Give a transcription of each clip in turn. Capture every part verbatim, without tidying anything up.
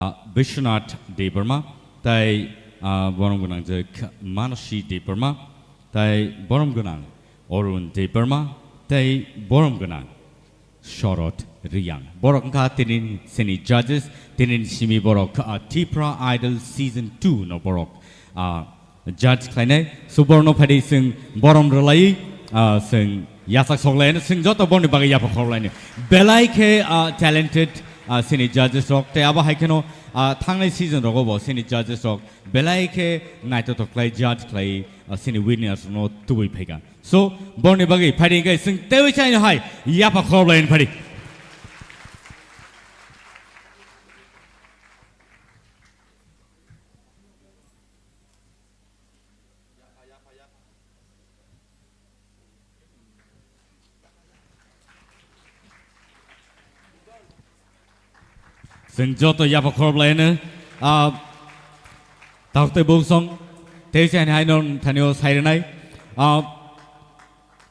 ah, Bishwanath Debbarma, tei, ah, borom gwnang je Manasi Debbarma, tei borom gwnang Arun Debbarma, tei borom gwnang Shorod Riyang. Borok wngkha tini sini judges, tini simi borok, ah, Tipra Idol Season two no borok, ah, judge khlainai. So borno phadi sing borom rwlai, ah, sing yasak soklaino sing joto borni bagwi yapha khorlaino. Belai khe, ah, talented, ah, sini judges rok. Tei abo hai kheno, ah, thangnai season rogo bo sini judges rok belai khe naithotok khlai judge khlai, ah, sini winners no tubui phaikha. So, borni bagwi phaidi hwnkhe chwng teiwi chaino hai yapha khorok lai phadi. Chwng joto yapha khorok laino, ah, takhuk tei buksong, tei se ani haino thanio sai rwnai, ah,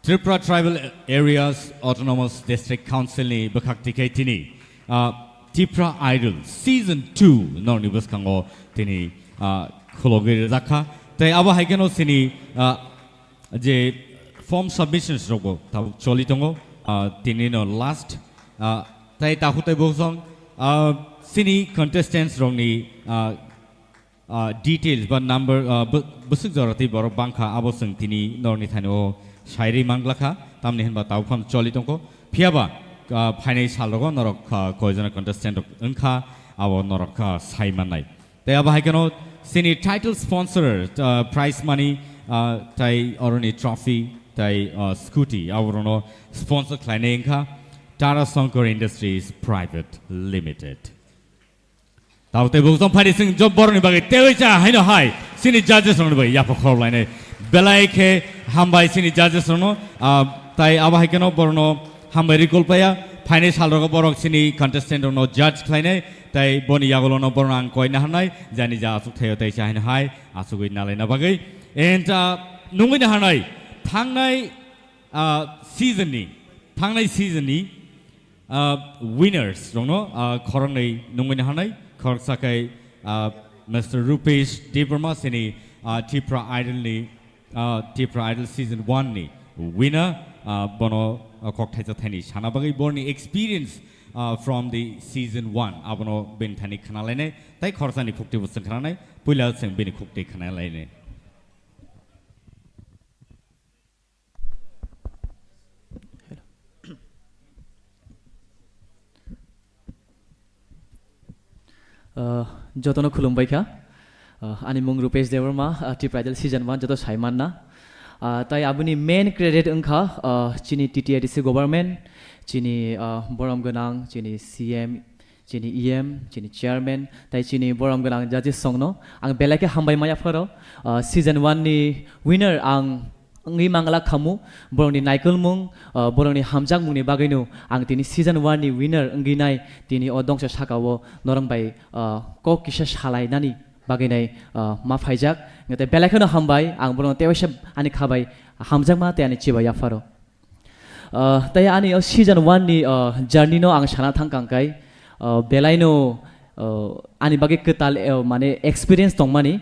Tripura Tribal Areas Autonomous District Council ni bwkhak tikhe tini, ah, Tipra Idol Season two norni bwskango tini, ah, khulogwi rwjakha. Tei abo hai kheno chini, ah, je form submissions rokbo tabuk choli tongo, ah, tini no last, ah, tei takhuk tei buksong, ah, chini contestants rokni, ah, ah, details ba number, ah, bw-, bwswk jora tei borok bangkha abo chwng tini norni thanio sairwi manglakha, tamni hinba tabuk phano choli tongkho. Phiyaba, ah, phainai salrogo norok, ah, koijona contestant rok wngkha abo norok, ah, sai mannai. Tei abo hai kheno chini title sponsor, ah, prize money, ah, tei oroni trophy tei, ah, scooty aborokno sponsor khlainai wngkha Tara Shankar Industries Private Limited. Tabuk tei buksong phaidi chwng job borokni bagwi teiwi cha haino hai chini judges rokni bagwi yapha khorok lainai. Belai khe hambai chini judges rokno, ah, tei abo hai kheno borokno hambai rikol paya. Phainai salrogo borok chini contestant rokno judge khlainai. Tei boni yagulono borokno ang koi naharnai, jani ja aswk thaio tei cha haino hai aswkwi nalaina bagwi. And, ah, nungwi naharnai thangnai, ah, season ni, thangnai season ni, ah, winners rokno, ah, khoroknwi nungwi naharnai, khoroksa khe, ah, Mister Rupesh Debbarma chini, ah, Tipra Idol ni, ah, Tipra Idol Season one ni winner, ah, bono, ah, kok thaisa thaini sana bagwi borni experience, ah, from the season one abono bini thani khna lainai, tei khoroksa ni khukti bo chwng khna nai, puila chwng bini khukti khna lainai. Uh, jotono khulumbai kha. Uh, ani mung Rupesh Debbarma, uh, Tipra Idol Season one joto sai manna. Uh, tai aboni main credit wngkha, uh, chini T T A D C government, chini, uh, borom gwnang, chini C M, chini E M, chini chairman, tai chini borom gwnang judges songno ang belai khe hambai maya pharo. Uh, season one ni winner ang wngwi mangla khamu, borokni naikolmung, uh, borokni hamjakmungni bagwino ang tini season one ni winner wngwi nai, tini o dongsa sakao norok bai, uh, kok kisa salainani bagwi nai, uh, ma phaijak. Tei belai kheno hambai, ang borokno tewaisa ani khabai hamjakma tei ani chibai yapharo. Uh, tei ani o season one ni, uh, journey no ang sana thang kang kai, uh, belai no, uh, ani bagwi kwtal, uh, mane experience tongmani,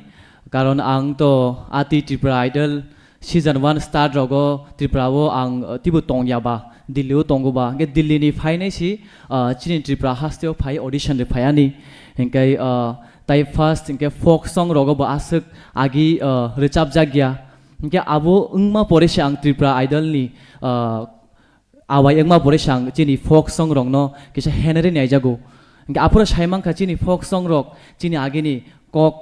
karon ang to ati Tripura Idol season one start rogo Tripura o ang, uh, tibo tongya ba, Delhi o tongo ba, hwnkhe Delhi ni phainai si, uh, chini Tripura haste o phai audition de phai ani, hwnkhe, uh, tai first hwnkhe folk song rogo bo aswk agi, uh, rwchapjak ya. Hingke abo wngma pore se ang Tripura Idol ni, ah, awai wngma pore se ang chini folk song rok no kisa henari naijago. Hingke aphuru sai mankha chini folk song rok chini agini kok,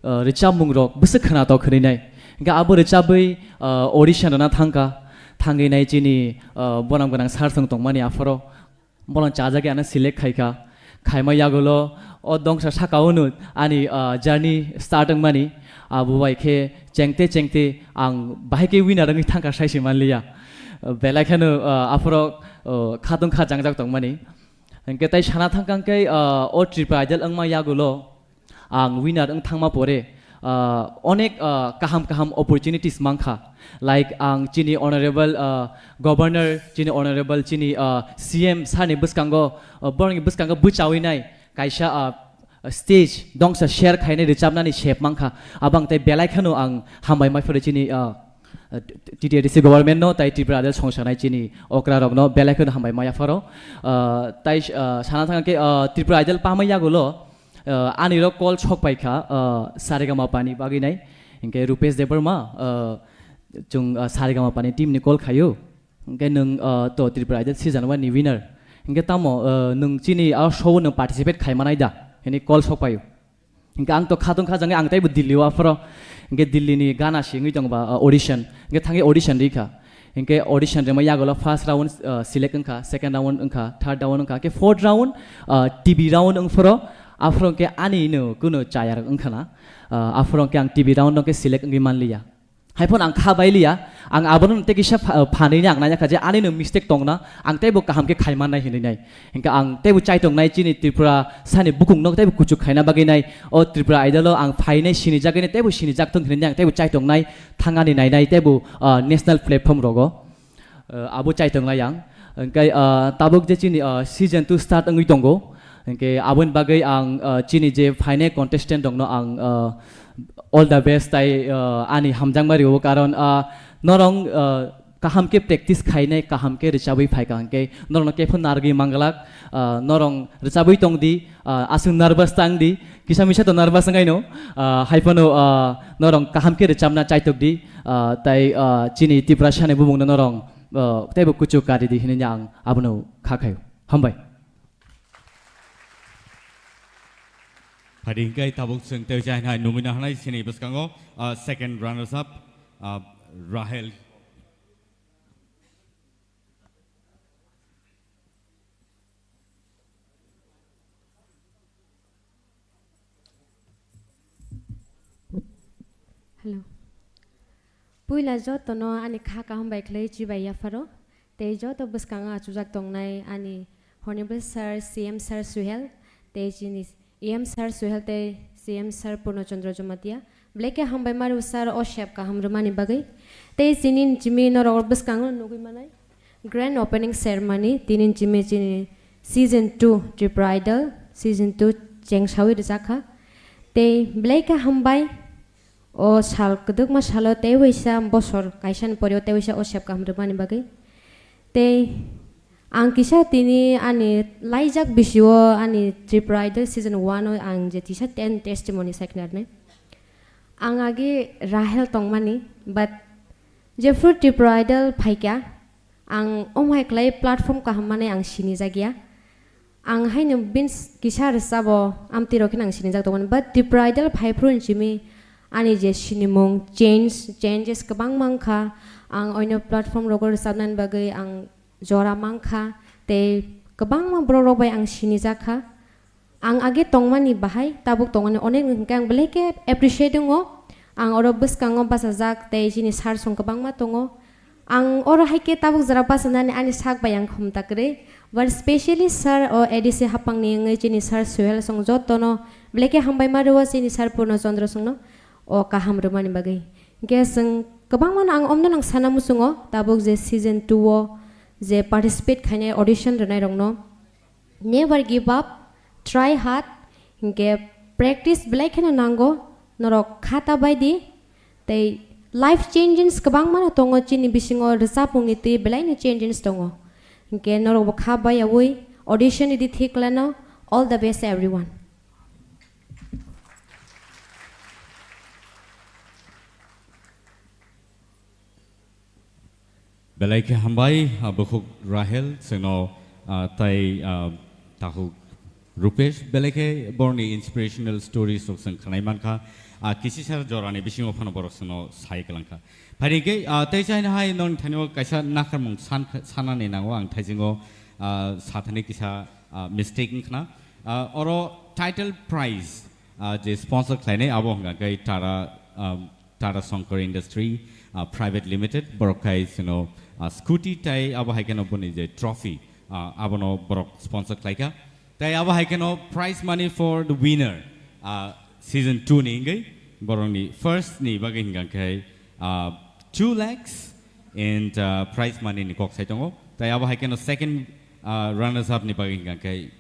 ah, rwchapmung rok bwswk khwnatok khwnwi nai. Hingke abo rwchabwi, ah, audition rwna thangkha, thangwi nai chini, ah, bonam gwnang sir song tongmani aphuru. Bono chajagwi ano select khaikha. Khaima yagulo o dongsa saka-o no ani, ah, journey start wngmani. Abo bai khe chengte chengte ang bahai khe winner wngwi thangkha saisi manliya. Belai kheno, ah, aphuru, ah, khatung kha jangjak tongmani. Hingke tai sana thangkha hingke, ah, o Tripura Idol wngma yagulo ang winner wng thangma pore, ah, onek, ah, kaham kaham opportunities mankha. Like ang chini honorable, ah, governor, chini honorable, chini, ah, C M sir ni bwskango, ah, borokni bwskango bwchawi nai kaisa, ah, stage dongsa share khainai rwchapnani sep mankha. Abang tei belai kheno ang hambai mai phano chini, ah, T T A D C government no tai Tripura Idol songsanai chini okra rokno belai kheno hambai maya pharo. Ah, tai, ah, sana thang khe, ah, Tripura Idol pamai yagulo, ah, ani rok call sok pai kha, ah, Saregama pani bagwi nai. Hinkhe Rupesh Debbarma, ah, chung, ah, Saregama pani team ni call khayo. Hinkhe nwng, ah, to Tripura Idol season one ni winner. Hinkhe tamo, ah, nwng chini a show o nwng participate khai manai da? Hini call sok paio. Hinkhe ang to khatung khajangwi ang teibo Delhi o aphoro. Hinkhe Delhi ni gana si wngwi tongba, ah, audition. Hinkhe thangwi audition rikha. Hinkhe audition rima yagulo first round, ah, select wngkha, second round wngkha, third round wngkha. Hinkhe fourth round, ah, T V round wngphoro. Aphoro hinkhe ani no kuno chayar wngkha na. Ah, aphoro hinkhe ang T V round no hinkhe select wngwi manliya. Haiphano ang kha bailiya, ang abono tei kisa pha-, phanwi ni ang naijakha je ani no mistake tongna, ang teibo kaham khe khai mannai hinwi nai. Hinkhe ang teibo chaitongnai chini Tripura sani bukung no teibo kuchuk khaina bagwi nai. O Tripura Idol o ang phainai sinijagwi nai teibo sinijak thung hinwi nai ang teibo chaitongnai thangani nainai teibo, ah, national platform rogo. Ah, abo chaitonglai ang. Hinkhe, ah, tabuk je chini, ah, season two start wngwi tongo. Hinkhe aboni bagwi ang, ah, chini je phainai contestant rokno ang, ah, all the best tai, ah, ani hamjakma rio karon, ah, norong, ah, kaham khe practice khainai kaham khe rwchabwi phaikha hinkhe norokno khe phano narwgwi manglak, ah, norong rwchabwi tongdi, ah, aswk nervous tangdi, kisa misa to nervous wngwi no, ah, haiphano, ah, norong kaham khe rwchabna chaitokdi, ah, tai, ah, chini Tiprasani bumungno norong, ah, teibo kuchuk karidi hinwi ang abono kha khaio. Hambai. Phadi hinkhe tabuk chwng tei jai hai nungwi nahanai sini bwskango, ah, second runners up, ah, Rahel. Hello. Puila jotono ani kha kaham bai khlai chibai yapharo. Tei joto bwskango achukjak tongnai ani Honorable Sir, C M Sir Suhel, tei chini E M Sir Suhel tei C M Sir Purno Chandra Jamatia. Belai khe hambai mario sir o sep kaham rwmani bagwi. Tei chini chimi norok bwskango nugwi manai. Grand opening ceremony tini chimi chini season two Tripura Idol season two chengsawi rwjakha. Tei belai khe hambai o sal kwdwkma salo tei waisa bosor kaisani pore o tei waisa o sep kaham rwmani bagwi. Tei ang kisa tini ani laijak bisio ani Tripura Idol season one o ang je tisa ten testimony saikhnarnai. Ang agi Rahel tongmani, but jephru Tripura Idol phaikha, ang omhai khlai platform kaham manwi ang sinijak ya. Ang haino bini kisa rwchabo amtwi rok kheno ang sinijak tongmani, but Tripura Idol phaiphru hinchimi ani je sinimung change, changes kwbangma wngkha. Ang oino platform rogo rwchabnani bagwi ang jora mankha, tei kwbangma borok rok bai ang sinijak kha. Ang age tongmani bahai tabuk tongmani onek hwnkhe ang belai khe appreciate wngo. Ang oro bwskango bachajak tei chini sir song kwbangma tongo. Ang oro hai khe tabuk jora bachanani ani sak bai ang khumta kwrwi. But specially sir o A D C hapangni wngwi chini sir Suhel song jotono belai khe hambai ma rwo chini sir Purno Chandra songno o kaham rwmani bagwi. Hwnkhe chwng kwbangmano ang omno nang sana muchungo tabuk je season two o je participate khainai audition rwnai rokno. Never give up, try hard, hinkhe practice belai kheno nango, norok khata bai di, tei life changes kwbangma no tongo chini bisingo rwchapmungni twi belai no changes tongo. Hinkhe norok bo kha bai yaui audition idi thik lano, all the best everyone. Belai khe hambai, ah, bukhuk Rahel, chwngno, ah, tai, ah, takhuk Rupesh, belai khe borokni inspirational stories rok chwng khwnai mankha. Ah, kisisa jorani bisingo phano borok chwngno sai kwlangkha. Phaidi khe, ah, tei chaina hai nongni thanio kaisa nakharmung san-, sanani nango ang thaisingo, ah, sathani kisa, ah, mistake wngkhna. Ah, oro title prize, ah, je sponsor khlainai abo hwnkha khe Tara, ah, Tara Shankar Industry, ah, Private Limited, borok khai chwngno, ah, scooty tai abo hai kheno boni je trophy, ah, abono borok sponsor khlaikha. Tai abo hai kheno prize money for the winner, ah, season two ni wngwi borokni first ni bagwi hwnkha khe, ah, two lakhs and, ah, prize money ni kok sai tongo. Tai abo hai kheno second, ah, runners up ni bagwi hwnkha khe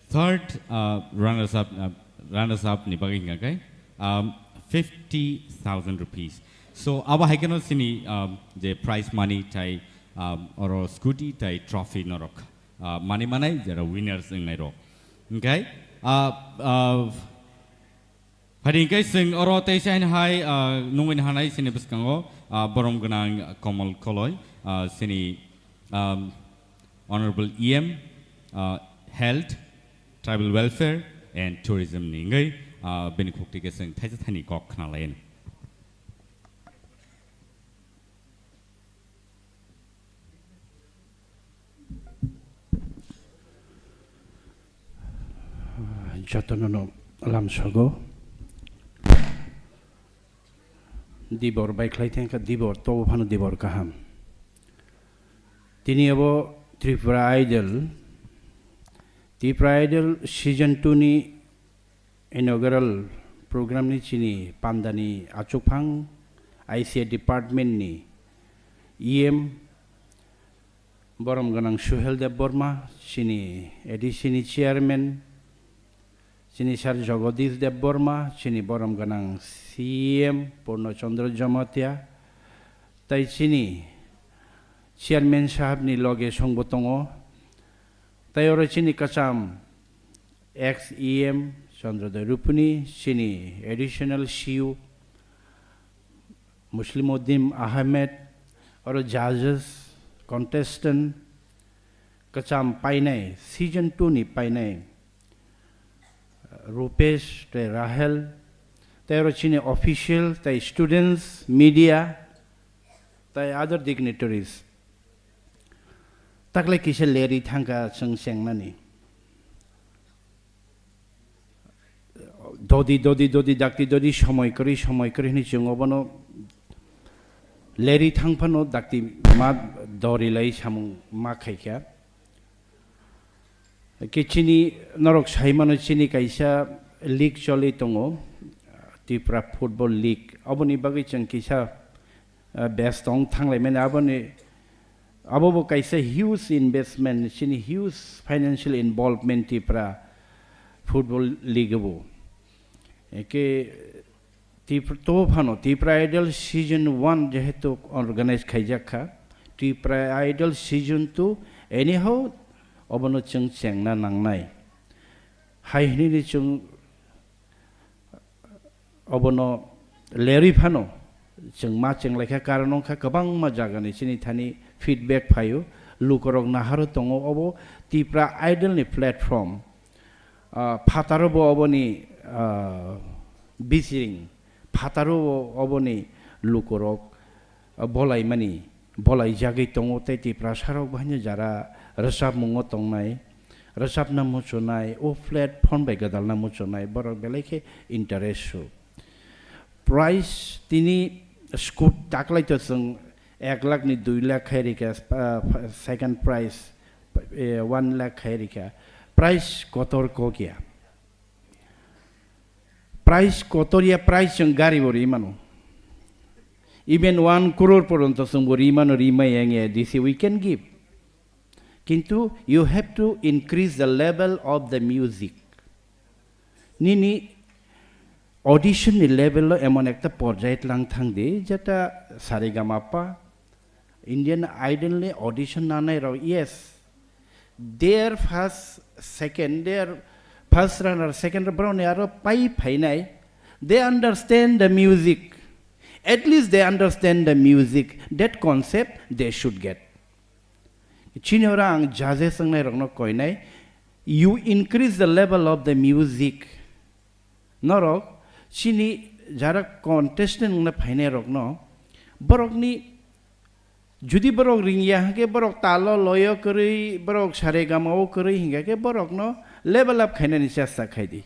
third, ah, runners up, ah, Runners up ni bagwi hingka khe, um, fifty thousand rupees. So, abo hai kheno chini, um, je prize money tai, um, oro scooty tai trophy norok, uh, mani manai jera winners wngnai rok. Hingkai, uh, uh, Hari hingkai chwng oro teisa hai, uh, nungwi hanai chini bwskango, uh, borom gwnang Komal Koloi, uh, chini, um, Honorable E M, uh, Health, Tribal Welfare and Tourism ni wngwi, ah, bini khukti khe chwng thaisa thani kok khna lai. Jotono no lamsogo. Dibor bai khlai thangkha, dibor tobo phano dibor kaham. Tini abo Tripura Idol, Tripura Idol season two ni inaugural program ni chini pandani achukphang I C A department ni E M borom gwnang Suhel Debbarma, chini A D C ni chairman, chini Sir Jagadish Debbarma, chini borom gwnang C M Purno Chandra Jamatia, tai chini chairman sahab ni loge songbo tongo, tai oro chini kwcham ex E M Chandrodaya Rupuni, chini additional C U Muslimuddin Ahmed, oro judges, contestant, kwcham painai, season two ni painai, Rupesh tei Rahel, tei oro chini official, tei students, media, tei other dignitaries. Taklai kisa leri thangkha chwng chengnani. Dodi, dodi, dodi, dakti, dodi, somoi kwrwi, somoi kwrwi hwnwi chwng obono leri thang phano dakti ma dori lai samung ma khaikha. Khe chini norok sai mano chini kaisa league choli tongo, Tripura Football League. Oboni bagwi chwng kisa, ah, best tong thanglai mani aboni Abo bo kaisa huge investment, chini huge financial involvement Tripura football league bo. Eke Tripura to phano Tripura Idol season one jehetu organize khaijak kha, Tripura Idol season two anyhow obono chwng chengna nangnai. Hai hinwi chwng Obono lerwi phano chwng ma chwng laikha, karon wngkha kwbangma jagani chini thani feedback phaio, lukorok naharo tongo obo Tipra Idol ni platform. Ah, phataro bo oboni, ah, bisiring, phataro bo oboni lukorok, ah, bolaimani, bolaijagwi tongo tei Tiprasarok bo haino jara rwchapmungo tongnai, rwchapna muchunai, o platform bai gwdalna muchunai, borok belai khe interest su. Price tini scoot taklai to chwng ek lakh ni dui lakh khai rikha, ah, second prize, eh, one lakh khai rikha. Price kotor kok ya. Price kotor ya, price chwng gari bo ri mano. Even one crore poronto chwng bo ri mano, ri maya wngya, this we can give. Kintu you have to increase the level of the music. Nini audition ni level lo emon ekta porjai tlang thang di, jeta saregamapa, Indian Idol ni audition nanai rok, yes, their first, second, their first runner, second runner ni aro pai phainai, they understand the music. At least they understand the music. That concept they should get. Chini oro ang judges wngnai rokno koinai, you increase the level of the music. Norok chini jara contestant wngna phainai rokno, borokni judi borok ringya hwnkhe borok talo loyo kwrwi, borok saregama o kwrwi hingkha khe borokno level up khainani chesta khai di.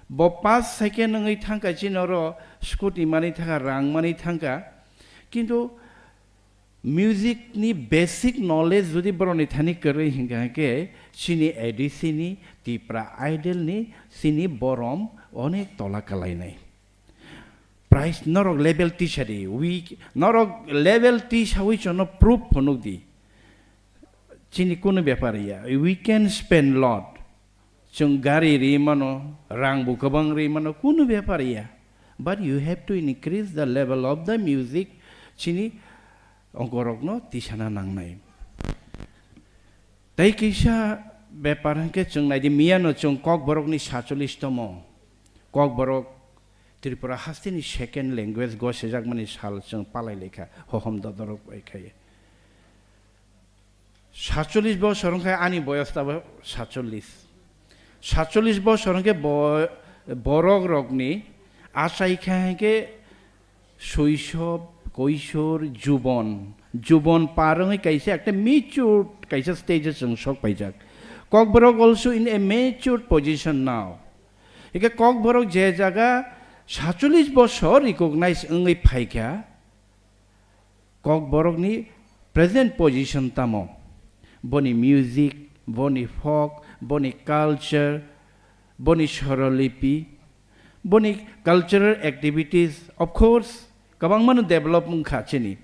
Bo pass second wngwi thangkha chini oro scooty manwi thangkha, rang manwi thangkha. Kintu music ni basic knowledge judi borokni thani kwrwi hingkha hwnkhe chini A D C ni, Tipra Idol ni, chini borom onek tola kalainai. Price norok level tisa di, we, norok level tisawi chono proof phunuk di. Chini kunu bepar ya, we can spend lot. Chwng gari ri mano, rang bo kwbang ri mano, kunu bepar ya. But you have to increase the level of the music, chini ongkorokno tisana nangnai. Tei kisa bepar hwnkhe chwng naidi, miyano chwng Kokborokni sacholis tomo. Kokborok Tripura hasteni second language gosijakmani sal chwng palai laikha, hohom dodorok bai khai. Sacholis bosor wngkha ani boyos tabo sacholis. Sacholis bosor wngkhe bo-, borok rokni achai kha hwnkhe soisob, koisor, jubon. Jubon par wngwi kaisa ekta matured kaisa stage o chwng sok paijak. Kokborok also in a matured position now. Hwnkhe Kokborok je jaga sacholis bosor recognize wngwi phaikha, Kokborokni present position tamo? Boni music, boni folk, boni culture, boni sorolipi, boni cultural activities, of course, kwbangmano develop wngkha chini.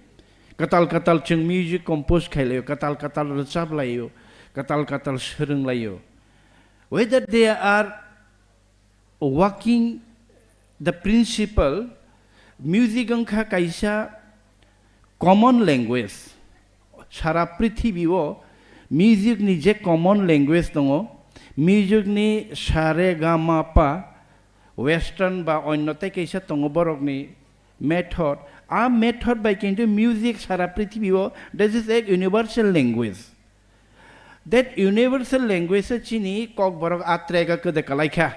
Kwtal kwtal chwng music compose khailaio, kwtal kwtal rwchap laio, kwtal kwtal swrwng laio. Whether they are working the principle, music wngkha kaisa common language. Sara prithibi o music ni je common language tongo, music ni sa re ga ma pa, western ba onno tei kaisa tongo borok ni method. A method bai kintu music sara prithibi o, this is a universal language. That universal language o chini Kokborok a track o kwdwi kwlai kha.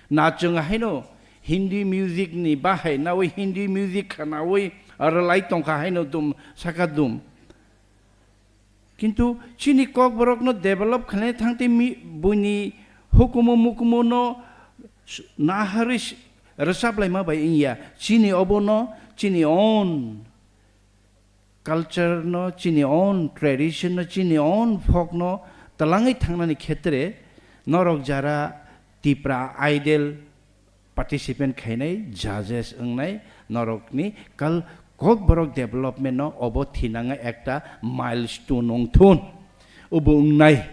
Na chwng haino Hindi music ni bahai nawi Hindi music khanawi rwlai tongkha haino dum saka dum. Kintu chini Kokborokno develop khlaina thangtwi mi-, buini hukumu mukumu no s-, naharwi s-, rwchap laima bai wngya. Chini obono chini own culture no, chini own tradition no, chini own folk no twlangwi thangnani khetre norok jara Tipra Idol participant khainai judges wngnai norokni kal Kokborok development no obo thinangwi ekta milestone wngthun. Obo wngnai.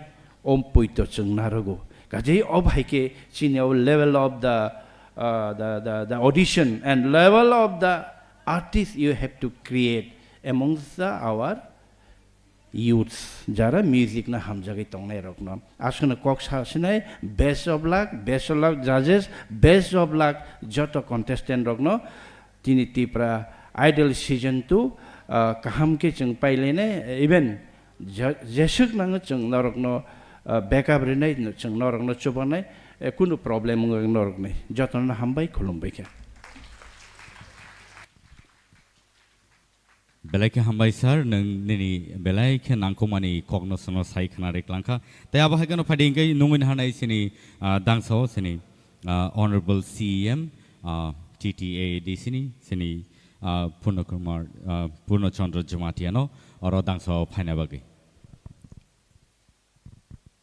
Om poito chwng narogo. Kaje ob hai khe chini o level of the, uh, the, the, the audition and level of the artist you have to create amongst the, our youths, jara music no hamjagwi tongnai rokno. Aswkno kok sa sinai, best of luck, best of luck judges, best of luck joto contestant rokno. Tini Tipra Idol season two, uh, kaham khe chwng pailainai, even Je-, jeswk nango chwng norokno, ah, backup rinai, chwng norokno chubanai, eh, kunu problem wngwi norokni. Jotono hambai, khulumbai khe. Belai khe hambai sir, nwng nini belai khe nangkukmani kokno chwngno sai khna ri klangkha. Tei abo hai kheno phaidi hwnkhe nungwi naharnai chini, ah, dangsao chini, ah, Honorable C E M, ah, T T A A D C ni chini, ah, Purno Kumar, ah, Purno Chandra Jamatia no oro dangsao phaina bagwi.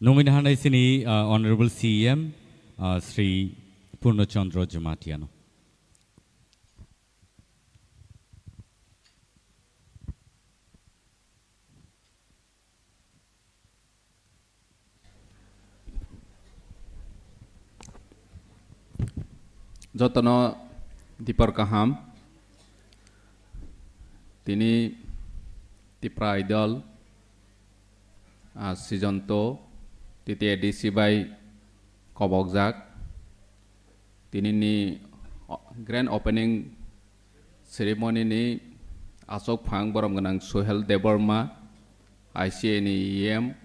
Nungwi naharnai chini, ah, Honorable C E M, ah, Shri Purno Chandra Jamatia no. Jotono dipor kaham. Tini Tipra Idol, ah, season two, T T A D C bai kobokjak. Tinini o-, grand opening ceremony ni aswk phang borom gwnang Suhel Debbarma, I C A ni E M,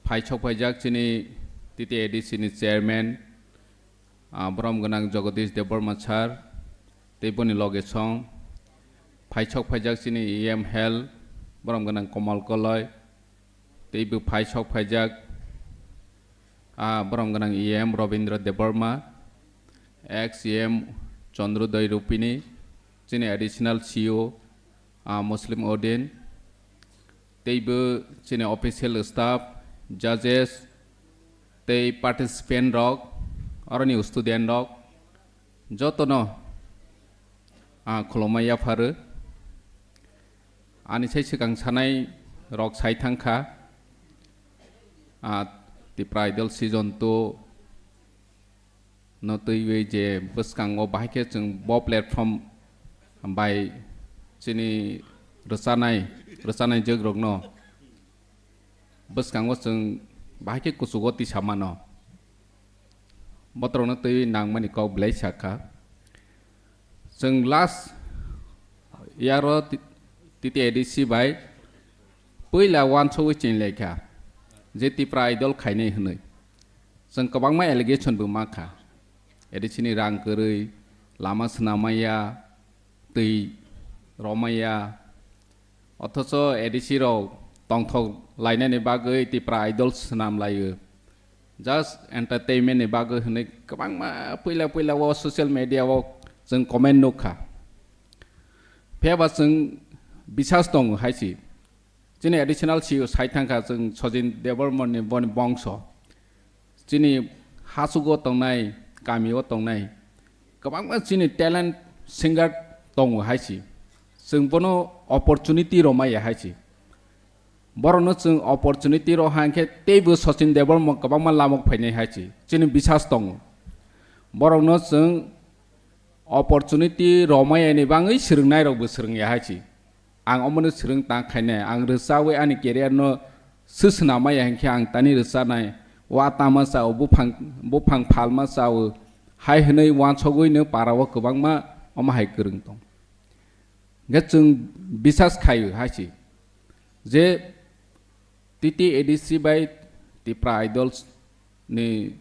phai sok phaijak chini T T A D C ni chairman, ah, borom gwnang Jagadish Debbarma sir, tei boni loge song phai sok phaijak chini E M Health, borom gwnang Komal Koloi, tei bo phai sok phaijak, ah, borom gwnang E M Robindra Debbarma, ex E M Chandrodoi Rupini, chini additional C E O, ah, Muslim Odin, tei bo chini official staff, judges, tei participant rok, aroni student rok, jotono, ah, khulumma yapharu. Ani sai swkang sanai rok sai thangkha. Ah, Tipra Idol season two no twiwi je bwskango bahai khe chwng bo platform bai chini rwchanai, rwchanai jwkrokno bwskango chwng bahai khe kuchugo tisa mano. Botorokno twiwi nangmani kok belai sakha. Chwng last year o T-, T T A D C bai puila uansugwi chinlaikha je Tipra Idol khainai hwnwi. Chwng kwbangma allegation bo mankha. A D C ni rang kwrwi, lama swnamaya, twi romaya. Othocho A D C rok tongthok lainani bagwi Tipra Idol swnam laio. Just entertainment ni bagwi hwnwi kwbangma puila puila o social media o chwng comment nukha. Phiyaba chwng bisas tongo hai si. Chini additional C E O sai thangkha chwng Sachin Debbarma ni boni bongso. Chini hasugo tongnai, kamio tongnai, kwbangma chini talent singer tongo hai si. Chwng bono opportunity romaya hai si. Borokno chwng opportunity ro hang khe teibo Sachin Debbarma kwbangma lamok phainai hai si. Chini bisas tongo. Borokno chwng opportunity romaya ni bangwi swrwngnairokbo swrwngya hai si. Ang omono swrwng tang khainai, ang rwchawi ani career no swswnamaya hinkhe ang tani rwchanai, wa tama chao, buphang, buphang phalma chao, hai hwnwi uansugwino parao kwbangma omo hai kwrwng tong. Hinkhe chwng bisas khaio hai si je T T A D C bai Tipra Idols ni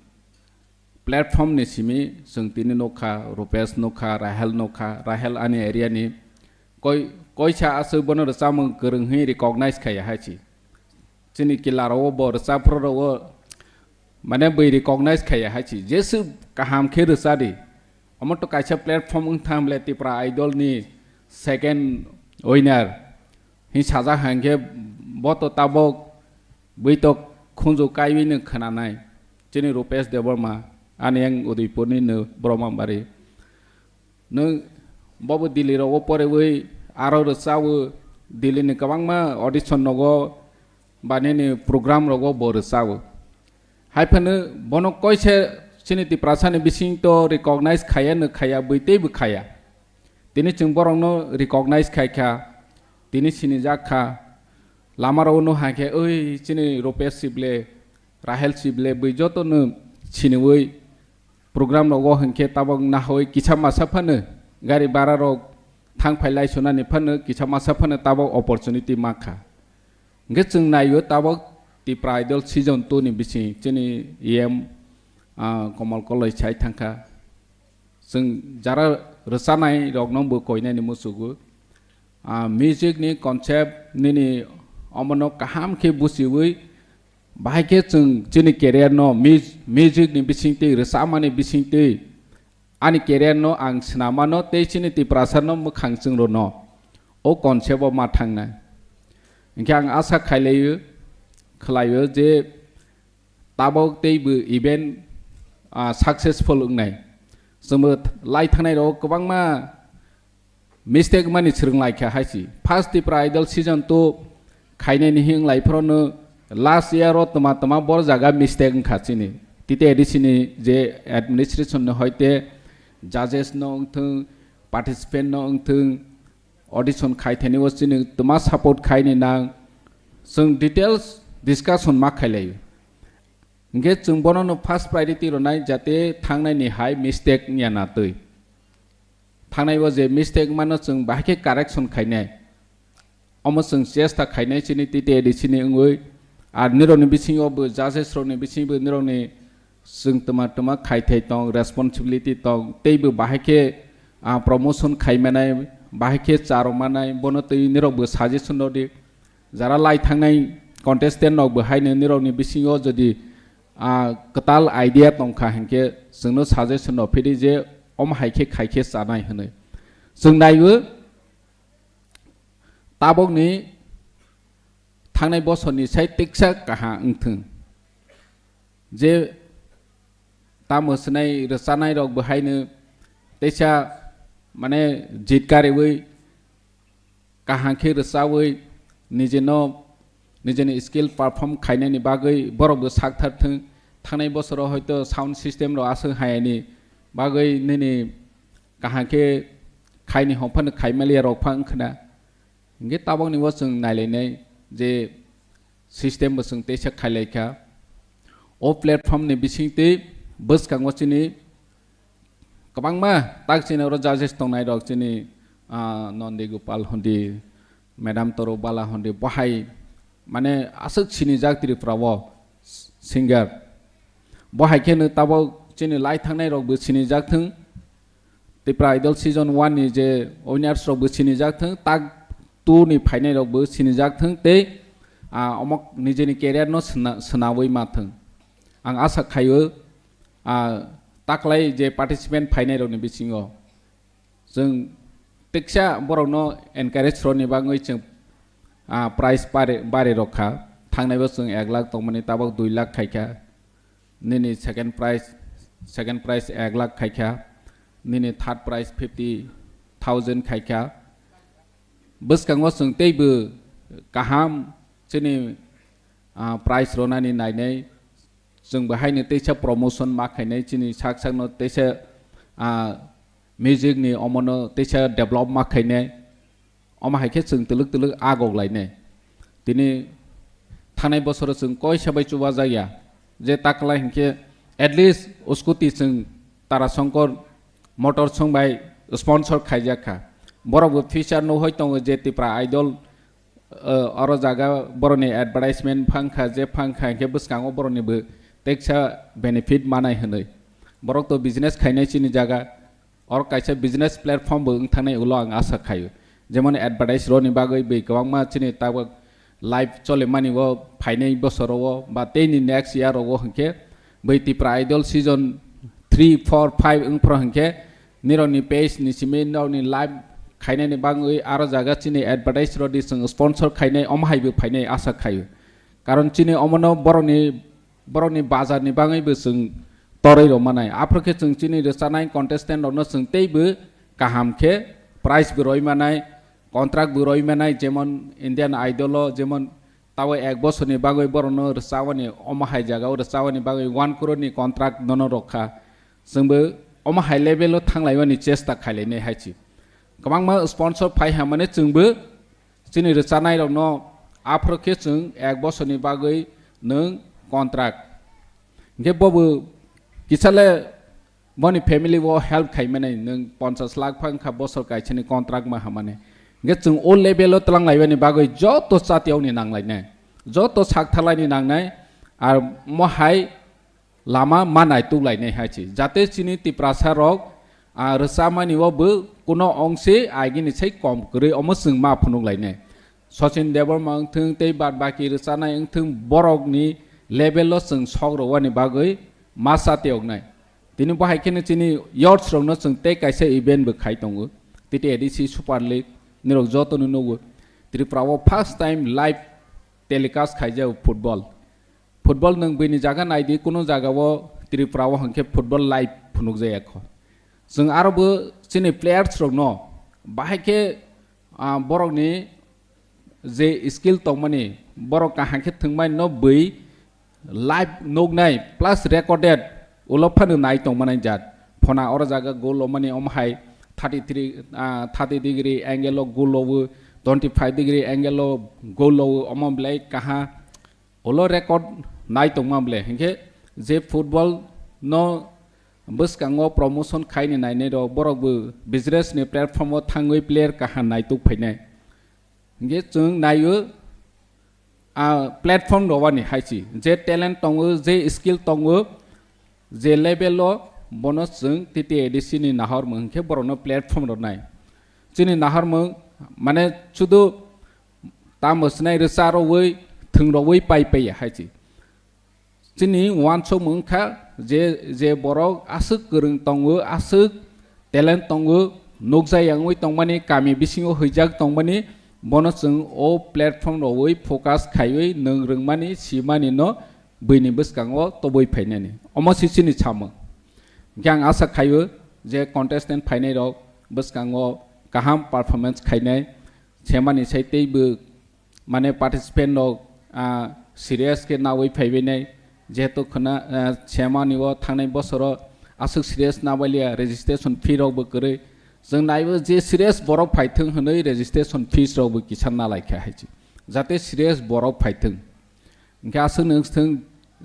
platform ni simi chwng tini nukha, Rupesh nukha, Rahel nukha, Rahel ani area ni koi, koisa aswk bono rwchapmung kwrwng hwnwi recognize khaiya hai si. Chini kila rok bo rwchapra rok o mane bwi recognize khaiya hai si. Jeswk kaham khe rwcha di. Omo to kaisa platform wng thang ble Tipra Idol ni second winner. Hin sajak hang khe bo to tabok bwi to khunju kaiwi no khwnanai. Chini Rupesh Debbarma, ani yang Udaipur ni no Brahmabari. Nwng bobo Delhi rogo porewi aro rwchawo, Delhi ni kwbangma audition rogo ba nini program rogo bo rwchawo. Hai phano bono koise chini Tiprasa ni bising to recognize khaya no khaya, bwi teibo khaya. Tini chwng borokno recognize khaikha, tini sinijak kha. Lama rogo no hai khe, "Oi, chini Rupesh Sible, Rahel Sible," bwi joto no siniwi program rogo hinkhe tabok nahoi kisa masa phano gari bara rok thang phai lai sunani phano kisa masa phano tabok opportunity mankha. Hinkhe chwng naio tabok Tipra Idol season two ni bising chini E M, ah, Komal Koloi sai thangkha. Chwng jara rwchanai rokno bo koinani muchugo. Ah, music ni concept nini omono kaham khe buchiwi, bahai khe chwng chini career no mus-, music ni bisingtwi, rwchapmani bisingtwi ani career no ang swnamano tei chini Tiprasa no mwkhang chwng rwno o concept o ma thangnai. Hinkhe ang asa khailaio, khlaio je tabok teibo event, ah, successful wngnai. Chwngbo lai thangnai rok kwbangma mistake mani swrwng lai kha hai si. First Tipra Idol season two khainani hing lai phoro no last year o tma tma bor jaga mistake wngkha chini. T T A D C ni je administration ni hoite judges no wngthwng, participant no wngthwng, audition khai thani o chini tma support khai ni nang, chwng details discussion ma khailai. Hinkhe chwng bono no first priority rwnai jate thangnai ni hai mistake wngya na twi. Thangnai o je mistake mano chwng bahai khe correction khainai. Omo chwng chesta khainai chini T T A D C ni wngwi. Ar nirokni bisingo bo judges rokni bisingo nirokni chwng tma tma khaithai tong, responsibility tong, teibo bahai khe, ah, promotion khaimanai, bahai khe charwmanai, bono twi nirokbo suggestion rwdi. Jara lai thangnai contestant rokbo haino nirokni bisingo jodi, ah, kwtal idea tongkha hinkhe chwngno suggestion rw phidi je omo hai khe khai khe chanai hwnwi. Chwng naiwi tabokni thangnai bosorni sai tiksa kaham wngthwng. Je tamo swnai rwchanai rok bo haino teisa mane jit kariwi kaham khe rwchawi nijino nijini skill perform khainani bagwi borok bo sak thar thung. Thangnai bosoro hoito sound system rok aswk hayani bagwi nini kaham khe khaini hophan khai maliya rok pha wngkhna. Hingke tabokni bo chwng nailainai je system bo chwng teisa khailaikha. O platform ni bisingtwi bwskango chini kwbangma tak chini oro judges tongnai rok chini, ah, Nondi Gopal hondi, Madam Toro Bala hondi, bohai mane aswk sinijak Tripura o singer. Bohai khe no tabok chini lai thangnai rok bo sinijak thung. Tipra Idol season one ni je winners rok bo sinijak thung, tak two ni phainai rok bo sinijak thung tei, ah, omo nijeni career no sna-, swnamwi ma thung. Ang asa khaio, ah, taklai je participant phainai rokni bisingo chwng teksa borokno encourage rwni bagwi chwng, ah, prize bari, bari rok kha. Thangnai bo chwng ek lakh tongmani tabok dui lakh khai kha. Nini second prize, second prize ek lakh khai kha. Nini third prize fifty thousand khai kha. Bwskango chwng teibo kaham chini, ah, prize rwnani nainai. Chwng bo haino teisa promotion ma khainai, chini sak sakno teisa, ah, music ni omono teisa develop ma khainai. Omo hai khe chwng twlwk twlwk agok lainai. Tini thangnai bosoro chwng koisa bai chubajakya. Je takla hinkhe at least scooty chwng Tara Shankar Motors song bai sponsor khaijak kha. Borok bo future no hoi tongo je Tipra Idol, eh, oro jaga boroni advertisement phang kha, je phang kha hinkhe bwskango boroni bo teksa benefit manai hinwi. Borok to business khainai chini jaga, oro kaisa business platform bo wng thangnai ulo ang asa khaio. Jemon advertise roni bagwi bai kwbangma chini tabuk live cholemani o phainai bosoro o ba teini next year o hinkhe bai Tipra Idol season three, four, five wngphro hinkhe nirokni page ni simi nirokni live khainani bagwi aro jaga chini advertise rodi chwng sponsor khainai omo hai bo phainai asa khaio. Karon chini omono borokni, borokni bazar ni bagwi bo chwng torwi rok manai. Aphro khe chwng chini rwchanai contestant rokno chwng teibo kaham khe prize bo roi manai, contract bo roi manai, jemon Indian Idol o jemon tabo ek bosorni bagwi borokno rwchabani, omo hai jagao rwchabani bagwi one crore ni contract nono rok kha. Chwngbo omo hai level o thanglaimani chesta khailainai hai chi. Kwbangma sponsor phai hamani chwngbo chini rwchanai rokno aphro khe chwng ek bosorni bagwi nwng contract. Hinkhe bobo kisale boni family o help khaimani nwng ponchas lakh phang kha bosor kaisani contract ma hamani. Hinkhe chwng o level o twlang laibani bagwi joto chatiyaoni nanglainai, joto sak tharlaini nangnai, ar mohai lama ma naituk lainai hai chi. Jate chini Tiprasa rok, ah, rwchamani o bo kuno ongse agini sai kom kwrwi omo chwng ma phunuk lainai. Sachin Debbarma wngthwng tei bad baki rwchanai wngthwng borokni level o chwng sok rwani bagwi ma chatioknai. Tini bo hai kheno chini youths rokno chwng tei kaisa event bo khai tongo. T T A D C Super League nirok jotono nugo. Tripura o first time live telecast khaijak football. Football nwng bini jaga naidi, kuno jaga o Tripura o hinkhe football live phunukjaya kho. Chwng aro bo chini players rokno bahai khe, ah, borokni je skill tongmani, borok kaham khe thwngmani no bui live nuknai plus recorded ulo phano nai tongmani jat. Phona oro jaga goal lomani omo hai thirty three, ah, thirty degree angle o goal lowo, twenty five degree angle o goal lowo, omo belai kaham. Ulo record nai tongma ble, hinkhe je football no bwskango promotion khaini nainai rok, borok bo business ni platform o thangwi player kaham naituk phainai. Hinkhe chwng naio, a platform rowani hai chi, je talent tongo, je skill tongo, je level o, bono chwng T T A D C ni nahormung hinkhe borokno platform rwnai. Chini nahormung mane sudu tamo swnai rwcha rwui, thwng rwui pai paiya hai chi. Chini uansukmung wngkha je, je borok aswk kwrwng tongo, aswk talent tongo, nukjai wngwi tongmani, kami bisingo huijak tongmani, bono chwng o platform rwui focus khaiwi nwng rwngmani, simani no buini bwskango tobwi phainani. Omo se chini samung. Hingkhe ang asa khaio je contestant phainai rok bwskango kaham performance khainai, semani sai teibo mane participant rok ah, serious khe nawi phaibainai, jehetu khwna, ah, semani o thangnai bosoro aswk serious nabailiya, registration fee rokbo kwrwi. Chwng naibo je serious borok phaithwng hwnwi registration fees rokbo kisa nalaikha hai se. Jate serious borok phaithwng. Hwnkhe aswkno wngthwng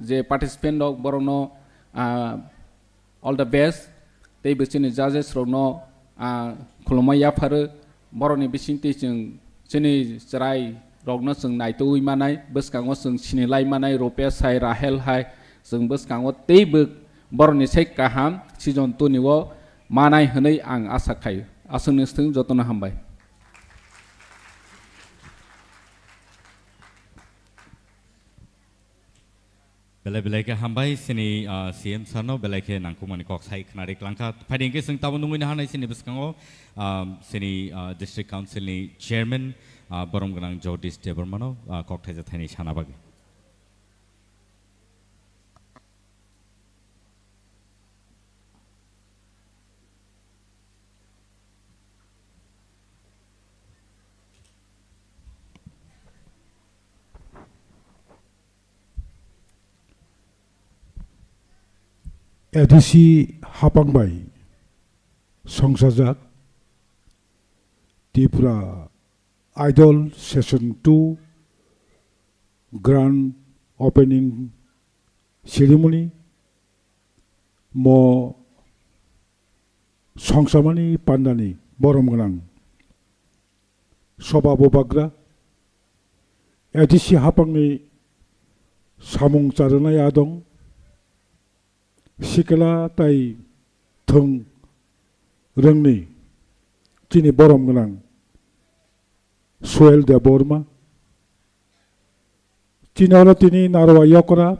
je participant rok borokno, ah, all the best. Tei bo chini judges rokno, ah, khulumma yapharo. Borokni bisingtwi chwng chini chwrai rokno chwng naitugwi manai, bwskango chwng sinilai manai, Rupesh hai, Rahel hai, chwng bwskango teibo borokni sai kaham season two ni o manai hwnwi ang asa khaio. Aswkno wngthwng, jotono hambai. Belai belai khe hambai chini, ah, C M sir no, belai khe nangkukmani kok sai khwnari klangkha. Phaidi hwnkhe chwng tabuk nungwi naharnai chini bwskango, ah, chini, ah, District Council ni Chairman, ah, borom gwnang Jagdish Debbarma no, ah, kok thaisa thaini sana bagwi. A D C hapang bai songsajak Tripura Idol Season two Grand Opening Ceremony mo songsamani pandani borom gwnang soba bubagra, A D C hapangni samung charwnai adong, sikla tai thwng rwngni chini borom gwnang Suel Debbarma, chini oro tini Narwa Yokra,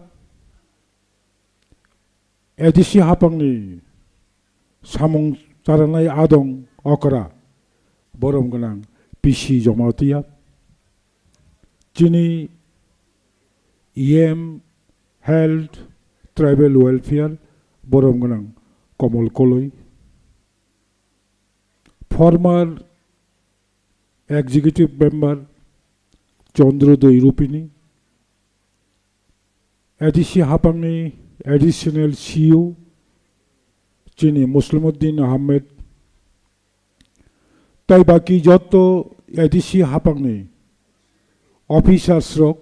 A D C hapangni samung charwnai adong okra borom gwnang P C Jamatia, chini E M Health Tribal Welfare borom gwnang Komol Koloi, former Executive Member Chandrodoi Rupini, A D C hapangni Additional C E O chini Muslimuddin Ahmed, tai baki jotto A D C hapangni officers rok,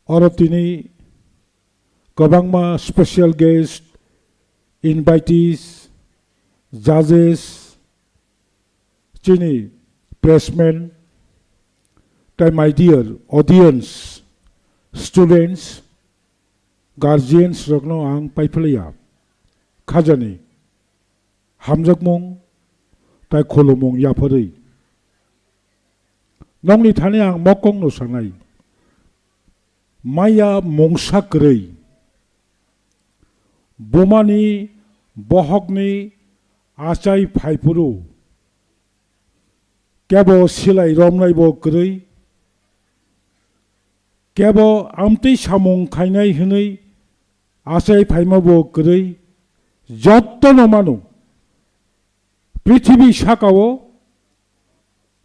oro tini kwbangma special guest, invitees, judges, chini pressmen, tai my dear audience, students, guardians rokno ang paiphlaiya khajani hamjakmung tai khulumung yapharwi. Nokni thani ang mokongno sanai, maya mungsa kwrwi, bumani bohokni achai phaiphuru, kebo silai romnaibo kwrwi, kebo amtwi samung khainai hwnwi achai phaimabo kwrwi, jottono mano. Prithibi sakao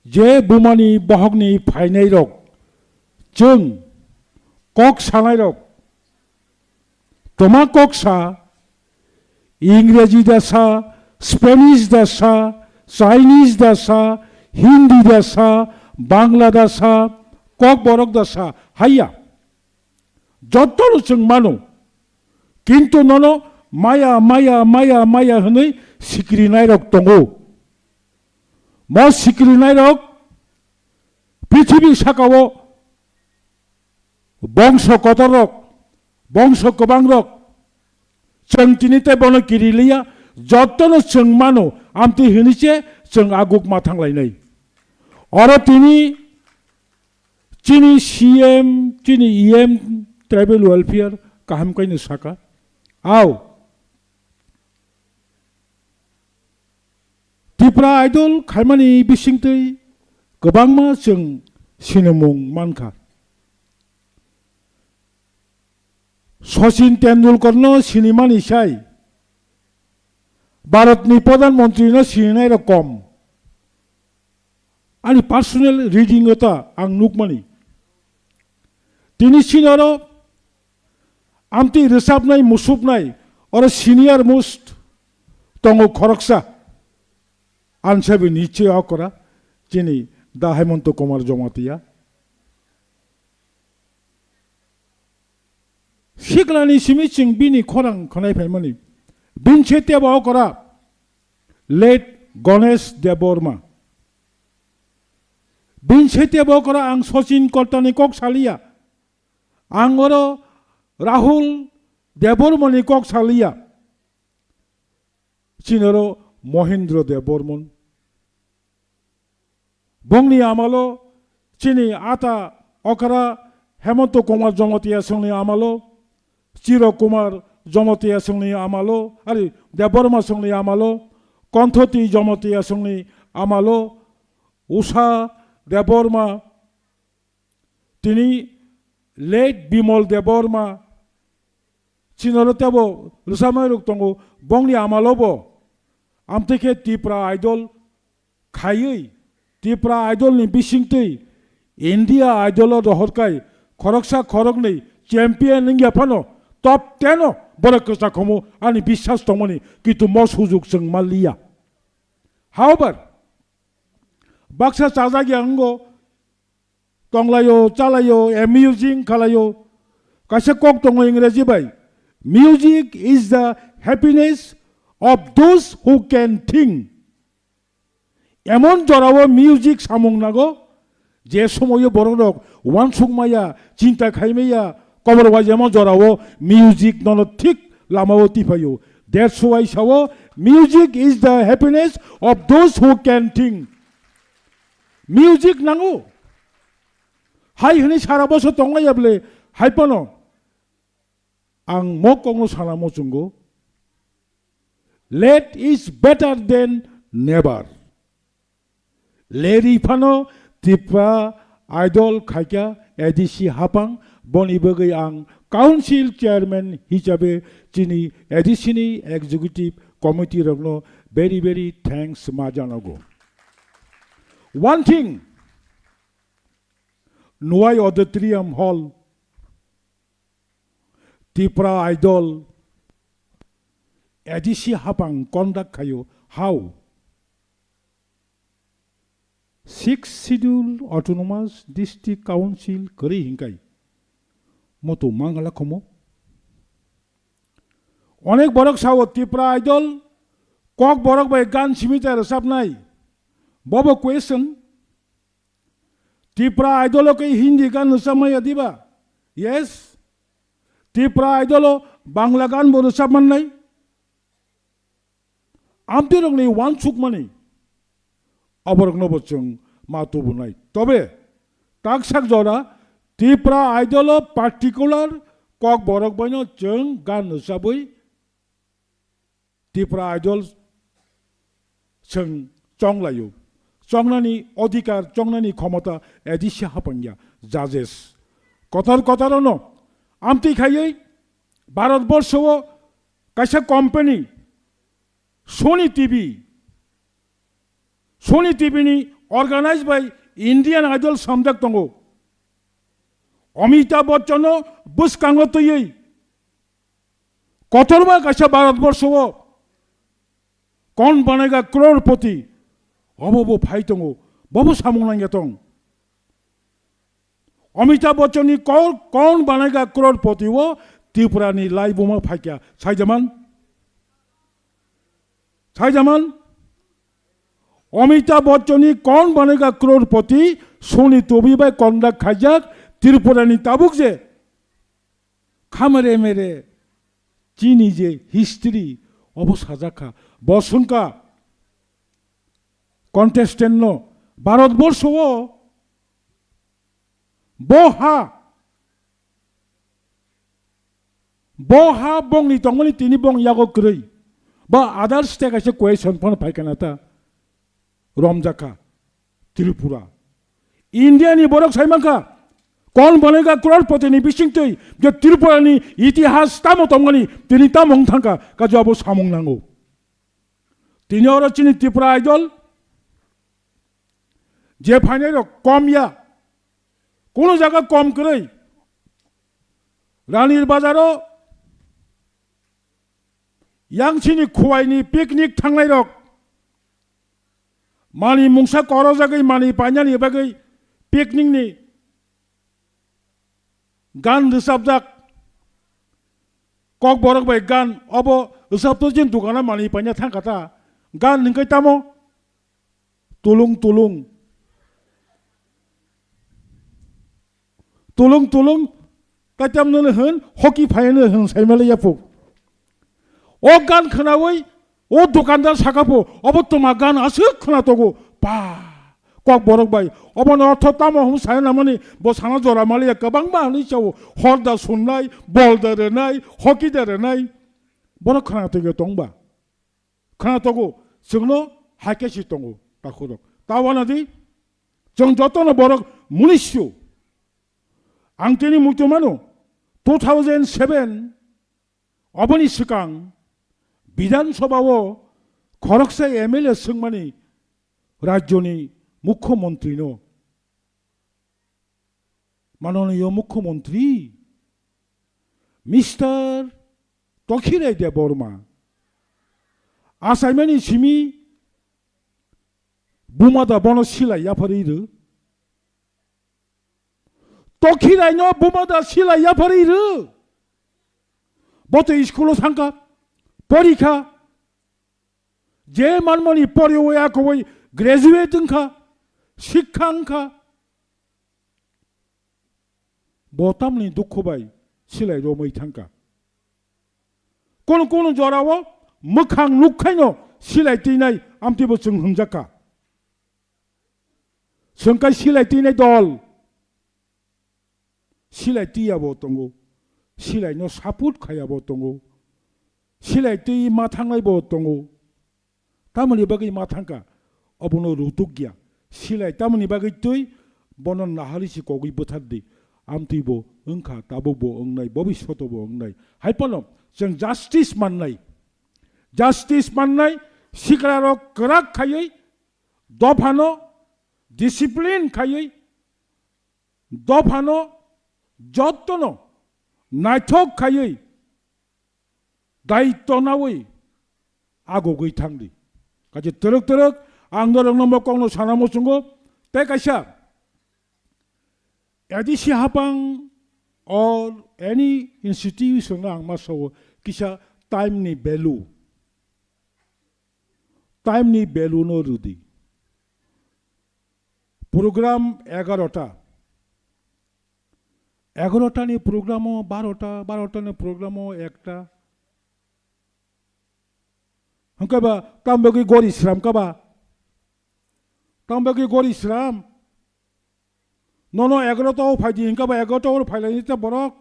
je bumani bohokni phainairok, chwng kok sanairok, toma kok sa, Ingreji da sa, Spanish da sa, Chinese da sa, Hindi da sa, Bangla da sa, Kokborok da sa, haiya. Jottono chwng mano. Kintu nono maya, maya, maya, maya hwnwi sikrinairok tongo. Mo sikrinairok prithibi sakao bongso kotorrok, bongso kwbangrok, chwng tini tei bono kiriliya, jottono chwng mano, amtwi hwnwi se chwng aguk ma thanglainai. Oro tini chini C M, chini E M, tribal welfare kaham kaino saka. Ao, Tipra Idol khaimani bisingtwi kwbangma chwng sinimung mankha. Sachin Tendulkarno sinimani sai Bharatni Pradhan Mantrino sininairok kom. Ani personal reading o ta ang nukmani. Tini sinoro amtwi rwchapnai, musupnai, oro senior most tongo khoroksa. Ansabi niche okora chini da Hemanta Kumar Jamatia. Siklani simi chwng bini khorang khwnai phaimani. Bini se tebo okora late Ganesh Debbarma. Bini se tebo okora ang Sachin Kaltani kok saliya. Ang oro Rahul Debbarmani kok saliya. Chini oro Mohindra Debbarman. Bongni amalo chini ata okra Hemanta Kumar Jamatia songni amalo, Chiro Kumar Jamatia songni amalo, ari Debbarma songni amalo, Konthoti Jamatia songni amalo, Usha Debbarma, tini late Bimal Debbarma, chinoro tebo rwchapnai rok tongo, bongni amalo bo amtwi khe Tipra Idol khaiwi, Tipra Idol ni bisingtwi India Idol o rohorkai khoroksa khoroknwi champion wngya phano top ten o borok kwchak khomo ani biswas tongmani, kintu mo sujuk chwng manliya. However, baksa chajak ya wngo, tonglaio, chalaio, amusing khalaio. Kaisa kok tongo Ingreji bai, "Music is the happiness of those who can think." Emon jorao music samung nago, je somoio borok rok uansuk maya, chinta khai maya, kobor waijama jorao music nono thik lamao tiphaio. That's why sao, "Music is the happiness of those who can think." Music nango. Hai hwnwi sara bosor tongmaya bwle hai phano ang mo kokno sana muchungo, "Late is better than never." Leri phano Tipra Idol khaikha A D C hapang, boni bagwi ang council chairman hisabe chini A D C ni executive committee rokno very, very thanks ma janago. One thing, Nwai Auditorium Hall, Tipra Idol, A D C hapang conduct khaio. How? Sixth Schedule Autonomous District Council kwrwi hinkai. Moto mangala khomo. Onek borok sao Tipra Idol, kok borok bai gan simi ta rwchapnai. Bobo question. Tipra Idol o khe Hindi gan rwchapmaya diba? Yes. Tipra Idol o Bangla gan bo rwchap mannai. Amtwi rokni uansukmani aborokno bo chwng ma tubunai. Tobe taksak jora Tipra Idol o particular kok borok baino chwng gan rwchabwi Tipra Idol chwng chonglaio. Chongnani odhikar, chongnani khomota A D C hapangya, judges. Kotor kotor ono amtwi khaiwi Bharat borsho o kaisa company Sony T V, Sony T V ni organized by Indian Idol samjak tongo. Amitabh Bachchan no bwskango twiwi kotorma kaisa Bharat borsho o Kaun Banega Crorepati obo bo phai tongo, bobo samung nangya tong. Amitabh Bachchan ni Kaun, Kaun Banega Crorepati o Tripura ni laibuma phaikya, saijaman? Saijaman? Amitabh Bachchan ni Kaun Banega Crorepati Sony T V bai conduct khaijak Tripura ni tabuk je khamere mere chini je history obo sajak kha. Bo sungka contestant no Bharat borsho o bo ha, bo ha bongni tongmani tini bong yago kwrwi. Ba other state kaisa question phano phaikha na ta romjakha Tripura. India ni borok sai mankha, Kaun Banega Crorepati ni bisingtwi je Tripura ni itihas tamo tongmani tini tamo wng thangkha, kajo abo samung nango. Tini oro chini Tripura Idol je phainai rok kom ya, kuno jaga kom kwrwi, Ranir Bazaro yang chini khuaini picnic thangnairok mani mungsa korojagwi mani painani bagwi picnic ni gan rwchapjak. Kokborok bai gan obo rwchapto jin dukana mani paina thangkha ta. Gan hwnkhe tamo tulung tulung. Tulung tulung, kaitam nono hwn, hoki phaiano hwn, saimale yapo. O gan khwnawi, o dukandar sakapo, obo toma gan aswk khwna togo, pa, kokborok bai. Obono ortho tamo hwn sai namani, bo sana jora maliya kwbangma hwnwi chao, hor da sunnai, bol da rwnai, hoki da rwnai. Borok khwna togo tongba. Khwna togo, chwngno haikhe si tongo, takhurok. Ta wanadi, chwng jotono borok munisyo. Ang tini muitu mano, two thousand seven, oboni swkang Bidhan Sabha o khoroksa M L A swngmani rajyoni mukhyamantri no. Manoniyo mukhyamantri, Mister Tokhirai Debbarma, achaimani simi buma da bono silai yapharwi rw. Tokhirai no buma da silai yapharwi rw. Bo to school o thangkha, porikha. Je manmani poriwi akobwi graduate wngkha, sikha wngkha. Bo tamni dukhu bai silai romwi thangkha. Kono kono jorao mwkhang nukhaino silai twinai amtwibo chwng hwnjakha. Chwng kai silai twinai dol. Silai twi yabo tongo. Silai no support khayabo tongo. Silai twi ma thangnai bo tongo. Tamoni bagwi ma thangkha, obono rutuk ya. Silai tamoni bagwi twi bono nahali si kogwi bwthar di. Amtwi bo wngkha, tabuk bo wngnai, bobishoto bo wngnai. Hai phano chwng justice mannai. Justice mannai, siklarok kwrak khaiwi, dophano discipline khaiwi, dophano jottono naithok khaiwi, daitto nawi agogwi thangdi. Kaisa twrwk twrwk ang norokno mo kokno sana muchungo, tei kaisa A D C hapang or any institution ang ma sao kisa time ni value, time ni value no rwdi. Program egarota, egarota ni program o barota, barota ni program o ekta. Hwnkhe ba, tamo bagwi gori sram kha ba? Tamo bagwi gori sram? Nono egarota o phaidi hwnkhe ba, egarota o phailai ta borok.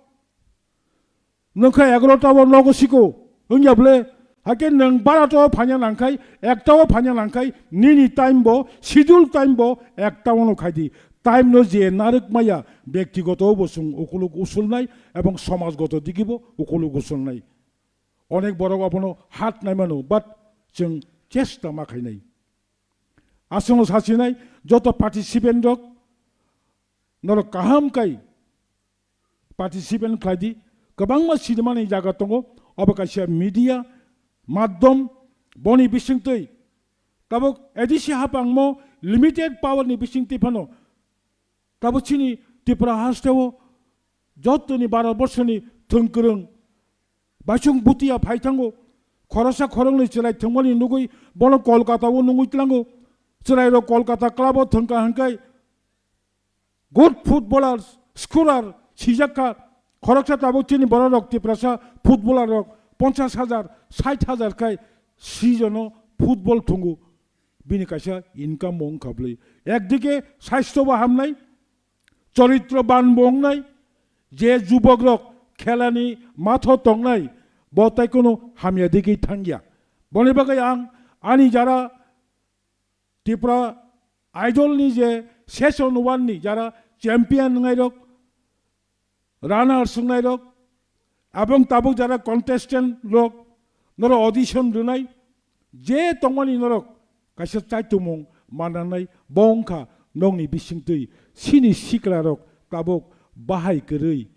Nwng khe egarota o nogo siko, wngya bwle? Hakhe nwng barota o phaina nangkhai, ekta o phaina nangkhai, nini time bo, schedule time bo, ekta o no khaidi. Time no je narwk maya, byaktigoto bo chwng ukuluk usulnai, ebong somajgoto digi bo ukuluk usulnai. Onek borok obono hat naimano, but chwng chesta ma khainai. Aswkno sasinai joto participant rok, norok kaham kai participant khlai di. Kwbangma sinimani jaga tongo, obo kaisa media madhyam, boni bisingtwi tabuk A D C hapangmo limited power ni bisingtwi phano tabuk chini Tripura hasteo jotoni Bharat borshoni thwngkwrwng baisong butiya phai thango. Khoroksa khoroknwi chwrai thwngmani nugwi bono Kolkata o nungwi tlango. Chwrairok Kolkata club o thwngkha hwnkhe good footballer, scorer sijak kha. Khoroksa tabuk chini bororok Tiprasa footballer rok ponchash hajar, sait hajar khai season o football thwngo. Bini kaisa income bo wngkha bwlwi. Ekdike sastho bo hamnai, choritro ban bo wngnai, je jubok rok khelani matho tongnai, bo tai kono hamya digwi thangya. Boni bagwi ang ani jara Tripura Idol ni je season one ni jara champion wngnai rok, runners wngnai rok, abong tabuk jara contestant rok, noro audition rwnai, je tongmani norok kaisa chaitumung mananai, bo wngkha nokni bisingtwi sini sikla rok tabuk bahai kwrwi.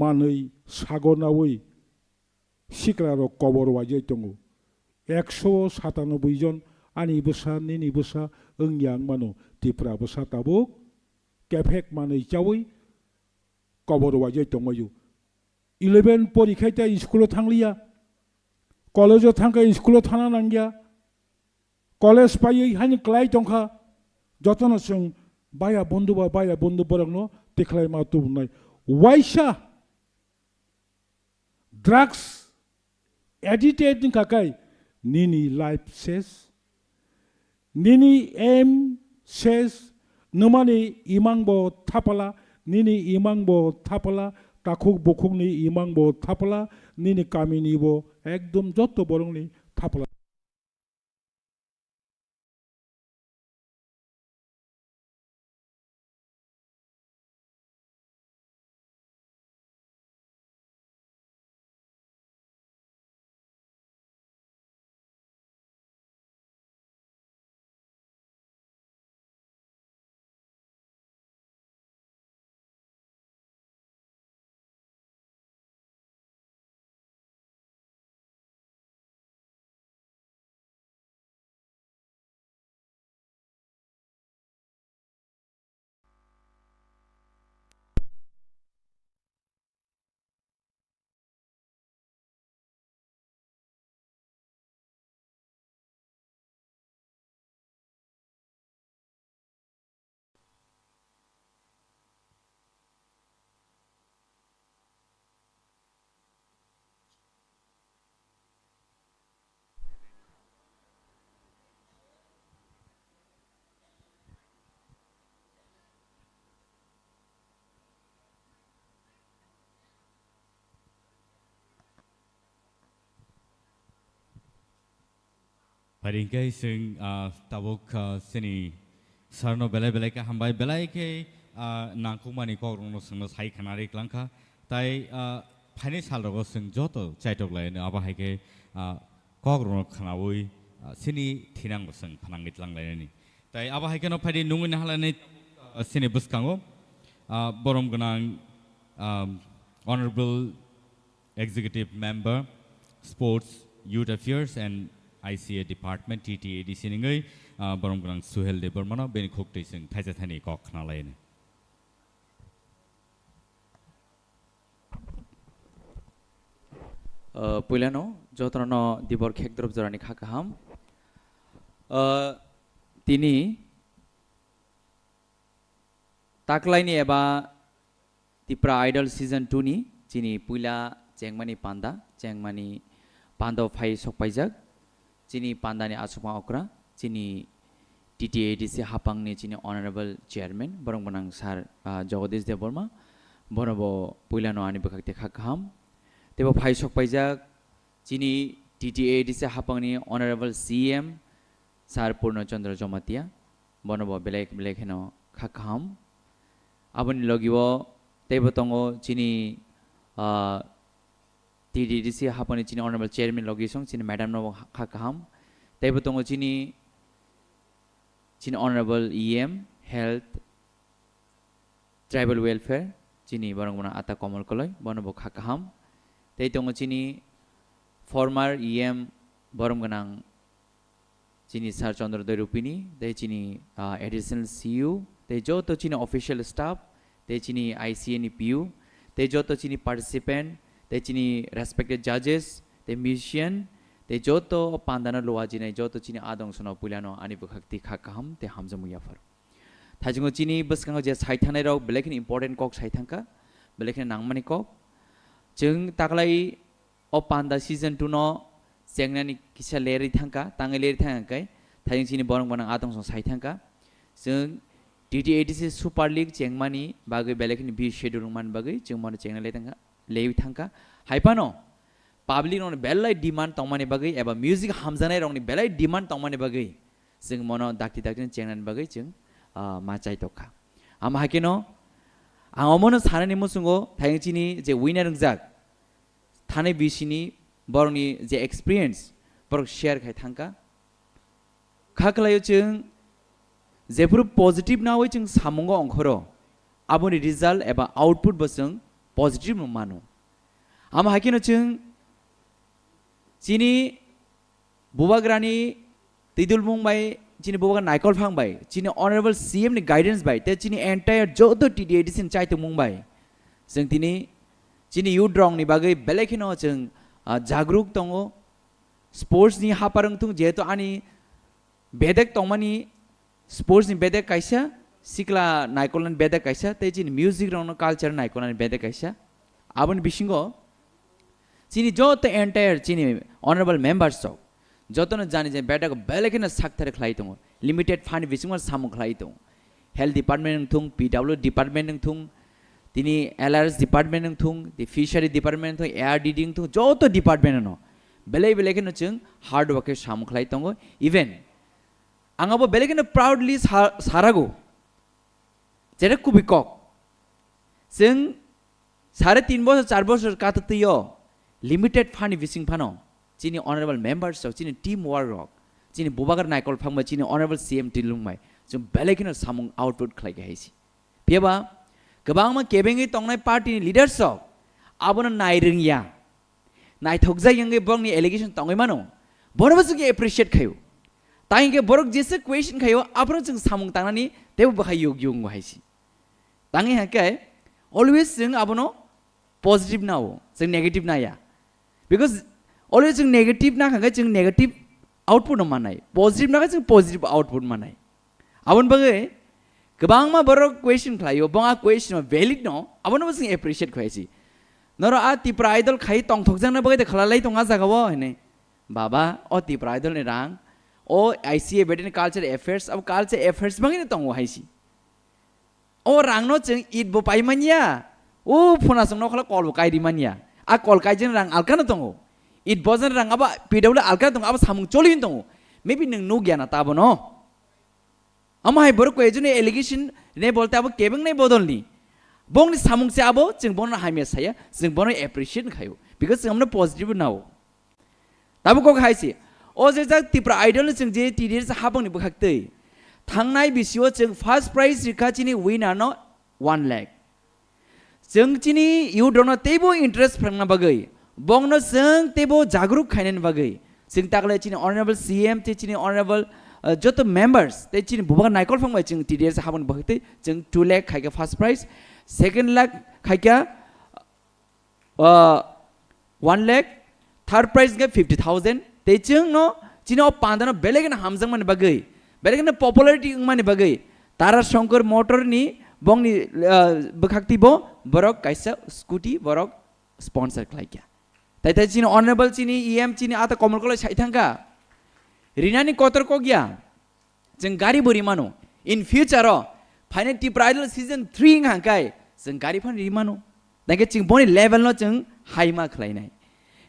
manwi sago naui sikla rok kobor waijai tongo. Ekso satanoboi jon ani bwsa, nini bwsa wngya wng mano. Tipra bwsa tabuk kephek manwi chaui kobor waijai tongmai o. Eleven porikhai ta school o thangliya, college o thangkha school o thana nangya, college paiwi haino klai tongkha. Jotono chwng baya bondhu ba baya bondhu borokno tikhlai ma tubunai. Waisa drugs addicted wngkha kai nini life ses, nini aim ses, nwmani imang bo thapala, nini imang bo thapala, takhuk bukhukni imang bo thapala, nini kamini bo ekdom jotto borokni thapala. Phaidi hwnkhe chwng, ah, tabuk, ah, chini sir no belai belai khe hambai, belai khe, ah, nangkukmani kok rokno chwngno sai khna ri kwlangkha. Tai, ah, phaini sal rogo chwng joto chaitok lai abo hai khe, ah, kok rokno khnaui, ah, chini thinang bo chwng phanangwi tlang lainani. Tai abo hai kheno phaidi nungwi nahalani, ah, chini bwskango, ah, borom gwnang, ah, Honorable Executive Member, Sports, Youth Affairs and I C A Department, T T A D C nungwi, ah, borom gwnang Suhel Debbarmano bini khuktwi chwng thaisa thani kok khna lainani. Uh, puilano jotono dibor khekdrop jorani kha kaham. Uh, tini taklaini eba Tipra Idol Season two ni chini puila chengmani panda, chengmani panda phai sokpaijak. Chini pandani achukma okra, chini T T A D C hapangni chini Honorable Chairman, borok gwnang Sir, ah, Jagadish Debbarma, bono bo puilano ani bwkhak te kha kaham. Teibo phai sokpaijak chini T T A D C hapangni Honorable C M, Sir Purno Chandra Jamatia, bono bo belai belai kheno kha kaham. Aboni logi o teibo tongo chini, ah, T T D C hapani chini Honorable Chairman logi song chini madam no kha kaham. Teibo tongo chini, chini Honorable E M Health Tribal Welfare chini borok gwnang Ata Komol Koloi, bono bo kha kaham. Tei tongo chini former E M borom gwnang chini Sir Chandra Doi Rupini, tei chini, ah, additional C U, tei joto chini official staff, tei chini I C A ni P U, tei joto chini participant, tei chini respected judges, tei musician, tei joto pandano luajinai joto chini adong sono puilano ani bwkhak ti kha kaham tei hamjakmung yaphar. Thaichungo chini bwskango je sai thangnai rok belai kheno important kok sai thangkha, belai kheno nangmani kok. Chwng taklai o panda season two no chengnani kisa lerwi thangkha, tangwi lerwi thangkha khe, thaichung chini borok gwnang atong song sai thangkha. Chwng T T A D C Super League chengmani bagwi belai kheno busy schedule wngmani bagwi chwng bono chengna le thangkha, lewi thangkha. Hai phano public rokni belai demand tongmani bagwi eba music hamjaknai rokni belai demand tongmani bagwi chwng bono dakti dakti chengnani bagwi chwng, ah, ma chai tokha. Ama hakeno ang omono sanani muchungo thaichung chini je winner wngjak, thanai bisini borokni je experience borok share khai thangkha. Kha kwlaio chwng jephuru positive nawi chwng samungo ongkhoro, aboni result eba output bo chwng positive no mano. Ama hai kheno chwng chini bubagrani twidulmung bai, chini bubagra Naikol Phang bai, chini honorable C M ni guidance bai, tei chini entire joto T T A D C ni chaitokmung bai, chwng tini chini youth rok ni bagwi belai kheno chwng, ah, jagruk tongo. Sports ni hapar wng thung, jehetu ani bedek tongmani, sports ni bedek kaisa, sikla naikolnani bedek kaisa, tei chini music rokno culture naikolnani bedek kaisa. Aboni bisingo chini joto entire chini honorable members rok jotono jani jani bedek belai kheno sakthar khlai tongo, limited fund bisingo samung khlai tongo. Health department wng thung, P W department wng thung, tini L R S department wng thung, the fishery department wng thung, A R D D wng thung, joto department no belai belai kheno chwng hard work khe samung khlai tongo. Even ang abo belai kheno proudly sa-, sarago. Jere kubui kok. Chwng sare tin bosor, char bosor kata twi o limited fund ni bising phano chini honorable members rok, chini team work rok, chini bubagra Naikol Phang bai, chini honorable C M Twidulmung bai, chwng belai kheno samung output khlai khe hai se. Phiya ba kwbangma kebengwi tongnai party ni leaders rok abono nai rwngya. Naithokjak wngwi borokni allegation tongwi mano. Borokbo chwng appreciate khaio. Tang hinkhe borok jesa question khaio, abono chwng samung tangnani teibo bwkhai yug yungo hai se. Tang hinkhe always chwng abono positive nao, chwng negative naya. Because always chwng negative nakha khe chwng negative output no mannai. Positive nakha chwng positive output mannai. Aboni bagwi kwbangma borok question khlaio, bong a question valid no, abono bo chwng appreciate khlai si. Noro a Tipra Idol khai tongthokjakna bagwi de khalalai tong a jaga o hwnwi. Baba, o Tipra Idol ni rang, o I C A between culture affairs, abo culture affairs bagwi no tongo hai si. O rangno chwng it bo pai manya. O phunasong nokhola kol bo kai ri manya. A kol kai jeng rang alkano tongo. It bojan rang abo P W alkano tongo, abo samung choli tongo. Maybe nwng nukya na tabo no. Amo hai borok koi joni allegation ne bolte abo kebeng nai bodol ni. Bongni samung se abo chwng bono hamya saya, chwng bono appreciate khayo. Because chwng amno positive nao. Tabuk kok hai se, o je jak Tipra Idol ni chwng je T D S habang ni bwkhak twi. Thangnai bisio chwng first prize rikha chini winner no one lakh. Chwng chini youth rokno teibo interest phrwngna bagwi, bongno chwng teibo jagruk khainani bagwi, chwng takle chini honorable C M tei chini honorable, uh, joto members tei chini bubagra Naikol Phang bai chwng T D S habang ni bwkhak twi chwng two lakh khaikha first prize, second lakh khaikha, uh, one lakh, third prize khe fifty thousand. Tei chwngno chini o pandano belai kheno hamjakmani bagwi, belai kheno popularity wngmani bagwi Tara Shankar Motor ni bongni, uh, bwkhak twi bo borok kaisa scooty borok sponsor khlai kha. Tai tai chini honorable chini E M chini ata Komol Kolai sai thangkha. Rinani kotor kok ya. Chwng gari bo rimano. In future o phainai Tipra Idol season three wng hangkai chwng gari phan rimano. Tangke chwng boni level no chwng high ma khlainai.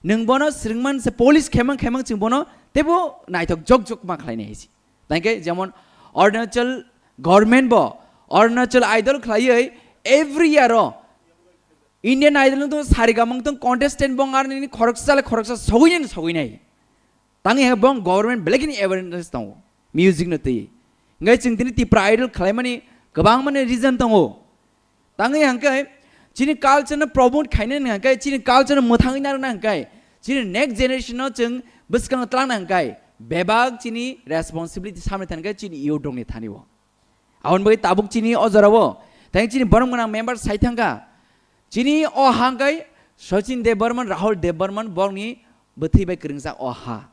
Nwng bono swrwngman se polish khemang khemang chwng bono teibo naithok jok jok ma khlainai hai se. Tangke jemon Arunachal government bo Arunachal Idol khlaiwi every year o Indian Idol wng tong, Saregamang wng tong, contestant bong ar nini khoroksa le khoroksa sogwi nai sogwi nai. Tang ya bong government belai khini awareness tongo music no twi. Ngai chwng tini Tipra Idol khlaimani kwbang mani reason tongo. Tang ya hangkai chini culture no promote khainani hangkai, chini culture no mwthangwi narwkna hangkai, chini next generation no chwng bwskang tlangna hangkai bebak chini responsibility samni thani kai chini youth rokni thani o. Aboni bagwi tabuk chini o jorao tei chini borok gwnang member sai thangkha. Chini o ha hwnkhe Sachin Debbarman, Rahul Debbarman borokni bwthwi bai kwrwngjak o ha.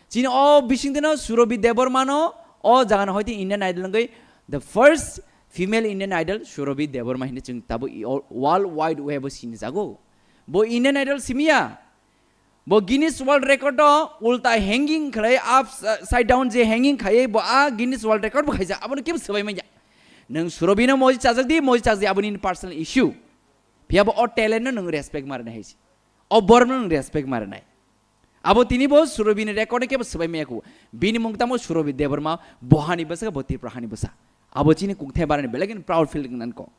Chini o bisingtwino Surabhi Debbarmano o jagano hoite Indian Idol wngwi the first female Indian Idol Surabhi Debbarma hinwi chwng tabuk i-, o-, world wide web o sinijago. Bo Indian Idol simiya. Bo Guinness World Record o ulta hanging khlai upside down je hanging khaiwi bo a Guinness World Record bo khaijak, abono kebo swbai manya. Nwng Surabhino moji chajak di, moji chajak di, aboni personal issue. Phiya bo o talent no nwng respect ma rwnai hai se. O borok no nwng respect ma rwnai. Abo tini bo Surabhini record kebo swbai maya kho. Bini mung tamo Surabhi Debbarma, bo hani bwsa, bo Tripura hani bwsa. Abo chini kungthai barani belai kheno proud feel wngnani kok.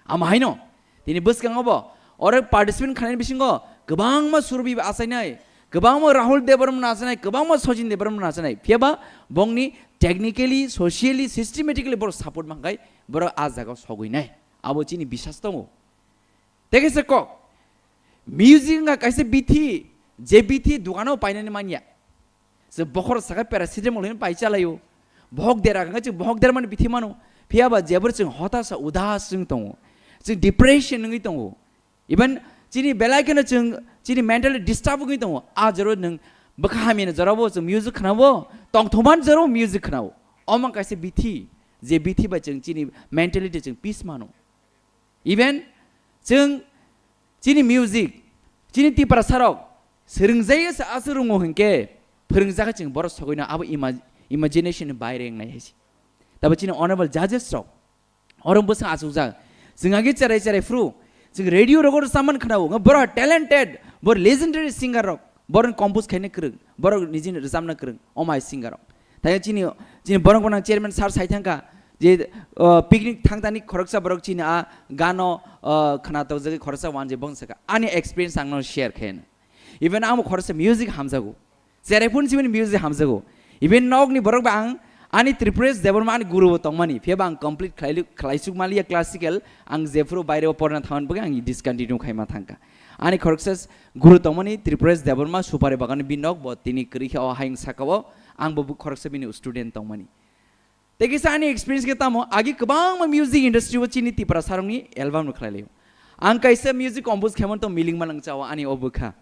Amo haino, tini bwskango bo, oro participant khlaini bisingo kwbangma Surabhi achainai, kwbangma Rahul Debbarma achainai, kwbangma Sachin Debbarma achainai. Phiya ba bongni technically, socially, systematically borok support mankhai, borok a jagao sogwinai. Abo chini bisas tongo. Tei kaisa kok, music wngkha kaisa bithi, je bithi dukano painani manya. Chwng bokhorok sakha paracetamol hinwi pai chalaio. Bohok dera hwnkhe chwng bohok dermani bithi mano. Phiya ba jeboro chwng hotasa udas wng tongo. Chwng depression wngwi tongo. Even chini belai kheno chwng chini mentally disturb wngwi tongo. A joro nwng bwkha hamyani jorabo chwng music khnao, tongthokmani jorabo music khnao. Omo kaisa bithi, je bithi bai chwng chini mentality chwng peace mano. Even chwng chini music, chini Tiprasarok swrwngjaio se aswk rwngo hinkhe phwrwngjak chwng borok sogwino abo ima-, imagination ni baire wngnai hai se. Tabo chini honorable judges rok oro bwswng achukjak. Chwng agi cherai cherai phuru chwng radio rogo rwchapmani khnao, wngkha borok talented, borok legendary singer rok, borok compose khaina kwrwng, borok nijini rwchapna kwrwng, omai singer rok. Thai chini, chini borok gwnang chairman sir sai thangkha je, uh, picnic thangtani khoroksa borok chini a gano, uh, khwnatok jagwi khoroksa wan je bong sakha. Ani experience ang no share khaina. Even ang khoroksa music hamjago. Cherai phuru chini music hamjago. Even nokni borok ba ang ani Tripuresh Debbarma ani guru bo tongmani. Phiya ba ang complete khlai-, khlaisuk maliya classical. Ang jephuru baire o porna thangan bagwi ang discontinue khaima thangkha. Ani khoroksa guru tongmani Tripuresh Debbarma Supari Bagan binok bo tini kwrwi khe o hayung saka o ang bo khoroksa bini student tongmani. Tei kisa ani experience khe tamo, agi kwbangma music industry o chini Tiprasa rokni album no khlai laio. Ang kaisa music compose khaimani tong miling manang chao ani o bwkha.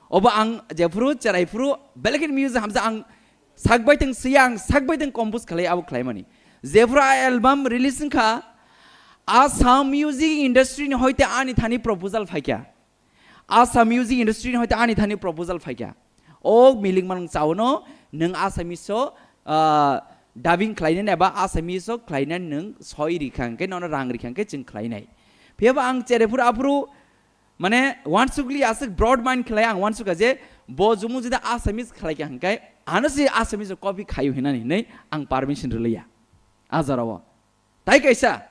Obo ang jephuru cherai phuru belai kheno music hamsa ang sak bai tong siya ang sak bai tong compose khlai abo khlaimani. Jephuru a album release wngkha, Assam music industry ni hoite ani thani proposal phaikha. Assam music industry ni hoite ani thani proposal phaikha. O miling manang chaono nwng Assamese o, ah, dubbing khlainai ba Assamese o khlainai nwng soi rikha hwnkhe nono rang rikha hwnkhe chwng khlainai. Phiyaba ang cherai phuru aphuru mane wansukli aswk broad mind khlai ang wansukha je bo jumu jodi Assamese khlaikha hwnkhe ano se Assamese o copy khaio hinani hinwi ang permission rwliya. A jorao. Tai kaisa,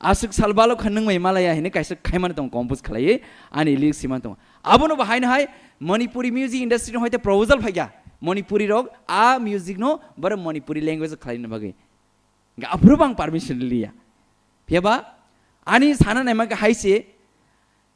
aswk sal balo kha nwng mai malaya hinwi kaisa khaimani tongo compose khlaiwi ani lyrics simani tongo. Abono bo haino hai Manipuri music industry ni hoite proposal phaikha. Manipuri rok a music no borok Manipuri language o khlaina bagwi. Hwnkhe aphuru bo ang permission liya. Phiyaba ani sana naima khe hai se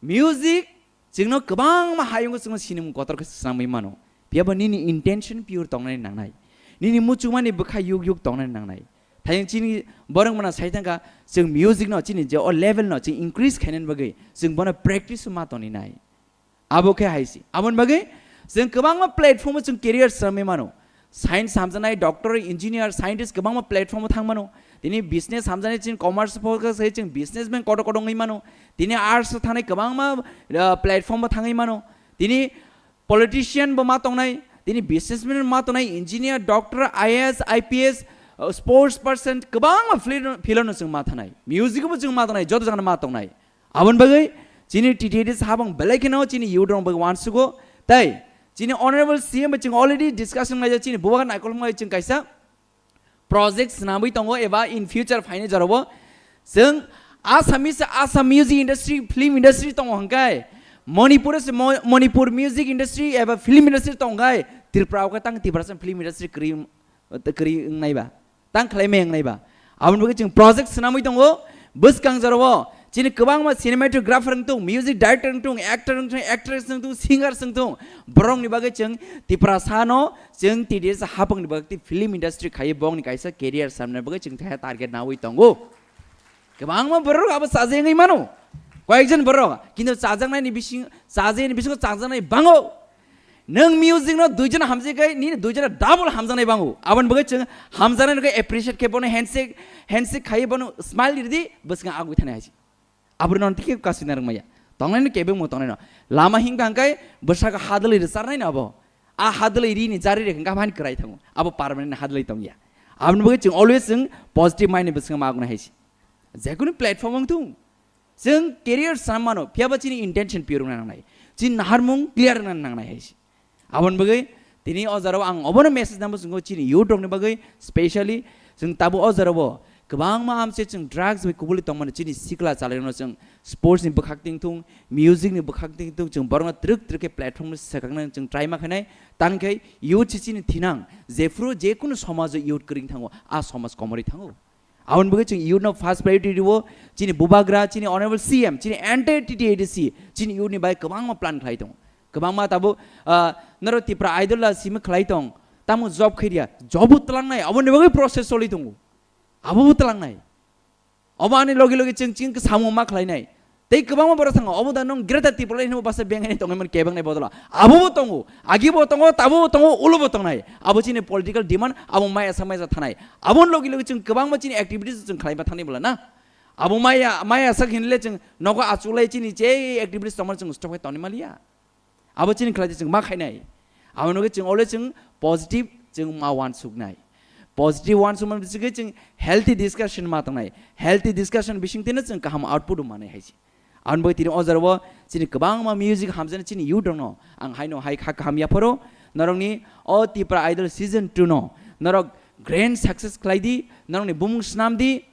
music chwngno kwbangma hayungo chwngno sinimung kotor khe swnamwi mano. Phiyaba nini intention pure tongnani nangnai. Nini muchungmani bwkha yuk yuk tongnani nangnai. Thayung chini borok mano sai thangkha chwng music no chini je o level no chwng increase khainani bagwi chwng bono practice ma tongni nai. Abo khe hai se. Aboni bagwi chwng kwbangma platform o chwng career swnamwi mano. Science hamjaknai, doctor, engineer, scientist kwbangma platform o thang mano. Tini business hamjaknai chwng commerce focus khai chwng businessman kotor kotor wngwi mano. Tini arts o thangnai kwbangma, ah, platform o thangwi mano. Tini politician bo ma tongnai, tini businessman ma tongnai, engineer, doctor, I A S, I P S, uh, sports person, kwbangma field, field no chwng ma thanai. Music bo chwng ma tongnai, joto jagano ma tongnai. Aboni bagwi chini T T A D habang belai kheno chini youth rok bagwi wansugo. Tai chini honorable C M bai chwng already discussion laijak chini bubagra naikol wngwi chwng kaisa project swnamwi tongo eba in future phainai jorabo chwng Assamese, Assam music industry, film industry tongo hwnkhe Manipur se Mo-, Manipur music industry eba film industry tongo hwnkhe Tripura o khe tang Tiprasa film industry kwrwi, kwrwi wngnai ba, tang khlai mai wngnai ba. Aboni bagwi chwng project swnamwi tongo bwskang jorabo. Chini kwbangma cinematographer wng tong, music director wng tong, actor wng tong, actress wng tong, singer wng tong. Borokni bagwi chwng Tiprasa no chwng T D S hapangni bagwi film industry khaiwi bongni kaisa career samna bagwi chwng thaya target nawi tongo. Kwbangma borok abo chajai wngwi mano. Koyekjon borok kintu chajaknaini bising, chajaknaini bisingo chajaknai bango. Nwng music no duijon hamjai kai, nini duijon double hamjaknai bango. Aboni bagwi chwng hamjaknai no khe appreciate khe bono handshake, handshake khaiwi bono smile ridi, bwskango agwi thani hai se. Aboni no tiki kasina rwngmaya. Tongnai no kebengmo tongnai no. Lama himkha hwnkhe bwsakhe hadwlwi rwcharnai no abo. A hadwlwi rini jari rikha hwnkhe aphani kwrai thango. Abo permanent hadwlwi tongya. Aboni bagwi chwng always chwng positive mind ni bwskango ma agwi hai se. Jekunu platform wng thung. Chwng career sam mano, phiyaba chini intention pure wngna nangnai. Chini naharmung clear wngna nangnai hai se. Aboni bagwi tini o jorao ang obono message nangbo chwngkho chini youth rokni bagwi, specially chwng tabuk o jorao kwbangma amse chwng drugs bai kubuli tongmani chini sikla chalairokno chwng sports ni bwkhak tingthung, music ni bwkhak tingthung, chwng borokno twrwk twrwk khe platform no swkaknani chwng try ma khainai. Tangkhe youth se chini thinang, jephru jekunu somajo youth kwrwng thango, a somaj komorwi thango. Aboni bagwi chwng youth no first priority rwo, chini bubagra, chini honorable C M, chini entire T T A D C, chini youth ni bai kwbangma plan khlai tongo. Kwbangma tabuk, ah, norok Tipra Idol la simi khlai tong, tamo job khairiya, job bo twlangnai, aboni bagwi process choli tongo. Abo bo twlangnai. Obo ani logi logi chwng chini samung ma khlainai. Tei kwbangma borok thango, obo da nwng Greater Tipraland hinwi basa bengaini tongwi mani kebeng nai bodolo. Abo bo tongo, agi bo tongo, tabo bo tongo, ulo bo tongnai. Abo chini political demand, abo maya sa maya sa thanai. Aboni logi logi chwng kwbangma chini activities chwng khlaiba thani bola na. Abo maya, maya sak hinle chwng nogo achulai chini je activities tongmani chwng stop khai tongni maliya. Abo chini khlai chwng ma khainai. Abo nugwi chwng always chwng positive chwng ma wansuknai. Positive wansukmani bisingtwi chwng healthy discussion ma tongnai. Healthy discussion bisingtwino chwng kaham output manai hai se. Aboni bagwi tini o jora o chini kwbangma music hamjaknai chini youth rokno ang haino hai kha kaham yapharo norokni o Tipra Idol season two no norok grand success khlai di, norokni bumung snam di.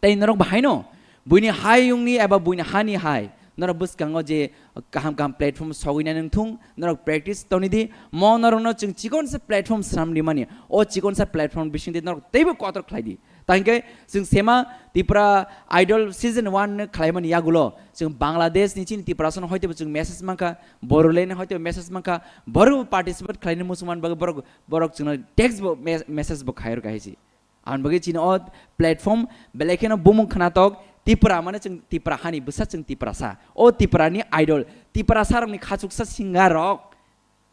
Tei norok bahaino buini hayungni eba buini hani hai norok bwskango je kaham kaham platform sogwina nung thung, norok practice toni di, mo norokno chwng chikonsa platform swnam rimani, o chikonsa platform bisingtwi norok teibo kotor khlai di. Tangkhe chwng sema Tipra Idol season one no khlaimani yagulo chwng Bangladesh ni chini Tiprasa no hoitebo chwng message mankha, Bodoland ni hoitebo message mankha, borok participate khlaini muchungmani bagwi borok, borok chwngno text bo me-, message bo khairok hai se. Aboni bagwi chini o platform belai kheno bumung khnatok Tipra, mane chwng Tipra hani bwsa, chwng Tiprasa. O Tiprani idol, Tiprasa rokni khachuksa singer rok.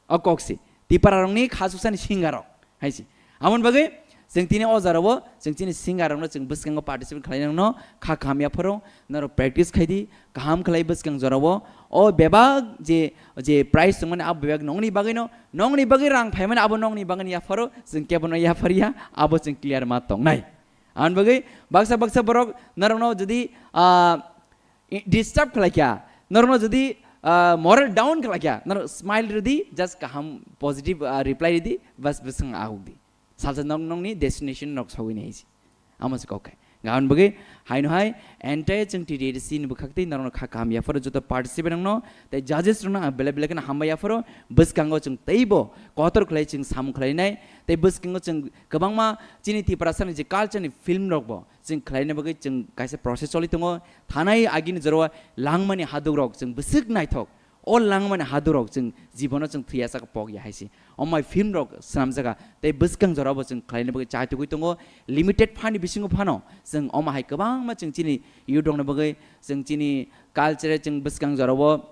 O kok se. Tipra rokni khachuksani singer rok. Hai se. Aboni bagwi chwng tini o jora o chwng chini singer rokno chwng bwskango participate khlai nangno kha kaham yapharo norok practice khai di, kaham khlai bwskang jora o. O bebak je, je prize tongmani abo bebak nongni bagwino Nongni bagwi rang phaimani abo nongni bagwini yapharo, chwng kebono yapharya, abo chwng clear ma tongnai. Aboni bagwi baksa baksa borok norokno jodi, ah, i-, disturb khlaikha, norokno jodi, ah, moral down khlaikha, norok smile rwdi, just kaham positive, ah, reply rwdi, bas bwswng ahukdi. Salsa norok nongni destination norok sogwi nai se. Amo se kok khai. Aboni bagwi haino hai entire chwng T T A D C ni bwkhak tei norokno kha kaham yapharo joto participant rokno tei judges rokno ang belai belai kheno hambai yapharo. Bwskango chwng teibo kotor khlai chwng samung khlainai tei bwskango chwng kwbangma chini Tiprasani je culture ni film rokbo chwng khlaina bagwi chwng kaisa process choli tongo. Thanai agini jora o langmani haduk rok chwng bwswk naithok. O langmani hadurok chwng jibono chwng thwiya saka pok ya hai se. O mai film rok swnamjaka tei bwskang jorabo chwng khlaina bagwi chai tugwi tongo. Limited phani bisingo phano chwng omo hai kwbangma chwng chini youth rokni bagwi chwng chini culture chwng bwskang jorabo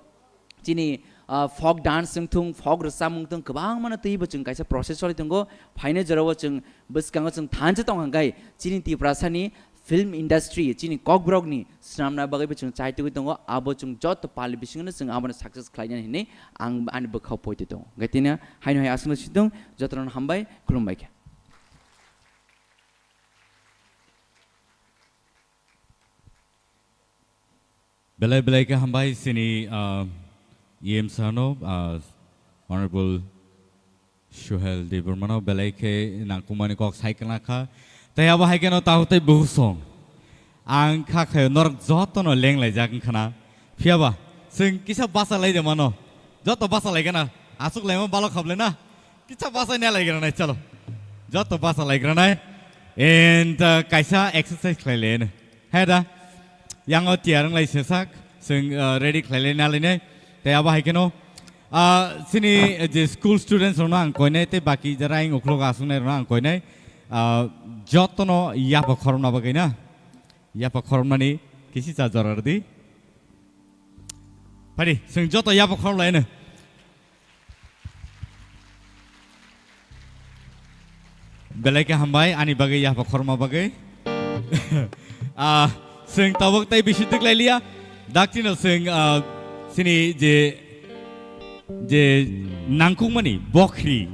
chini, ah, folk dance wng thung, folk rwchapmung thung kwbangmano twibo chwng kaisa process choli tongo. Phaina jorabo chwng bwskango chwng thansa tong hwnkhe chini Tiprasani film industry chini kokborokni swnamna bagwibo chwng chai tugwi tongo, abo chwng joto pali bisingono chwng abono success khlainani hinwi ang ani bwkhao poito tongo. Hwnkhe tini haino hai aswkno sitwng, jotono hambai, khulumbai kha. Belai belai khe hambai chini, ah, E M sano, ah, Honorable Suhel Debbarmano belai khe nangkukmani kok sai kwna kha. Tei abo hai kheno tahu tei buhusong. Ang kha khe norok jotono lenglaijak wngkhana. Phiyaba chwng kisa basa lai de mano. Joto basa lai gana. Aswk laima balok khablai na. Kisa basa nya lai gana nai chalo. Joto basa lai gana nai. And, uh, kaisa exercise khlai le. Hai da. Yango tiyar wng lai se sak. Chwng, uh, ready khlai lai na lai nai. Tei abo hai kheno. Ah, chini je school students rokno ang koinai tei baki jara ayang ukhulok aswknai rokno ang koinai, ah, jotono yapha khorokna bagwi na, yapha khoroknani kisi cha jora rwdi. Phadi, chwng joto yapha khorok laino. Belai khe hambai ani bagwi yapha khorma bagwi. Ah, chwng tabuk tei bisi twk lai liya. Daktino chwng, ah, chini je, je nangkukmani bokhri,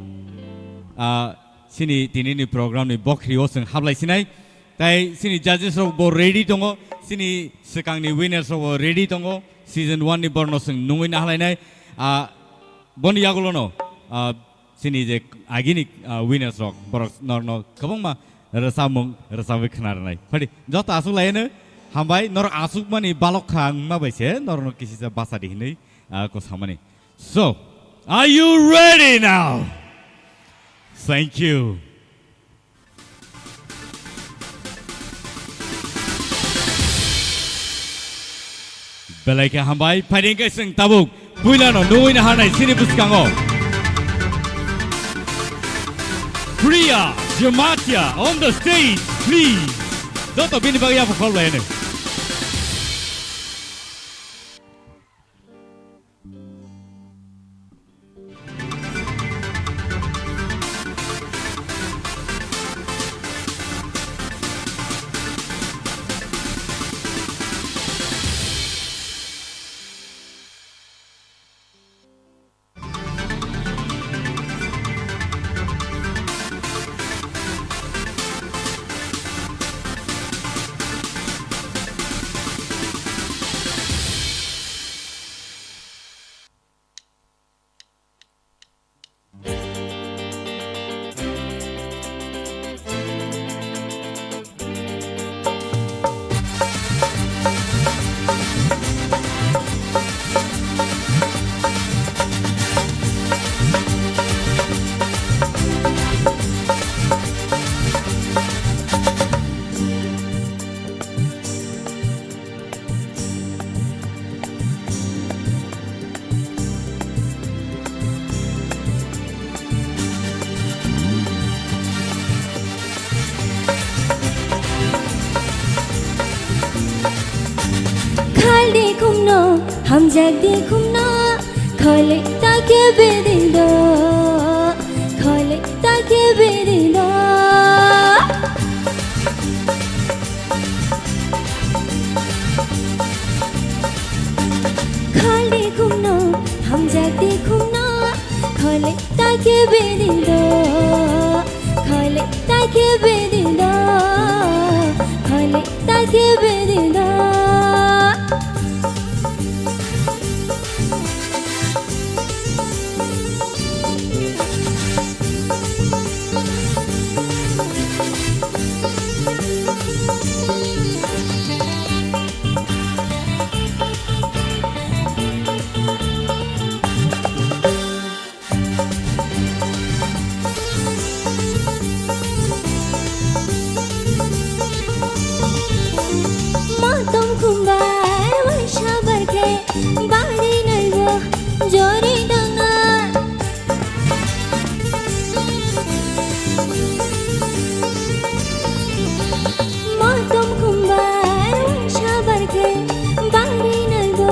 ah, chini tinini program ni bokhri o chwng hablai sinai. Tai chini judges rok bo ready tongo, chini swkangni winners rok bo ready tongo. Season one ni borno chwng nungwi nahlainai. Ah, boni yagulono, ah, chini je agini, ah, winners rok, borok norokno kwbangma rwchapmung rwchapwi khna rwnai. Phadi joto aswk laino hambai, norok aswkmani balok kha wngma bai se norokno kisisa basa di hinwi, ah, ko samani. So, are you ready now? Thank you. Belai khe hambai, phaidi khe chwng tabuk puilano nugwi naharnai chini bwskango. Priya Jamatia on the stage, please. Joto bini bagwi yapha khol laino. Khaldi khumno, hamjakdi khumno, khole ta khe bedi do, khole ta khe bedi do. Khaldi khumno, hamjakdi khumno, khole ta khe bedi do, khole ta khe bedi do, khole ta khe bedi do. Motom khumbai waisa barkhe bari naibo jori danga. Motom khumbai waisa barkhe bari naibo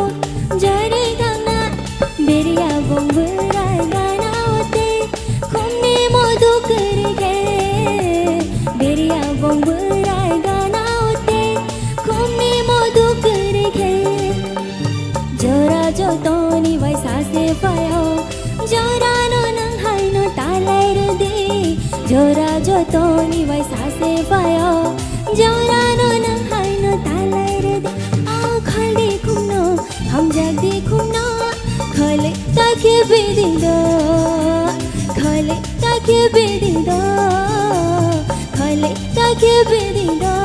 jori danga. Beriya bong bwrai gana ote, khumni modu kwrwi khe. Beriya bong bwrai gana ote, khumni modu kwrwi khe. Jora jotoni bai sase phaio, jorano nwng haino talai rwdi. Jora jotoni bai sase phaio, jorano nwng haino talai rwdi. O khaldi khumno, hamjakdi khumno, khole ta khe bedi do, khole ta khe bedi do, khole ta khe bedi do.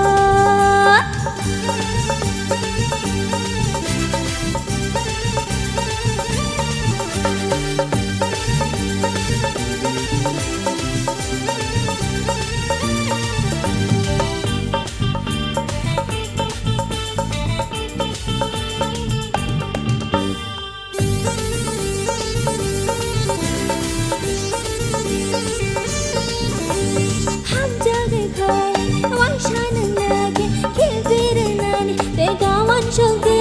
Hamjagwi khai waisa nwngnai khe, khe biri nani tei gawan sokdi.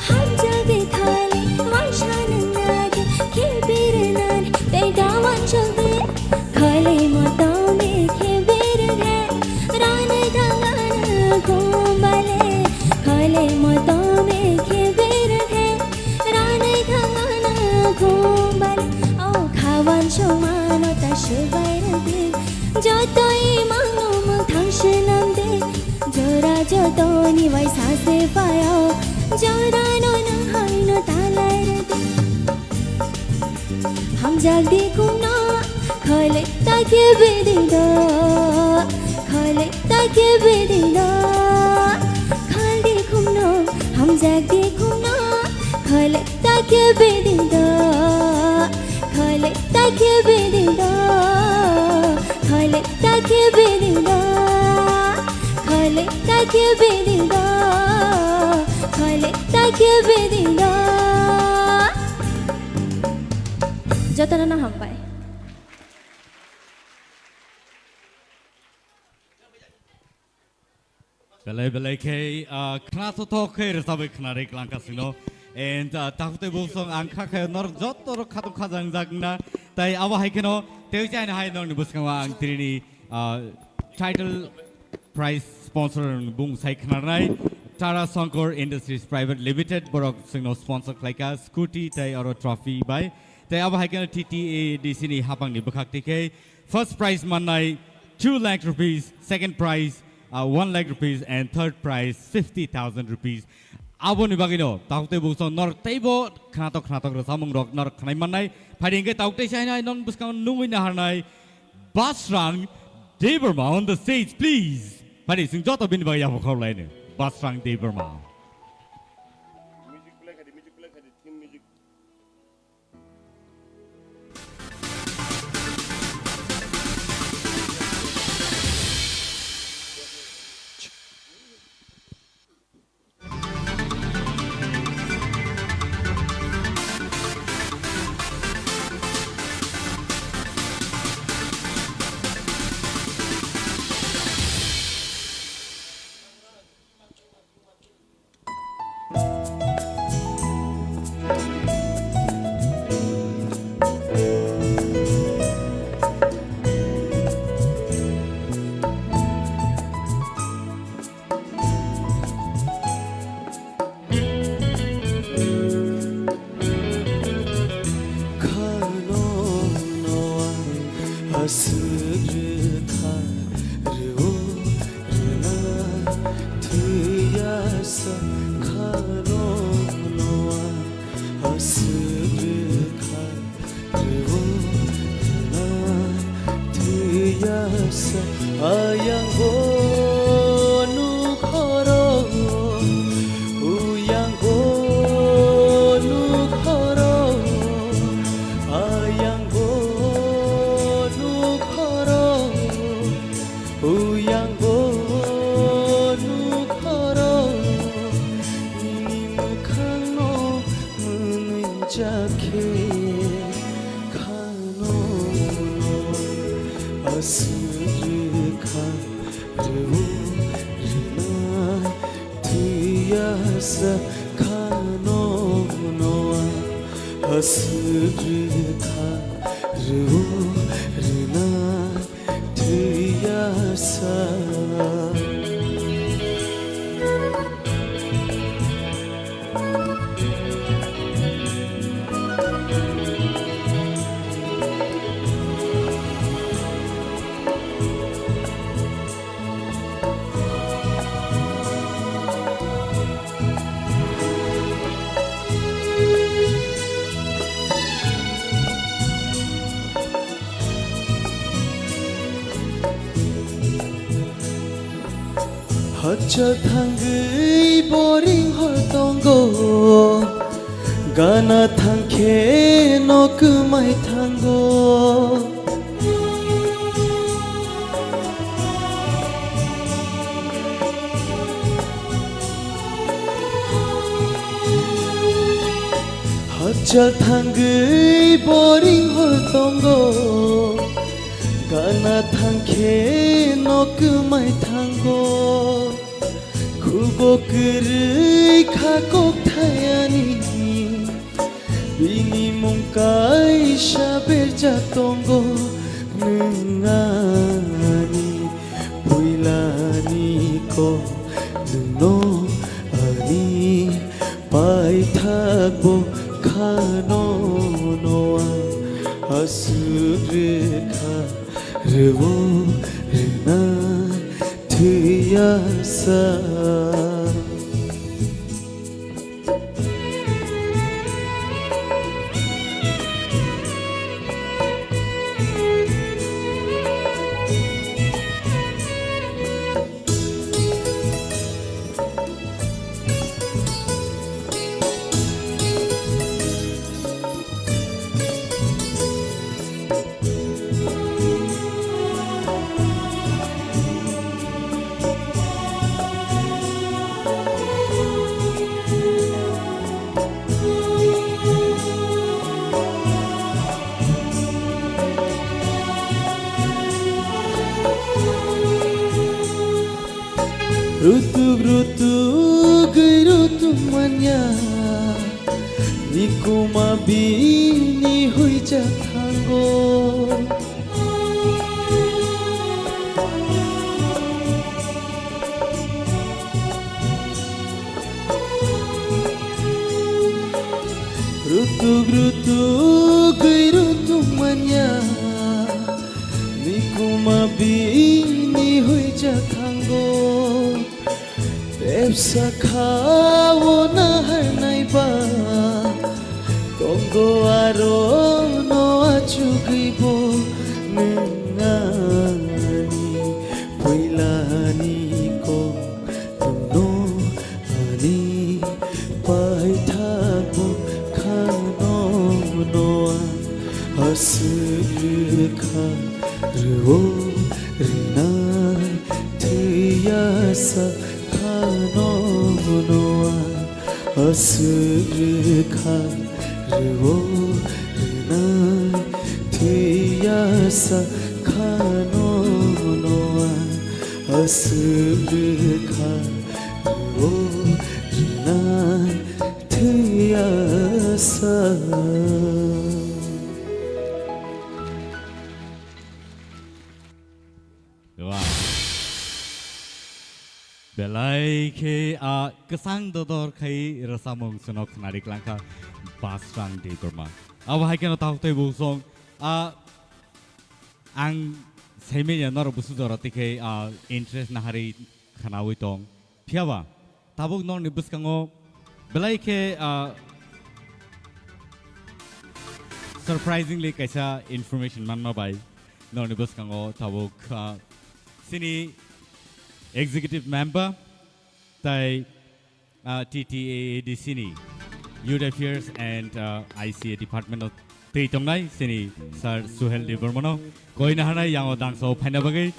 Hamjagwi khai waisa nwngnai khe, khe biri nani tei gawan sokdi. Khole motom khe biri khe, ranai thangana khumbale. Khole motom khe biri khe, ranai thangana khumbale. O khawan somano ta swbai rwdi, joto imang no mwthang swnamdi. Jora jotoni bai sase phaio, jorano nwng haino talai rwdi. Hamjakdi khumno, khole ta khe bedi do, khole ta khe bedi do. Khaldi khumno, hamjakdi khumno, khole ta khe bedi do, khole ta khe bedi do, khole Takhe bini no, khole takhe bini no, khole takhe bini no. Jotono no hambai. Belai belai khe, ah, khna thothok khe rwchabwi khna rwui klangkha chwngno. And, ah, takhuk tei buksong ang kha khe norok joto rok khatung khajang jak wngna. Tai abo hai kheno tei chaina hai norokni bwskango ang tini, ah, title prize sponsor bung sai khnarnai Tara Sankar Industries Private Limited borok chwngno sponsor khlaikha scooty tei oro trophy bai. Tai abo hai kheno T T A D C ni hapangni bwkhak twi khe first prize mannai two lakh rupees, second prize, uh, one lakh rupees, and third prize fifty thousand rupees. Aboni bagwino takhuk tei buksong norok teibo khnatok khnatok rwchapmung rok norok khnai mannai. Phaidi hwnkhe takhuk tei chainai non bwskango nungwi naharnai Basrang Debbarma on the stage, please. Phaidi chwng joto bini bagwi yapha khorlaino. Basrang Debbarma. Khano noa aswk rwkha rw-o rwna thwiya sa. Khano noa aswk rwkha rw-o rwna thwiya sa. Ayang bo nukhoro, uyang bo nukhoro, ayang bo nukhoro, uyang bo nukhoro, nini mwkhangno mwnwi jakhe khano aswk rwkha rw-o rwna thwiya sa. Khano noa aswk rwkha rw-o rwna thwiya sa. Hachal thangwi boring hor tongo, gana thangkhe no kwmai thango. Hachal thangwi boring hor tongo, gana thangkhe no kwmai thango. Khugo kwrwi kha kok thayani, bini mung kaisa berjak tongo. Nwng ani puilani kok, nwngno ani paithakbo khano noa aswk rwkha rw-o rwna thwiya sa. Ikuma bini huija thango. Rutuk rutuk gwi rutuk manya. Nikuma bini huija thango. Tepsa kha o naharnai ba, tongo aro no achugwi bo nwng ani puilani kok tongno ani paithak bo khano no ang aswk rwkha rwo rwnai thwiya sa khano no ang aswk rwkha rwo rwnai thwiya sa khano no ang aswk rwkha rwo rwnai thwiya sa. Wow. Belai khe, ah, kwchang dodor khai rwchapmung chwngno khwnari klangkha Basrang Debbarma. Abo hai kheno tabuk tei buk song, ah, ang saimanya norok busu jora tikhe, ah, interest naharwi khwnawi tong. Phiyaba tabuk norokni bwskango belai khe, ah, surprisingly kaisa information manma bai norokni bwskango tabuk, ah, chini executive member tai, ah, T T A A D C ni Youth Affairs and, ah, I C A department o twi tongnai chini Sir Suhel Debbarmano koi naharnai yango dangsa o phaina bagwi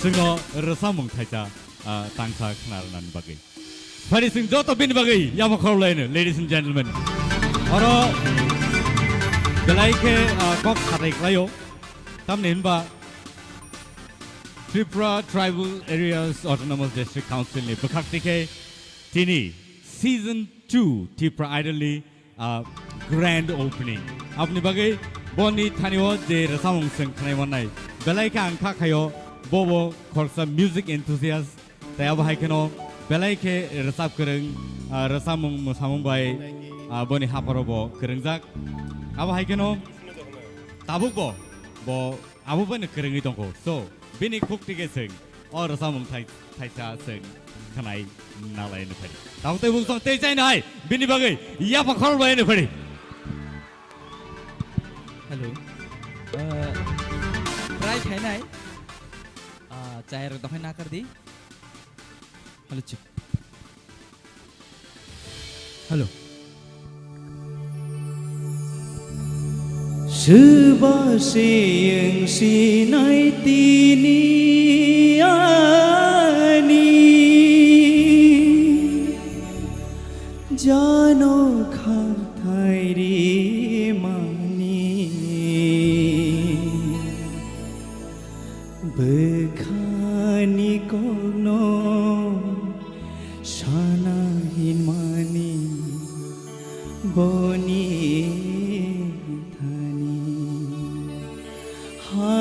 chwngno rwchapmung thaisa, ah, tangsa khwna rwnani bagwi. Phani chwng joto bini bagwi yapha khorlaino, ladies and gentlemen. Oro belai khe, ah, kok satai khlaio. Tamni hinba Tripura Tribal Areas Autonomous District Council ni bwkhak tikhe tini season two Tipra Idol ni, ah, grand opening. Aboni bagwi boni thani o je rwchapmung chwng khwnai mannai. Belai khe ang kha khaio, bo bo khoroksa music enthusiast. Tai abo hai kheno belai khe rwchap kwrwng, ah, rwchapmung mwsamung bai, ah, boni hapharo bo kwrwngjak. Abo hai kheno tabuk bo, bo abo bai no kwrwngwi tongkho. So, bini khuk tike chwng o rwchapmung thai-, thaisa chwng khwnai nalai no phari. Tabuk tei bung song tei chai no hai, bini bagwi yapha khorok bai no phari. Hello. Uh, try khainai. Ah, chai rok dokhai nakar di. Hello, check. Hello. Swba se wng sinai tini ani jano khathai ri mani. Bwkhani kokno sana hinmani boni thani ha.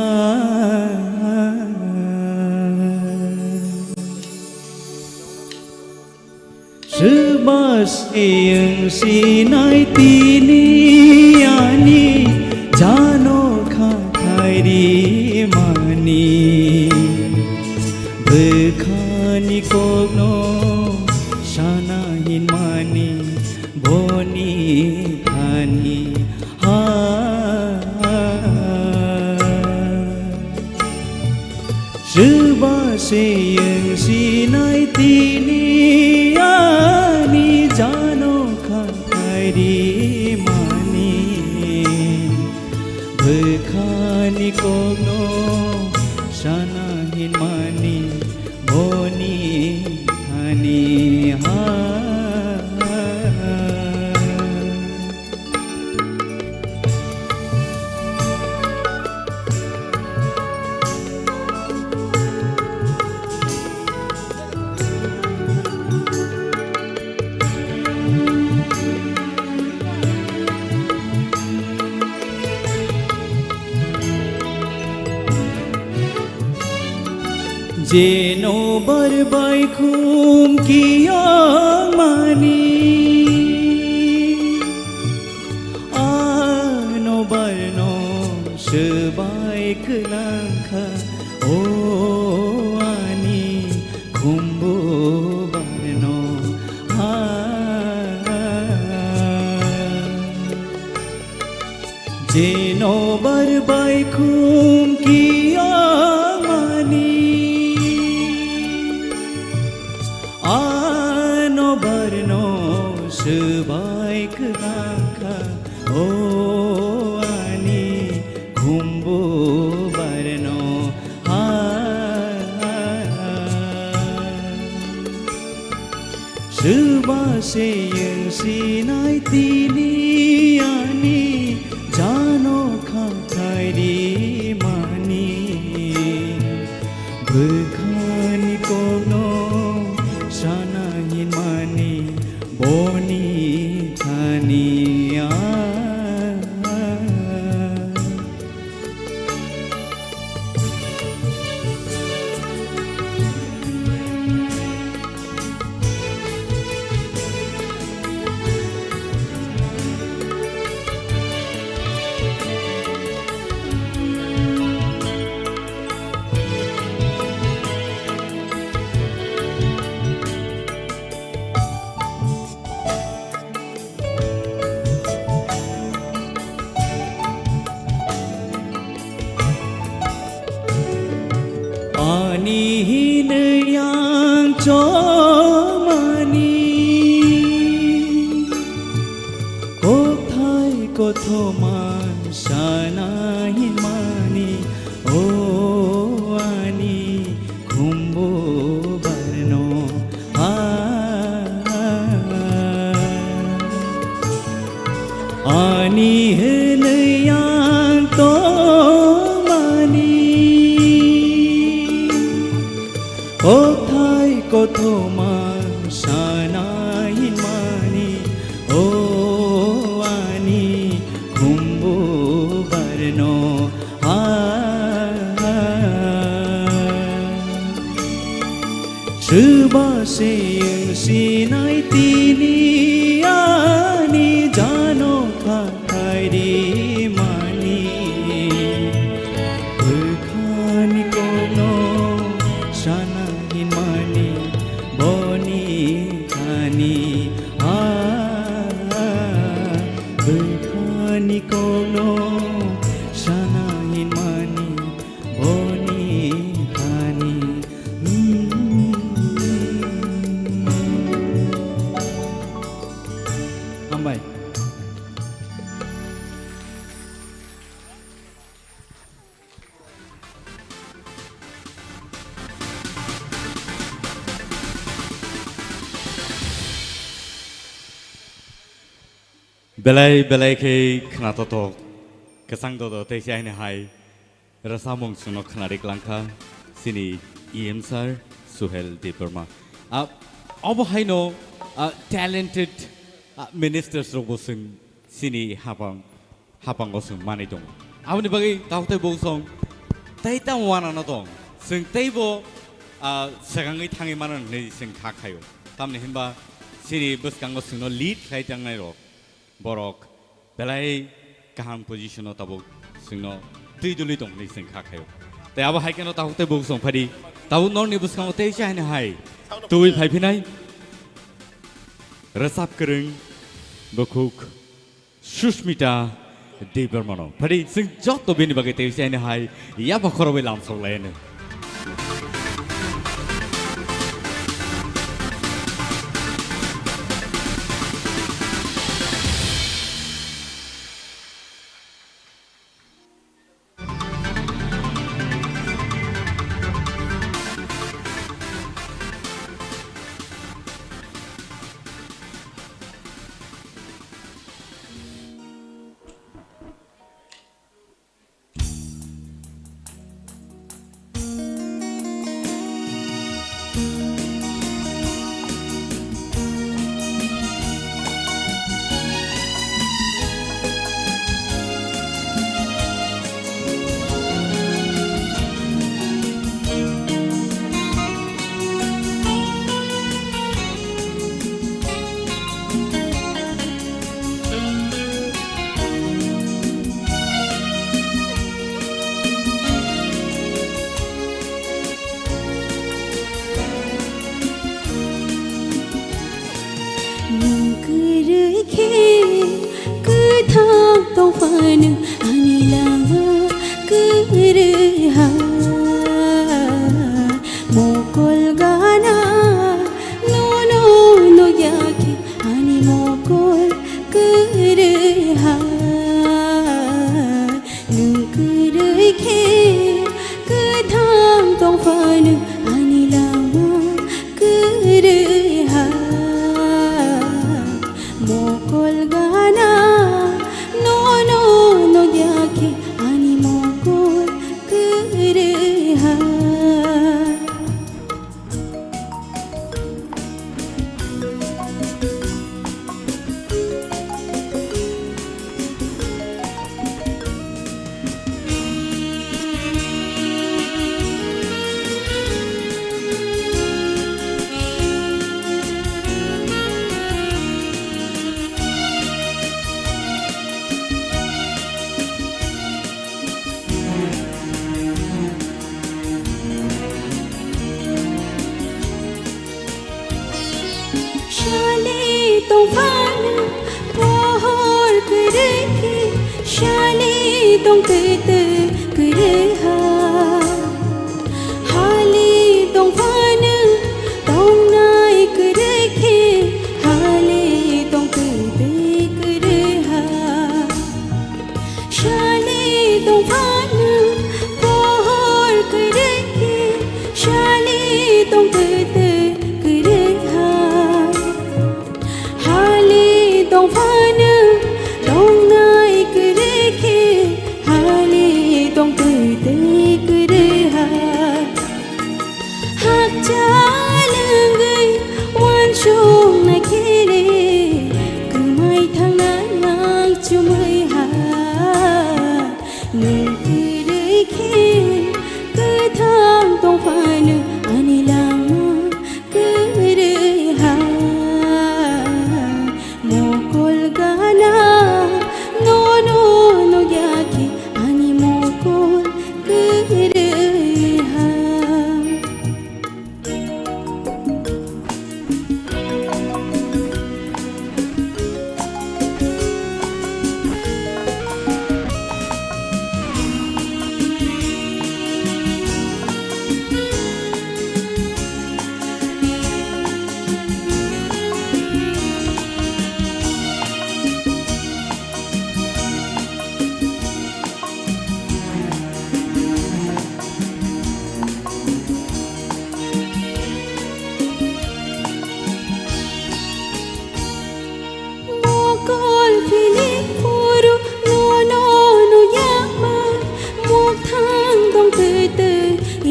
Swba se wng sinai tini ani jano khathai ri mani. Bwkhani kokno sana hinmani boni thani ha. Swba se wng sinai tini ani jano khathai ri mani. Bwkhani kokno sana hinmani boni thani ha. Jeno bar bai khum kiyang mani, ano barno swbai kwlang kha, o ani khumbu barno ha. Jeno bar bai khum kiyang mani, ano barno swbai kwlang kha, o ani khumbu barno ha. Swba se yang sinai tini ani jano khathai ri mani. Bwkhani kokno sana hin mani boni thani a. Ani hinwi ang chomani, kothai kothoma sana hinmani, o ani khumbu barno ha. Ani hinwi ang tongmani, kothai kothoma sana hinmani, o ani khumbu barno ha. Swba se ang sinai tini ani jano khathai ri mani. Bwkhani kokno sana hinmani boni thani a. Bwkhani kokno sana hinmani boni thani. Hambai. Belai belai khe khnatotok, kwchang dodo tei se aini hai rwchapmung chwngno khnari klangkha chini E M sir Suhel Debbarma. Ah, obo haino, ah, talented, ah, ministers rokbo chwng chini hapang, hapango chwng manwi tongo. Aboni bagwi tabuk tei bosong tei tamo wanano tong. Chwng teibo, ah, swkangwi thangwi mano hwnwi chwng kha khaio. Tamni hwnba chini bwskango chwngno lead khlai tangnai rok. Borok belai kaham position o tabuk chwngno twi dului tong hwnwi chwng kha khaio. Tei abo hai kheno tabuk tei bosong phadi. Tabuk norni bwskango tei se haino hai tubui phai phinai rwchap kwrwng bukhuk Sushmita Debbarmano. Phadi chwng joto bini bagwi tei se haino hai yapha khorobwi lamsok lai anw. Ani lama kwrwi ha, mokol gana, nono nukya khe ani mokol kwrwi ha. Nwng kwrwi khe kwthang tongphano ani lama kwrwi ha. Mokol gana, nono nukya khe ani mokol kwrwi ha. Sali tongphano pohor kwrwi khe, sali tongtwi twi kwrwi ha. Hali tongphano tongnai kwrwi khe, hali tongtwi twi kwrwi ha. Sali tongphano pohor kwrwi khe, sali tongtwi twi kwrwi ha. Hali tongphano tongnai kwrwi khe, hali tongtwi twi kwrwi ha. Hakchal wngwi uansukna khe le, kwmai thangna nang chumui ha. Nwng kwrwi khe kwthang tongphano ani lama kwrwi ha. Mokol gana, nono nukya khe ani mokol kwrwi ha. Mokol philip phuru nono nuyama, mokthang tong twi twi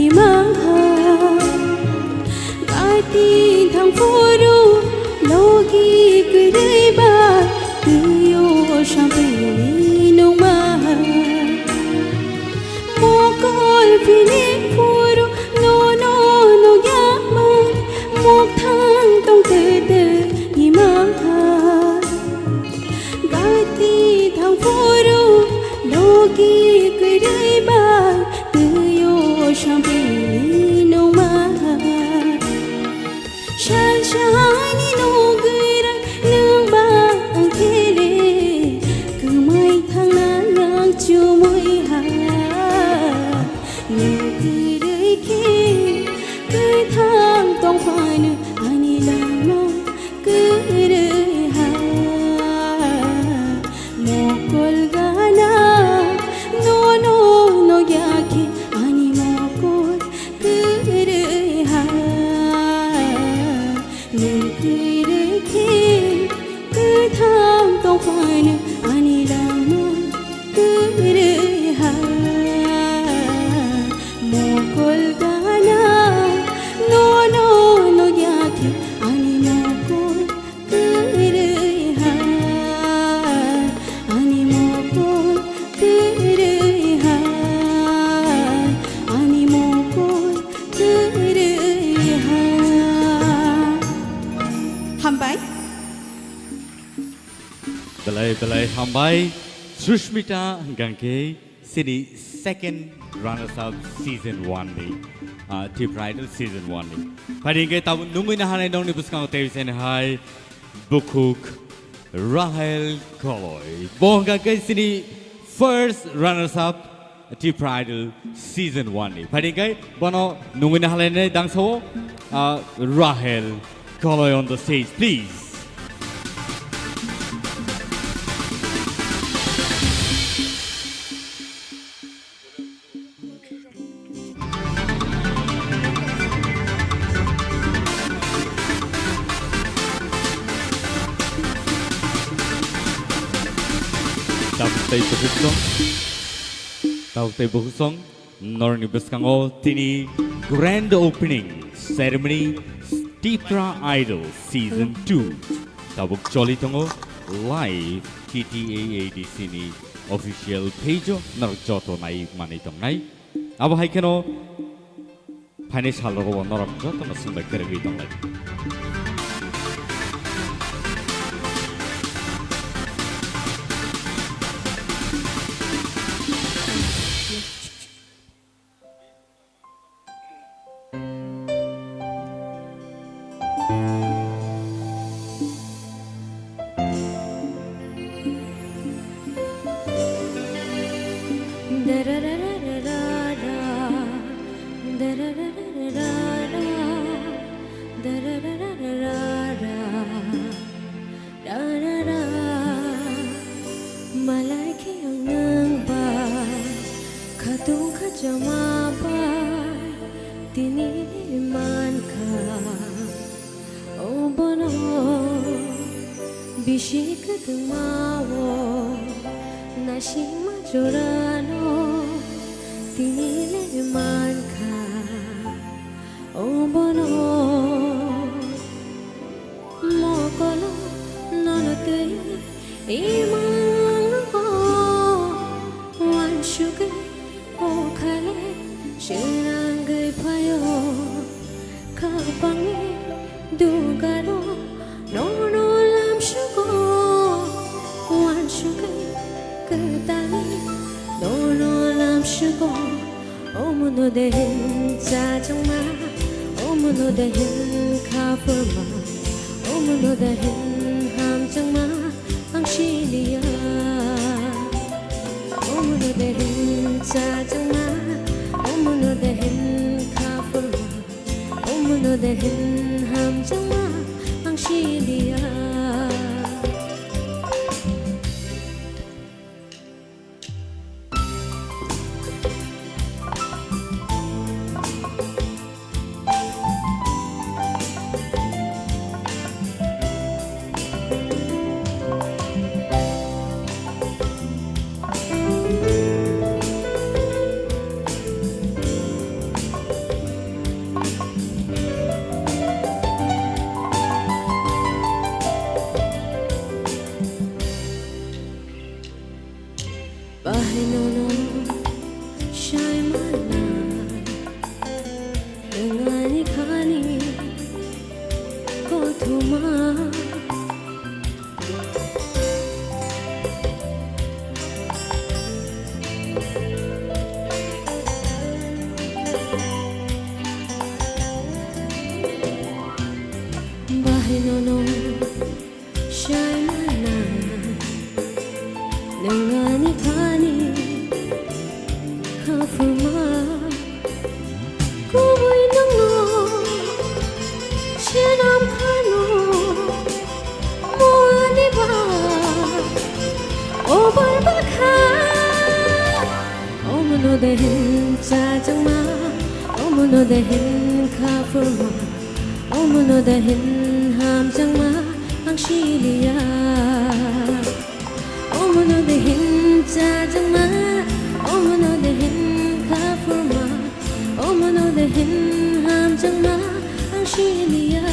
ima ha. Gati thang phuru logi kwrwi ba, twiyo sampili nungma ha. Mokol philip phuru nono nuyama, mokthang tong twi twi ima ha. Gati thang phuru logi kwrwi ba, twiyo sampili nungma ha. Sal sani nugwirang nwng ba ang khe le, kwmai thangna nang chumui ha. Nwng kwrwi khe kwthang tong phano ani lama kwrwi ha. Mokol gana, nono nugya khe ani mokol kwrwi ha. Nwng kwrwi khe kwthang tong phano ani lama kwrwi ha. Mokol gana, nono nugya khe ani mokol kwrwi ha, ani mokol kwrwi ha, ani mokol kwrwi ha. Hambai. Belai belai hambai. Sushmita hwnkha khe chini second runners up season one ni, ah, Tipra Idol season one ni. Phai hwnkhe tabuk nungwi naharnai nokni bwskango tei chini hai bukhuk Rahel Koloi. Bo hwnkha khe chini First runners up, Tipra Idol Season one ni. Phaidi khe bono nungwi nahalainai dangsao, ah, Rahel Koloi on the stage, please. Tabuk tei bukhuk song, tabuk tei bukhuk song, norokni bwskango tini grand opening ceremony Tipra Idol Season two tabuk choli tongo live T T A A D C ni official page o norok joto nai manwi tongnai. Abo hai kheno phainai sal rogo bo norok jotono swngbai kwrwngwi tonglai. Malai khe ang nwng bai, khatung khachama bai, tini mankha. Obono bisi kwtwma o naisingma jorano tini le mankha. Obono mokolo nono twi imang o wansugwi o khale swnangwi phaio. Khapangni dugaro nono lamsugo, wansugwi kwtangwi nono lamsugo. Omono de hin chachangma, omono de hin khapurma, omono de hin hamchangma, ang siliya. Omono de hin chachangma, omono de hin khapurma, omono de hin hamchangma, ang siliya. Bahai nono sai mana, nwng ani khani kothoma. Bahai nono sai mana, nwng ani khani khapurma. Kubui nwngno swnam khano, mo ani ba obar bakha. Omono de hin chachangma, omono de hin khapurma, omono de hin hamchangma, ang siliya. Omono de hin chachangma, omono de hin khapurma, omono de hin hamchangma, ang siliya.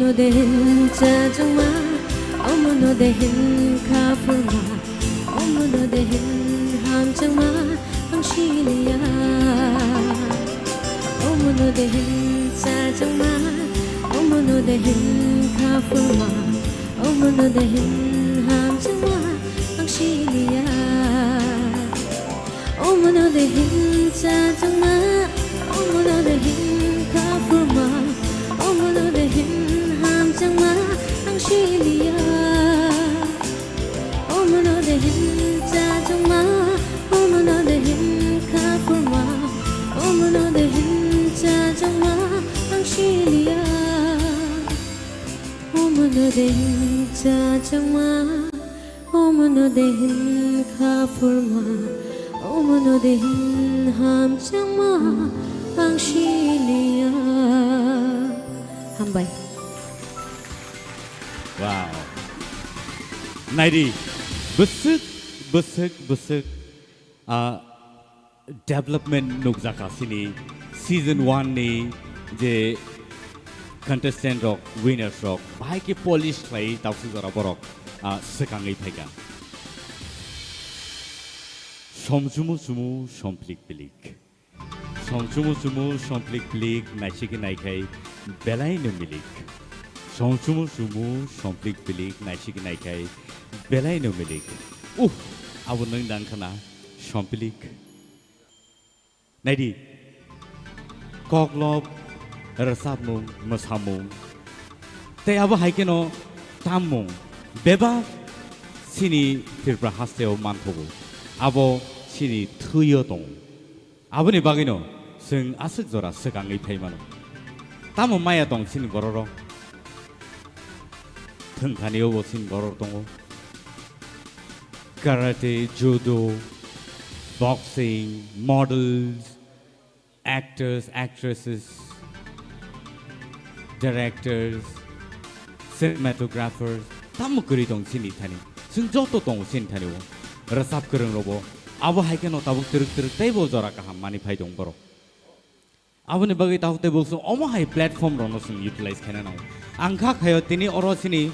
Omono de hin chajangma, omono de hin kha phurma, omono de hin hamjangma, ang siliya. Omono de hin chajangma, omono de hin kha phurma, omono de hin hamjangma, ang siliya. Omono de hin chajangma, omono de hin kha phurma, omono de hin hamjangma, ang siliya. Omono de hin chajangma, omono de hin kha phurma, omono de hin chajangma, ang siliya. Omono de hin chajangma, omono de hin kha phurma, omono de hin hamjangma, ang siliya. Hambai. Wow. Naidi, bwswk, bwswk, bwswk, ah, development nukjakha chini season one ni je contestant rok, winners rok, bahai khe polish khlai tausuk jora borok, ah, swkangwi phaikha. Somchumu chumu, somplik pilik. Somchumu chumu, somplik pilik, naisik naikhai belai no milik. Somchumu chumu, somplik pilik, naisik naikhai belai no milik. Uh, abo nwng dang khana, somplik. Naidi, koklop, rwchapmung, mwsamung, tei abo hai kheno tammung bebak chini Tripura hasteo manthogo. Abo chini thwio tongo. Aboni bagwino chwng aswk jora swkangwi phai mano. Tamo maya tong chini bororok? Thwngthani o bo chini borok tongo. Karate, judo, boxing, models, actors, actresses, directors, cinematographers, tamo kwrwi tong chini thani. Chwng joto tongo chini thani o. Rwchap kwrwng robo. Abo hai kheno tabuk twrwk twrwk teibo jora kaham mani phai tong borok. Aboni bagwi tabuk tei bo chwng omo hai platform rokno chwng utilize khaina nango. Ang kha khaio tini oro chini,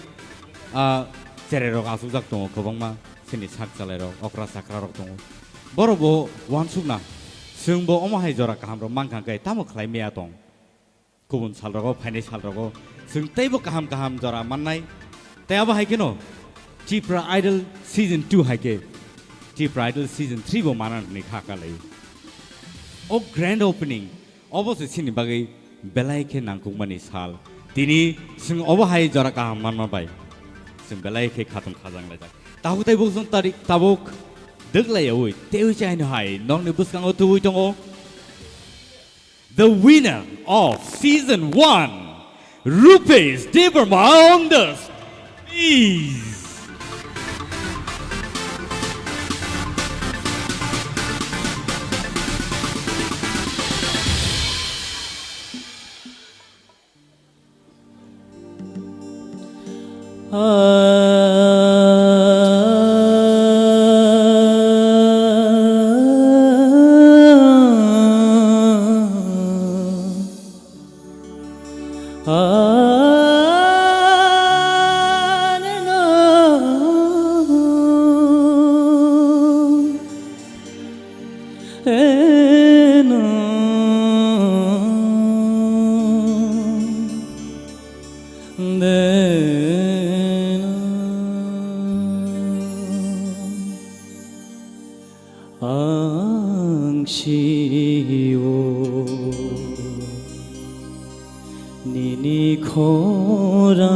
ah, cherai rok achukjak tongo kwbangma, chini sak chalai rok, okra chakra rok tongo. Borok bo uansukna chwng bo omo hai jora kaham rok mankha khe tamo khlai maya tong. Kubun sal rogo, phainai sal rogo chwng teibo kaham kaham jora mannai. Tei abo hai kheno Tipra Idol season two hai khe Tipra Idol season three bo manani kha kalai. O grand opening obo se chini bagwi belai khe nangkukmani sal. Tini chwng obo hai jora kaham manma bai chwng belai khe khatung khajang laijak. Tabuk tei bukchung tarik tabuk dwklai yaui teiwi chaino hai nokni bwskango tubui tongo. The winner of season one, Rupesh Debbarma on the stage. Ang sio nini khorang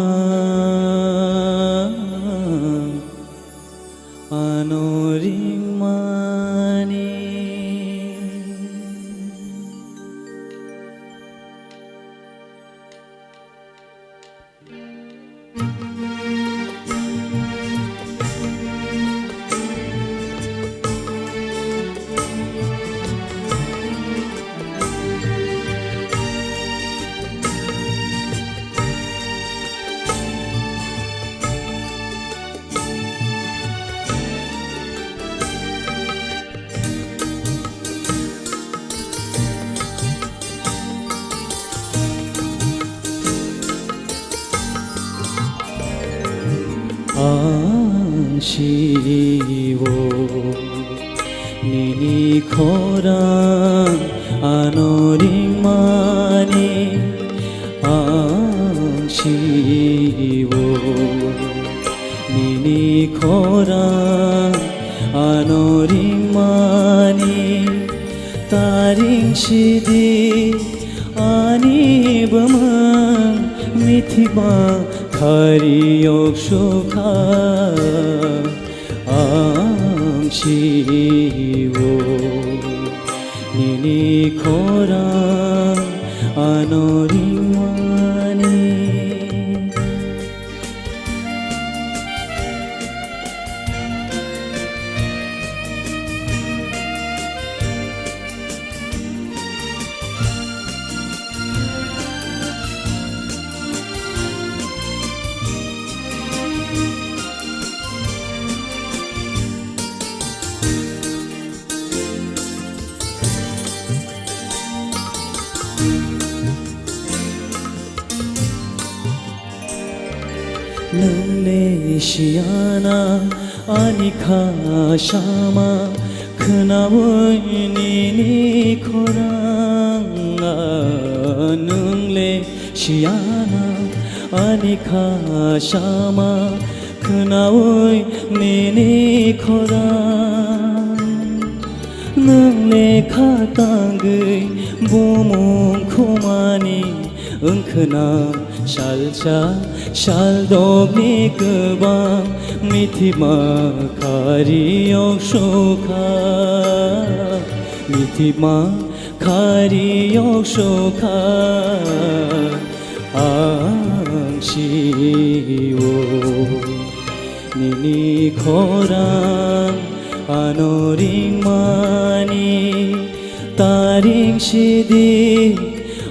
ano ringmani. Ang sio nini khorang ano ringmani, ang sio nini khorang ano ringmani, taring sidi ani bwmwng mithima khari yok sukha. Ang sio nini khorang ano ringmani. Nwng le siyana ani kha sama khwnaui nini khorang. Nwng le siyana ani kha sama khwnaui nini khorang. Nwng le kha tangwi bumung khumani wngkhwna salsa saldokni kwbang mithima khari yok sukha, mithima khari yok sukha. Ang sio nini khorang ano ringmani, taring sidi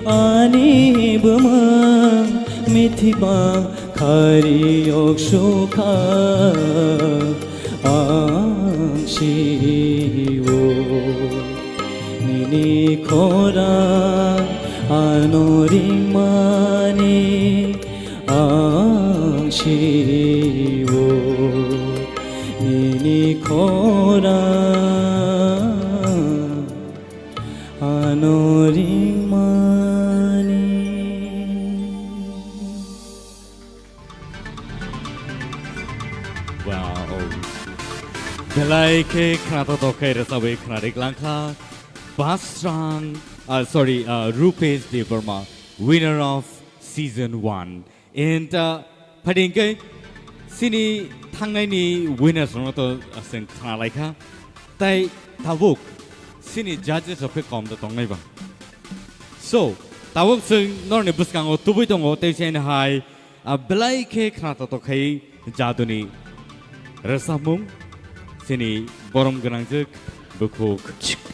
ani bwmwng mithima khari yok sukha. Ang sio nini khorang ano ringmani, ang sio nini khorang ano ringmani. Wow. Belai khe khwnathok khe rwchabwi khwnarik langkha. Basrang, uh, sorry, uh, Rupesh Debbarma, winner of season one. And, uh, phaidi hwnkhe chini thangnaini winners rokno to, uh, chwng khwnalaikha. Tai tabuk chini judges rok khe kom da tongnai ba. So, tabuk chwng norokni bwskango tubui tongo, tei chini hai, ah, belai khe khwnathok khai jaduni rwchapmung, chini borom gwnangjwk bukhuk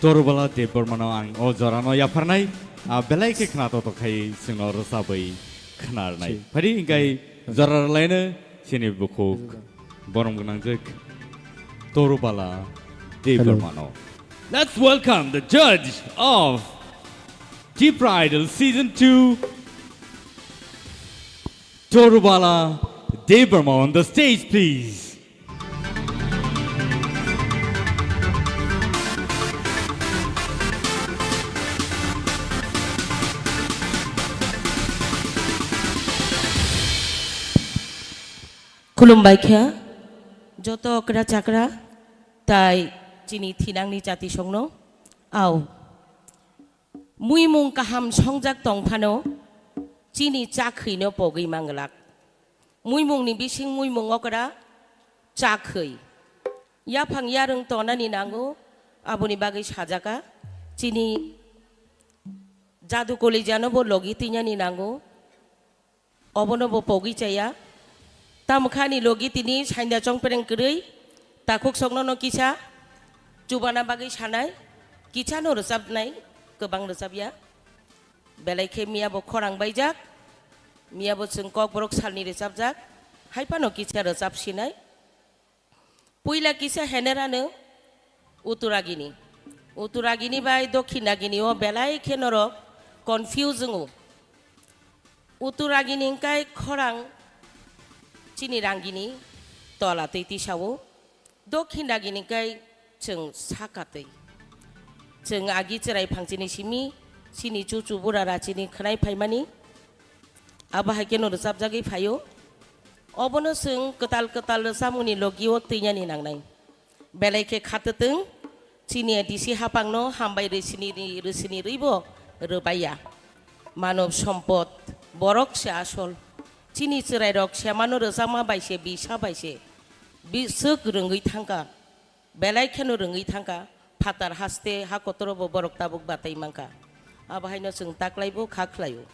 Torubala Debbarmano ang o jorano yapharnai, ah, belai khe khwnathok khai chwngno rwchabwi khwnarnai. Phaidi hwnkhe jora rwlaino chini bukhuk borom gwnangjwk Torubala Debbarmano. Let's welcome the judge of Tipra Idol Season two, Torubala Debbarma on the stage, please. Khulumbai kha, joto okra chakra, tai chini thinangni chatisongno, au. Muimung kaham songjak tong phano, chini chakhwino pogwi manglak. Muimungni bising muimung okra chakhwi. Yaphang yarwng tonani nango, aboni bagwi sajaka. Chini jadu kolejano bo logi twinani nango. Obono bo pogwi chaya. Tamokha ani logi tini sainda chongpereng kwrwi, takhuk soknono kisa chubana bagwi sanai, kisano rwchapnai, kwbang rwchapya. Belai khe miya bo khorang baijak, miya bo chwng Kokborok salni rwchapjak, hai phano kisa rwchap sinai. Puila kisa hener ano Uttaragini. Uttaragini bai Dokhinagini o belai khe norok confuse wngo. Uttaragini hwnkhe khorang chini rangini, Tola twi tisao, dokhin dagini kai chwng saka twi. Chwng agi chwrai phangchini simi, chini chuchu bura rachini khwnai phaimani, abo hai kheno rwchapjagwi phaio. Obono chwng kwtal kwtal rwchapmungni logio twinani nangnai. Belai khe khatwtwng, chini A D C hapangno hambai rwsini ri-, rwsini rwibo rwbaiya. Manob sompod, borok se asol. Chini chwrairok semano rwchapma bai se, bisa bai se, bi-, swk rwngwi thangkha. Belai kheno rwngwi thangkha. Phatar haste ha kotorobo borok tabuk batai mankha. Abo haino chwng taklaibo kha khlaio.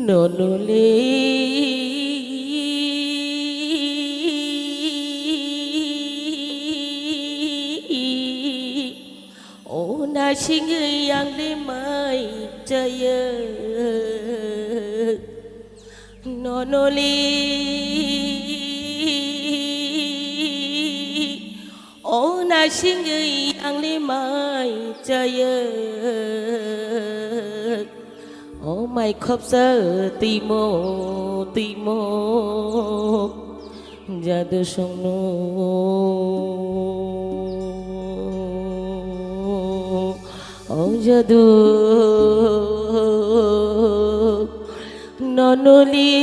Nonole o nasingwi angle mai chaya. Nonoli o nasingwi angle mai chaya. O mai khopsa timo, timo. Jadu songno, o jadu, nonoli,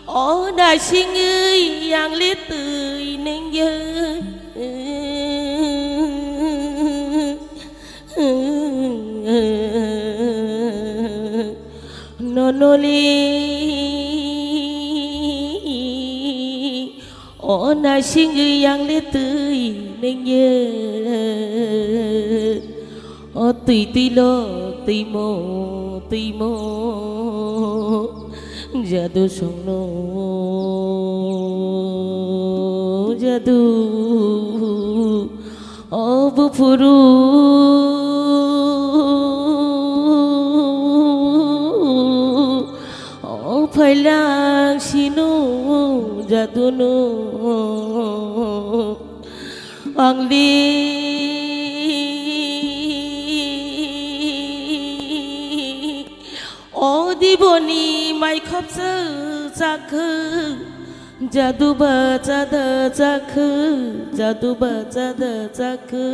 o nasingwi angle twi nengya. Nonoli o nasingwi angle twi nengya. O twi twi lo twimo, twimo. Jadu songno, jadu. O buphuru, o phailang sino jadunu angli. O diboni mai khopsa chakhu, jadu ba chada chakhu, jadu ba chada chakhu.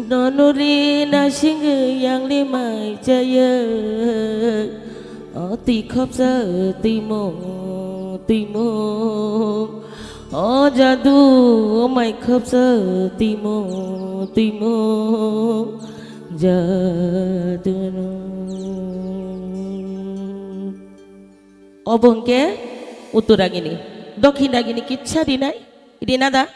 Nonoli nasingwi angle mai chaya. O twi khopsa twimo, twimo. O jadu, o mai khopsa twimo, twimo. Jadu no. Obo hwnkhe uttor agini. Dokhin agini kitsa rinai. Rina da?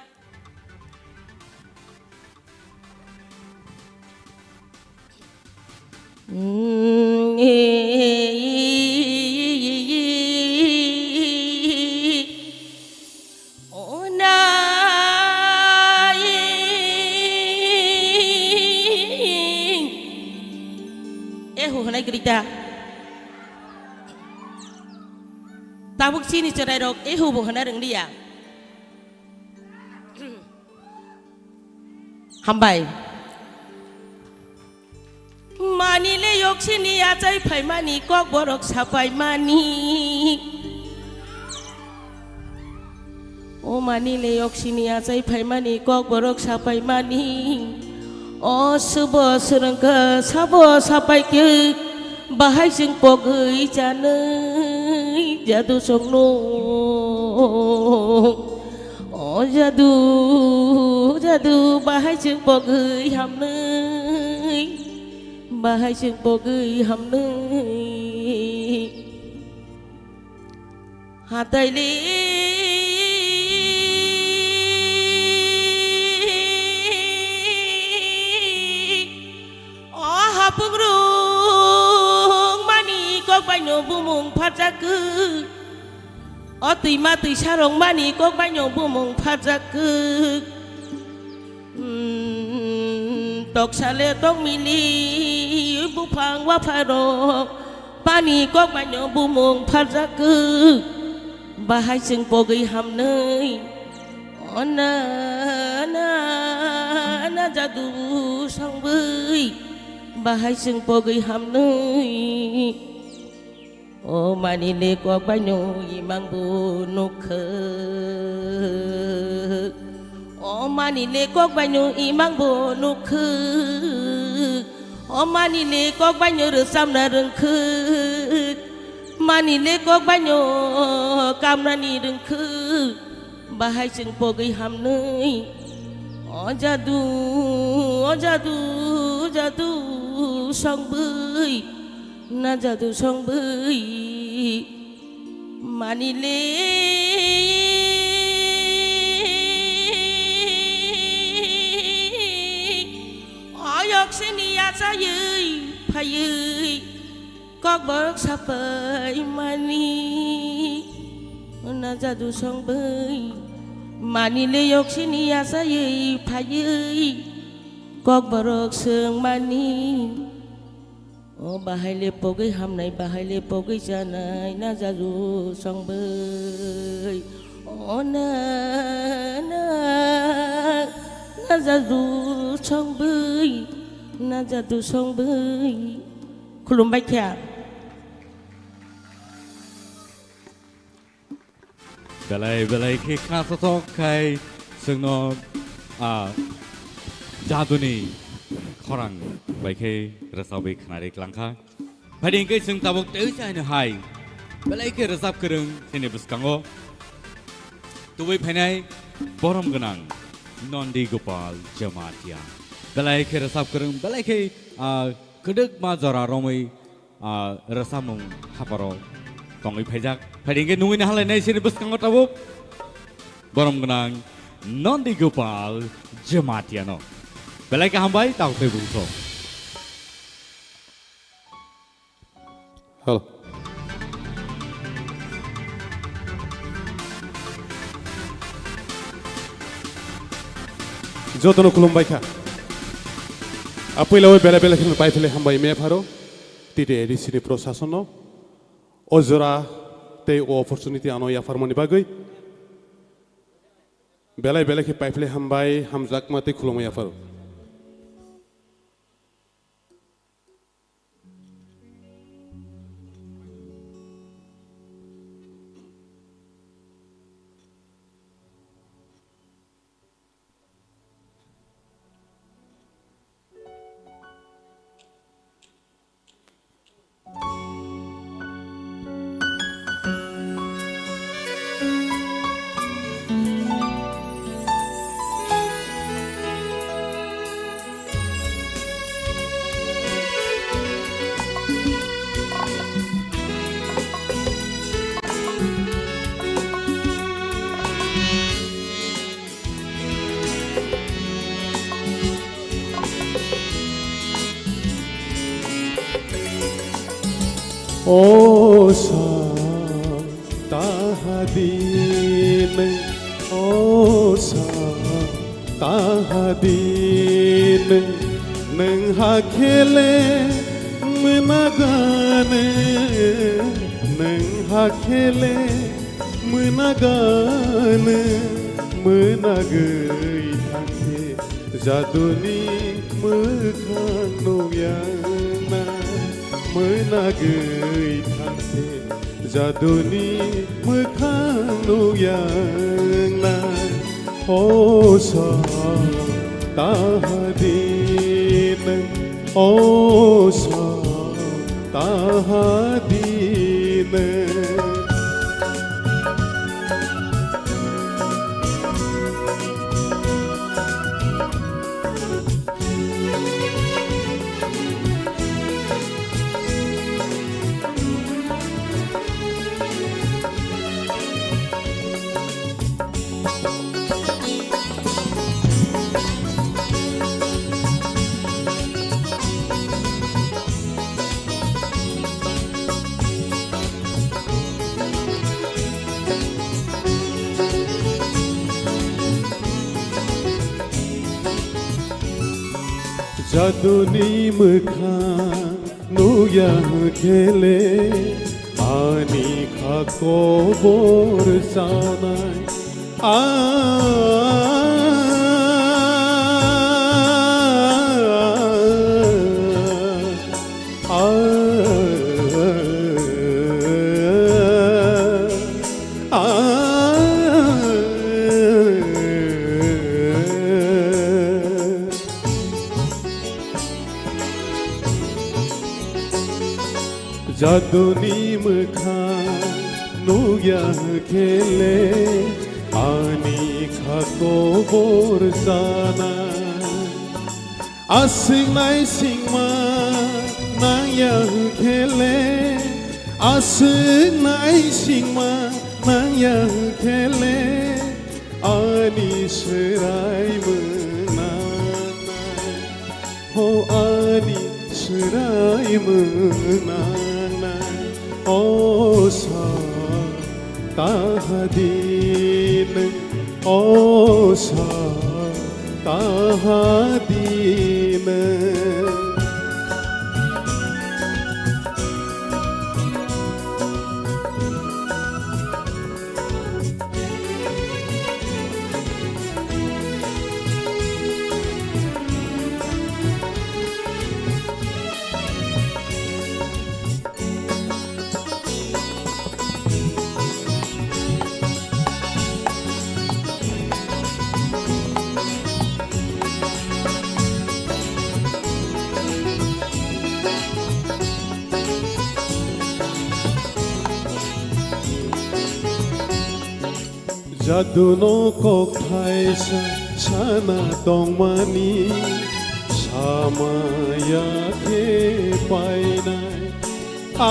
Ehu hwnai kwrwi ta. Tabuk chini chwrairok ehu bo hwnna rwngliya. Hambai. Mani le yoksini achai phaimani kokborok sapaimani. O mani le yoksini achai phaimani kokborok sapaimani. O subo swrwngkha sabo sapaikhe bahai chwng pogwi chanwi jadu songno. O jadu, jadu, bahai chwng pogwi hamnwi, bahai chwng pogwi hamnwi. Hatai le Pharjakgwi, o twima twisa rwngmani kok baino bumung pharjakgwi. Hmm, toksale tokmili buphang wapharok pani kok baino bumung pharjakgwi. Bahai chwng pogwi hamnwi. O na, na, na jadu songwi. Bahai chwng pogwi hamnwi. O manile kok baino imang bo nukha. O manile kok baino imang bo nukha. O manile kok baino rwchapna rwngkha. Manile kok baino kamnani rwngkha. Bahai chwng pogwi hamnwi. O jadu, o jadu, jadu songwi. Na jadu songwi manile. Oyok sini achaywi phaywi kokborok sapai mani. Na jadu songwi manile yok sini achaywi phaywi kokborok swng mani. O bahai le pogwi hamnai, bahai le pogwi chanai, na jaju songbai. O na, na, na jaju songbai, na jaju songbai. Khulumbai kha. Belai belai khe khnasothok khai chwngno, a, jaduni khorang bai khe rwchabwi khnari klangkha. Phaidi hwnkhe chwng tabuk tei chaino hai belai khe rwchap kwrwng chini bwskango tubui phainai borom gwnang Nondi Gopal Jamatia. Belai khe rwchap kwrwng, belai khe, a, kwdwkma jora romwi, ah, rwchapmung haparo tongwi phaijak. Phaidi hwnkhe nungwi naharlainai chini bwskango tabuk borom gwnang Nondi Gopal Jamatiano. Belai khe hambai, tabuk tei bungso. Hello. Jotono khulumbai kha. Apuila o bela bela kheno pai philai hambai me pharo. T T A D C ni prosason no o jora tei o opportunity ano yapharmani bagwi belai belai khe paiphle hambai, hamjakma tei khulumwi yapharo. O sa taha din, o sa taha din, nwng hakhele mwnagane, nwng hakhele mwnagane, mwnagwi thangkhe jaduni mwkhang nukya na, mwnagwi thangkhe jaduni mwkhang nukya na. O sa taha din, o sa taha din. Jaduni mwkhang nukya hwnkhe le, ani kha kobor chanai. Ah, ah, ah, ah. Jaduni mwkhang nukya hwnkhe le, ani kha kobor chanai. Aswk naisingma nangya hwnkhe le, aswk naisingma nangya hwnkhe le, ani swrai mwnanai, ho ani swrai mwnanai, o sa. Tahadi nwng, o sa, tahadi nwng. Jaduno kok thaisa sana tongmani, samaya khe painai. Ah,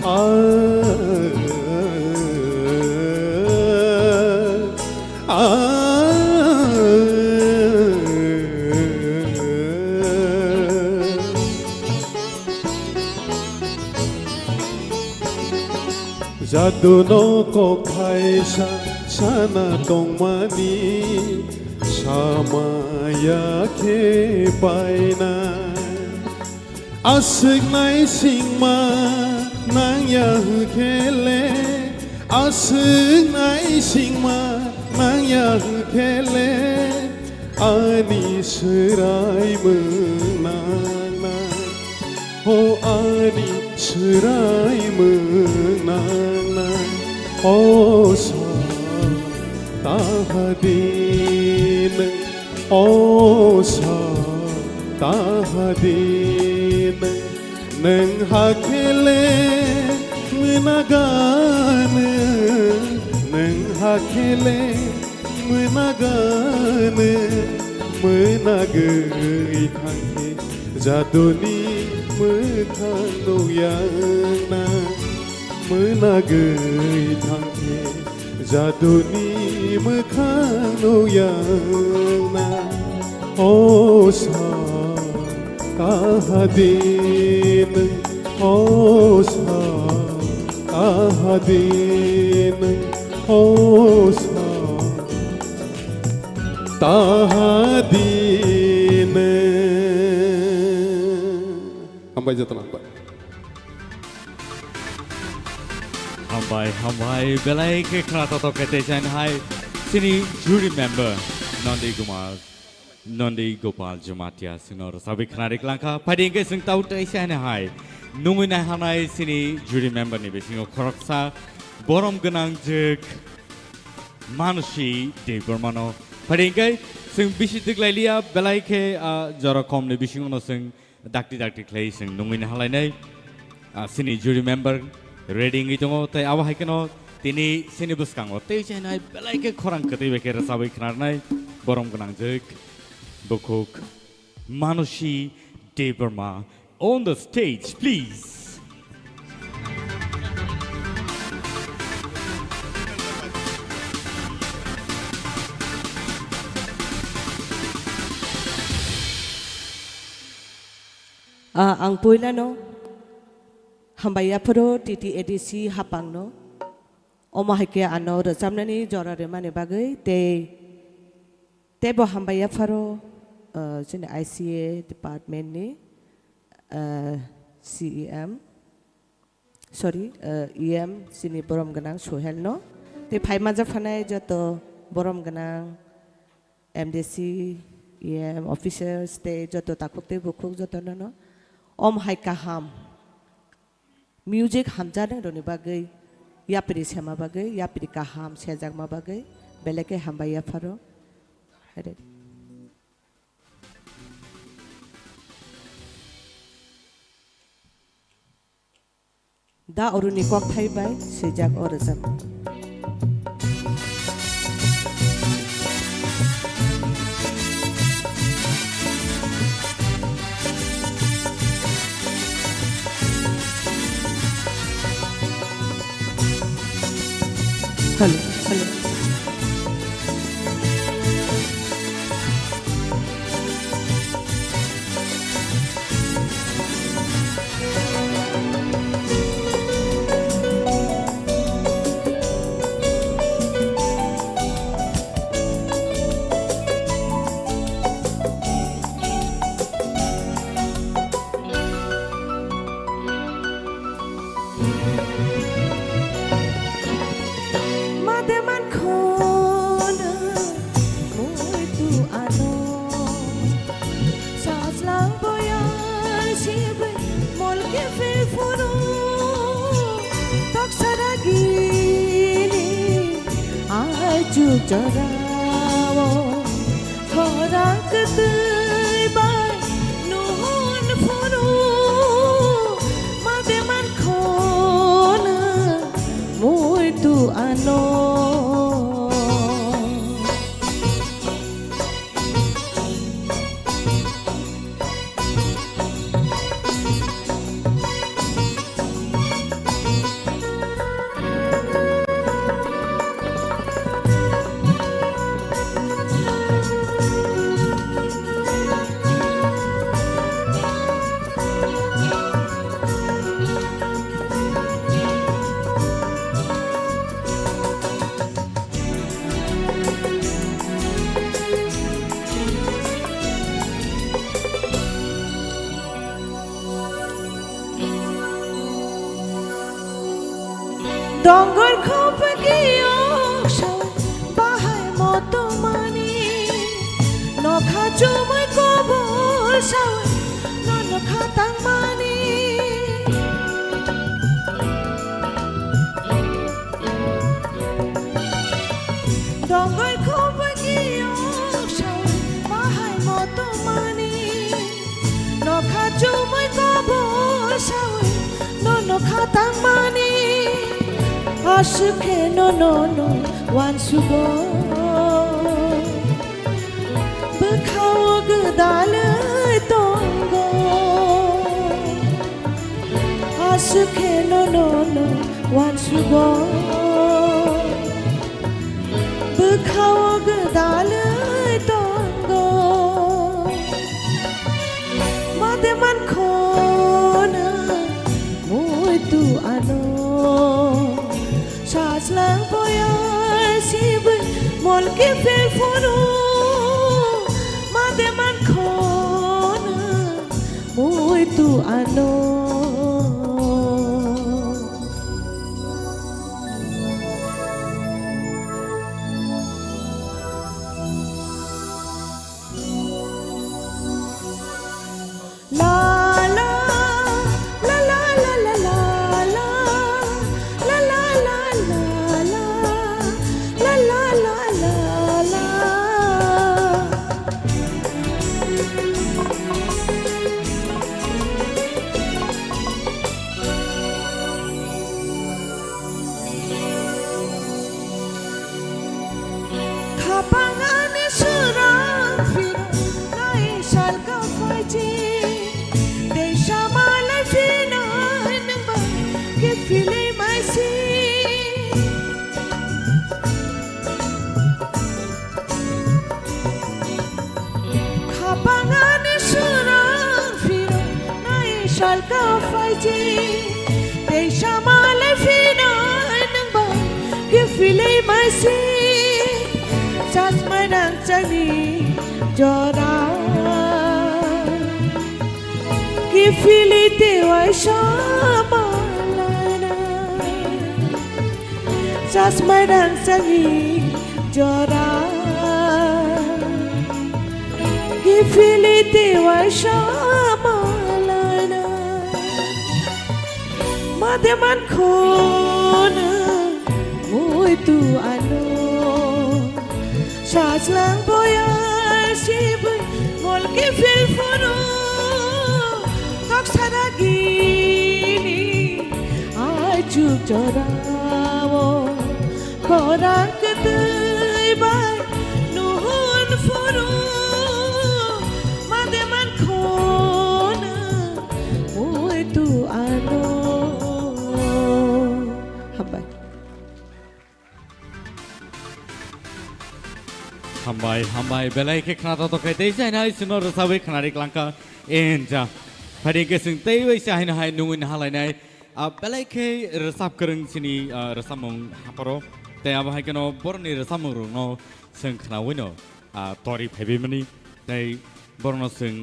ah, ah, ah. Jaduno kok thaisa sana tongmani, samaya khe painai. Aswk naisingma nangya hwnkhe le, aswk naisingma nangya hwnkhe le, ani swrai mwnanai, ho ani swrai mwnanai, o sa tahadi nwng. O sa tahadi nwng, nwng hakhe le mwnagano, nwng hakhe le mwnagano, mwnagwi thangkhe jaduni mwkhang nukya wngna, mwnagwi thangkhe. Jaduni mwkhang nukya wngna, o sa tahadi nwng, o sa tahadi nwng, o sa tahadi nwng. Hambai jotono hambai. Hambai, hambai, belai khe khna totok khe tei chaini hai chini jury member Nandi Kumar, Nandi Gopal Jamatia chwngno rwchapwi khna ri klangkha. Phaidi hwnkhe chwng tau tei chaini hai nungwi naihanai chini jury member ni bisingo khoroksa borom gwnang jwk Manusi Debbarmano. Phaidi hwnkhe chwng bisi twklai liya, belai khe, ah, jora kom ni bisingo no chwng dakti dakti khlai chwng nungwi nahalainai, ah, chini jury member ready wngwi tongo, tei abo hai kheno tini chini bwskango tei chainai belai khe khorang kwtwi bai khe rwchabwi khnarnai borom gwnang jwk bukhuk Manusi Debbarma on the stage, please. Ah, ang puilano hambai yaphuru T T A D C hapangno. Omo hai khe ano rwchapnani jora rwmani bagwi tei, teibo hambai yapharo, uh, chini I C A department ni, uh, C E M, sorry, uh, E M chini borom gwnang Suhel no, tei phai manjak phanai joto borom gwnang M D C, E M officers tei joto takhuk tei bukhuk joto no no om hai kaham. Music hamjaknai rokni bagwi, yapri sema bagwi, yapri kaham sejakma bagwi, belai khe hambai yapharo. Haire. Da Aruni kokthai bai swijak o rwchapmung. Hello, hello. Mate man khona muitu ano. Sajlang boyar sibai mol khe phil phuru. Tok sara gini ai chuk jorao. Khorang kwtwi bai nuhun phuru, mate man khona muitu ano. Dongor khopegi oksa bahai motomani, nokha chumui kobol sawi, no nokha tangmani. Dongor khopegi oksa bahai motomani, nokha chumui kobol sawi, no nokha tangmani. Aswk khe no, no, no uansugo. Bwkhao gwdalwi tongo. Aswk khe no, no, no uansugo. Bwkhao gwdalwi tongo. Mate man khona muitu ano. Sajlang boyar sibai mol khe phil phuru, mate man khona muitu ano. Khapang ani swrang phirok nai salka phaiji, tei samalai phinai nwng bai khe philwi maisi. Khapang ani swrang phirok nai salka phaiji, tei samalai phinai nwng bai Ani jora kiphilwi tei uaisa manlana. Chasmai rangchakni jora kiphilwi tei uaisa manlana. Made mankhono muitu ano. Sajlang boya sibui ngol kiphil phuru kok saragini ajuk jorao khorang kwtwi bai nuhun phuru made mankhono muitu ano. Hambai. Hambai, hambai, belai khe khna totok khe tei jainai chwngno rwchabwi khna ri klangkha. Enja. Phadi hwnkhe chwng tei bai se haino hai nungwi nahalainai. Ah, belai khe rwchap kwrwng chini, ah, rwchapmung hapharo. Tei abo hai kheno borokni rwchapmung rokno chwng khnawi no, ah, tori phaibaimani. Tei borokno chwng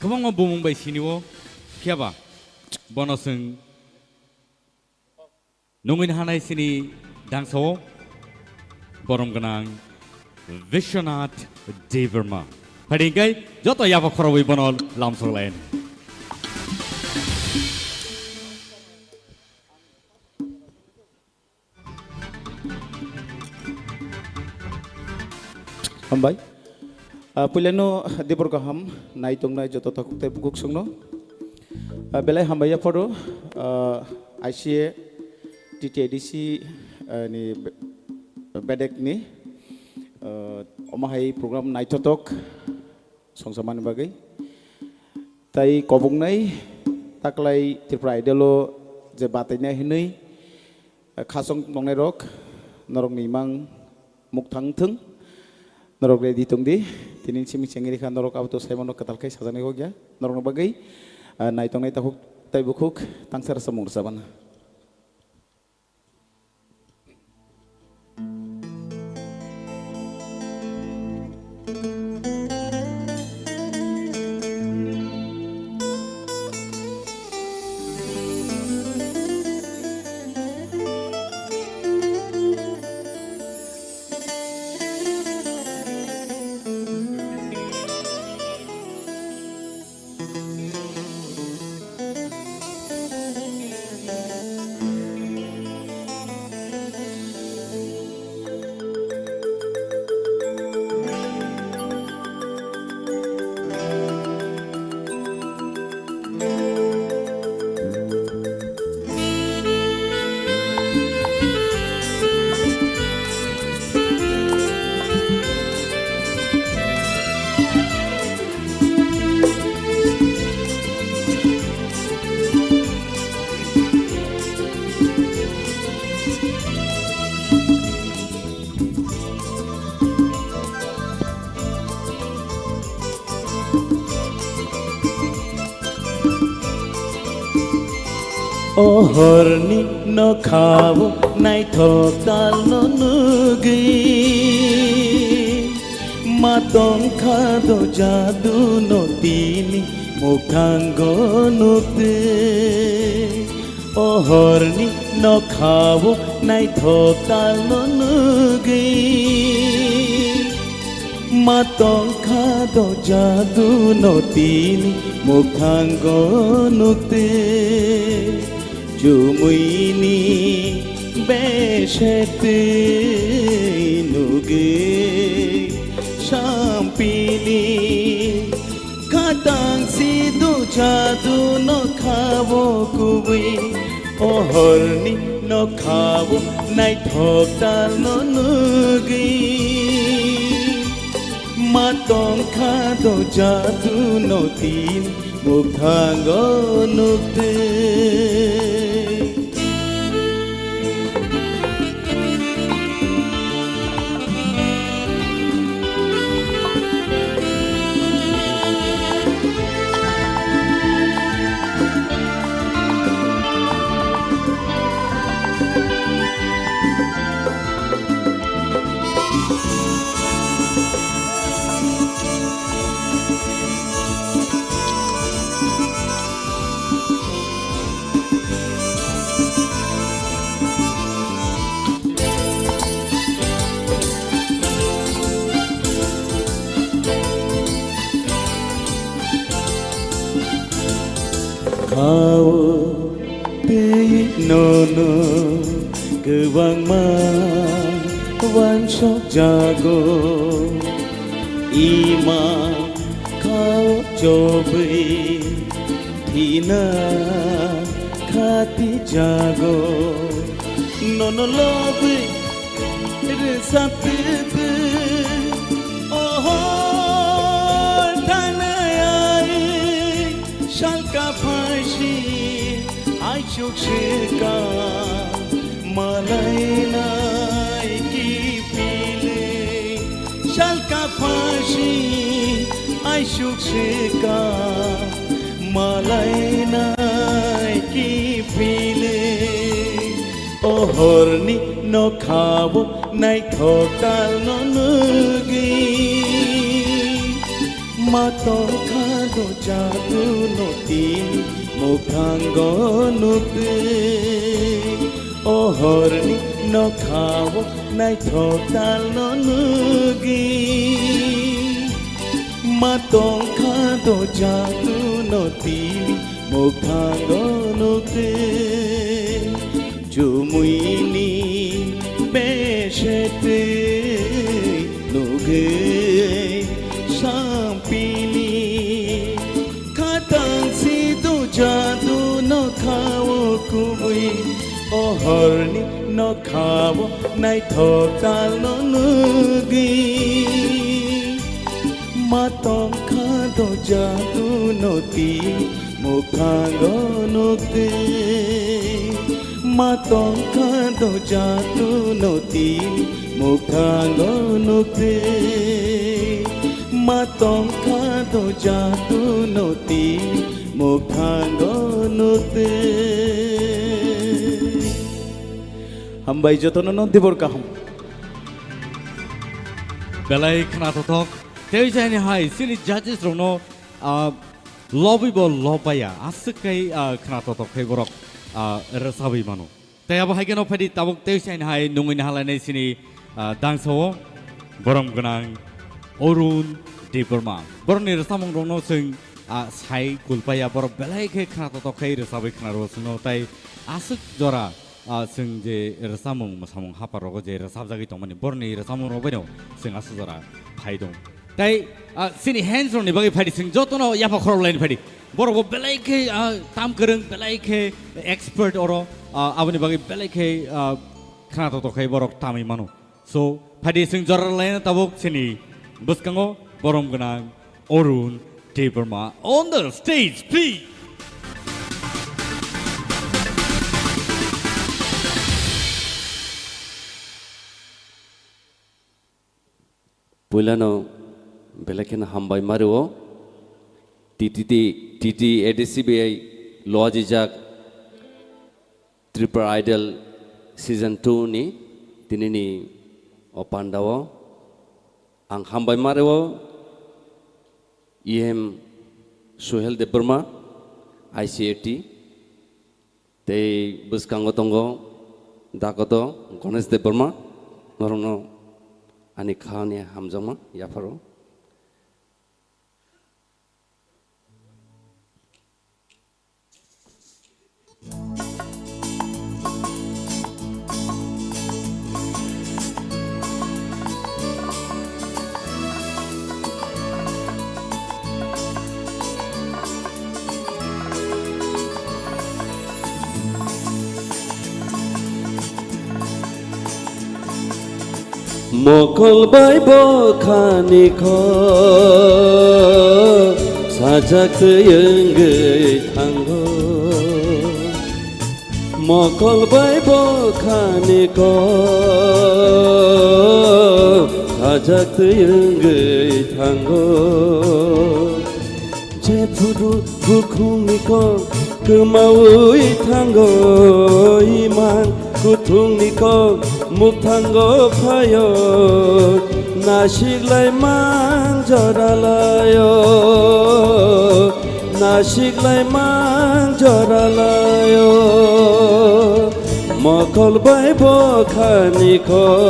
kwbangma bumung bai sinio. Phiya ba bono chwng nungwi nahanai chini dangsa-o borom gwnang Vishwanath Debbarma. Phadi hwnkhe joto yapha khorobwi bono lamsok lai. Hambai. Ah, puilano dibor kaham nai tongnai joto takhuk tei bukhuk songno. Ah, belai hambai yapharo, ah, I C A T T A D C, ah, ni be-, bedekni, ah, omo hai program naithotok songsamani bagwi. Tai koboknai taklai Tripura Idol-o je batainai hinwi, ah, khasong tongnairok norokni imang mukthang thung. Norok ready tongdi. Tini simi chengri kha norok aboto saimano kwtal khai sajaknai kok ya. Norokni bagwi, ah, nai tongnai takhuk tai bukhuk tangsa rwchapmung rwchapna. O horni nokhao naithok talno nugwi, ma tongkha do jadu no tini mukhango nukte. O horni nokhao naithok talno nugwi, ma tongkha do jadu no tini mukhango nukte. Chumuini besetwi nugwi sampili. Khatang si do jadu nokhao kubui, o horni nokhao naithok talno nugwi. Ma tongkha do jadu no tin mukhango nukte. Nono kwbangma wansok jago, ima khao chobwi thina khati jago. Nono lobwi rwchaptwi, oho, thangnai ai salka phaisi, aisuk swka malainai kiphilwi. Salka phaisi, aisuk swka malainai kiphilwi. O horni nokhao naithok talno nugwi, ma tongkha do jadu no tini mukhango nukwi. O horni nokhao naithok talno nugwi, ma tongkha do jadu no tini mukhango nukwi. Chumuini besetwi nugwi sampini, khatang si do jadu nokhao kubui, o horni nokhao naithok talno nugwi. Ma tongkha do jadu no tini mukhango nukwi. Ma tongkha do jadu no tini mukhango nukwi. Ma tongkha do jadu no tini mukhango nukwi. Hambai jotono no dibor kaham. Belai khna tothok. Tei jani hai chini judges rokno, ah, lobwi bo lobaya, aswk kai, ah, khna tothok khai borok, ah, rwchabwi mano. Tei abo hai kheno phaidi tabuk tei jani hai nungwi nahalainai chini, ah, dangsa-o borom gwnang Arun Debbarma. Borokni rwchapmung rokno chwng, ah, sai kulpaya, borok belai khe khna tothok khai rwchabwi khna rwo chwngno tei aswk jora ah, chwng je rwchapmung, mwsamung, haphar rogo je rwchapjagwi tongmani, borokni rwchapmung rok baino chwng aswk jora phai dong. Tei, ah, chini hands rokni bagwi phaidi, chwng jotono yapha khorok laini phaidi. Borok bo belai khe, ah, tam kwrwng, belai khe expert oro, ah, aboni bagwi belai khe, ah, khna tothok khai borok tamwi mano. So, phaidi chwng jora laina tabuk chini bwskango borom gwnang Arun Debbarma on the stage, please. Puilano belai kheno hambai mario. T T T, T T A D C B I loajijak Tripura Idol Season two ni tinini o pandao ang hambai mario. E M Suhel Debbarma, I C A T, tei bwskango tongo Dakoto Ganesh Debbarma, norokno ani khani hamjakma yapharo. Mokol bai bokhani kho sajak twi wngwi thango. Mokol bai bokhani kho sajak twi wngwi thango. Jephuru bukhungni kok kwmaui thango, imang kuthungni kok mukthango phaio, nasiklai mang joralaio, nasiklai mang joralaio, mokol bai bokhani kok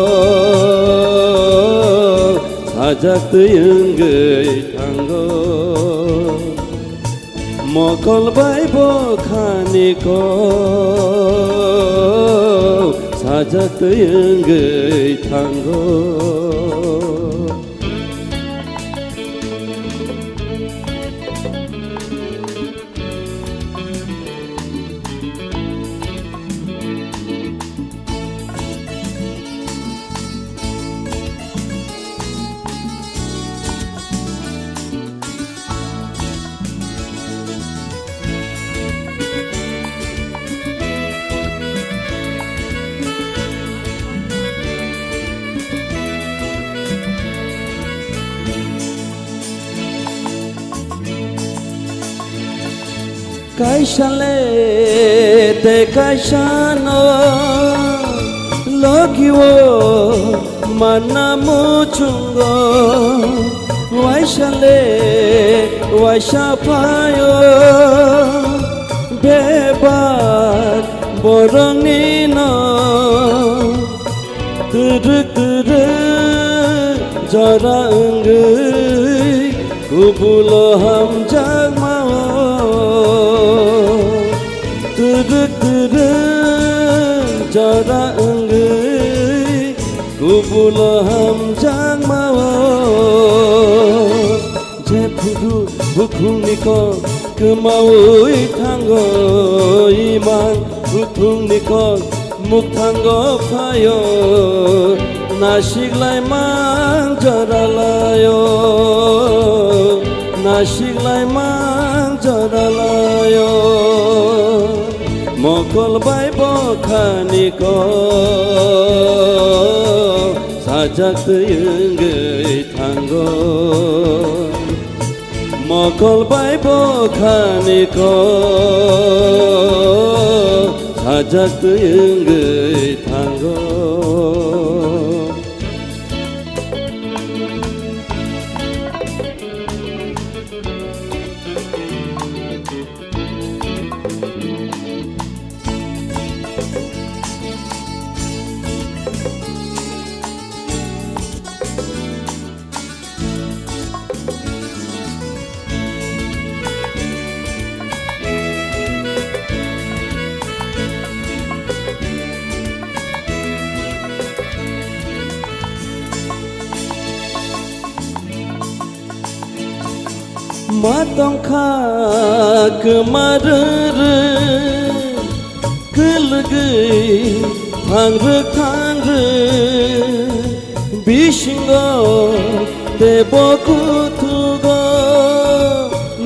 sajak twi wngwi thango. Mokol bai bo khani kok sajak twi wngwi thango. Kaisa le tei kaisa no logi o manna muchungo, waisa le waisa phaio bebak borokni no. Twrwk twrwk jora wngwi kubulo hamjakma o. Twrwk twrwk jora wngwi kubulo hamjakma o. Jephuru bukhukni kok kwmaui thango, imang kuthungni kok mukthango phaio, nasiklaimang joralaio, nasiklaimang joralaio. Mokol bai bokhani kok sajak twi wngwi thango. Mokol bai bokhani kok sajak twi wngwi thango. Ma tongkha kwma rwrwk, kwlwgwi thangrwk thangrwk, bisingo teibo kuthugo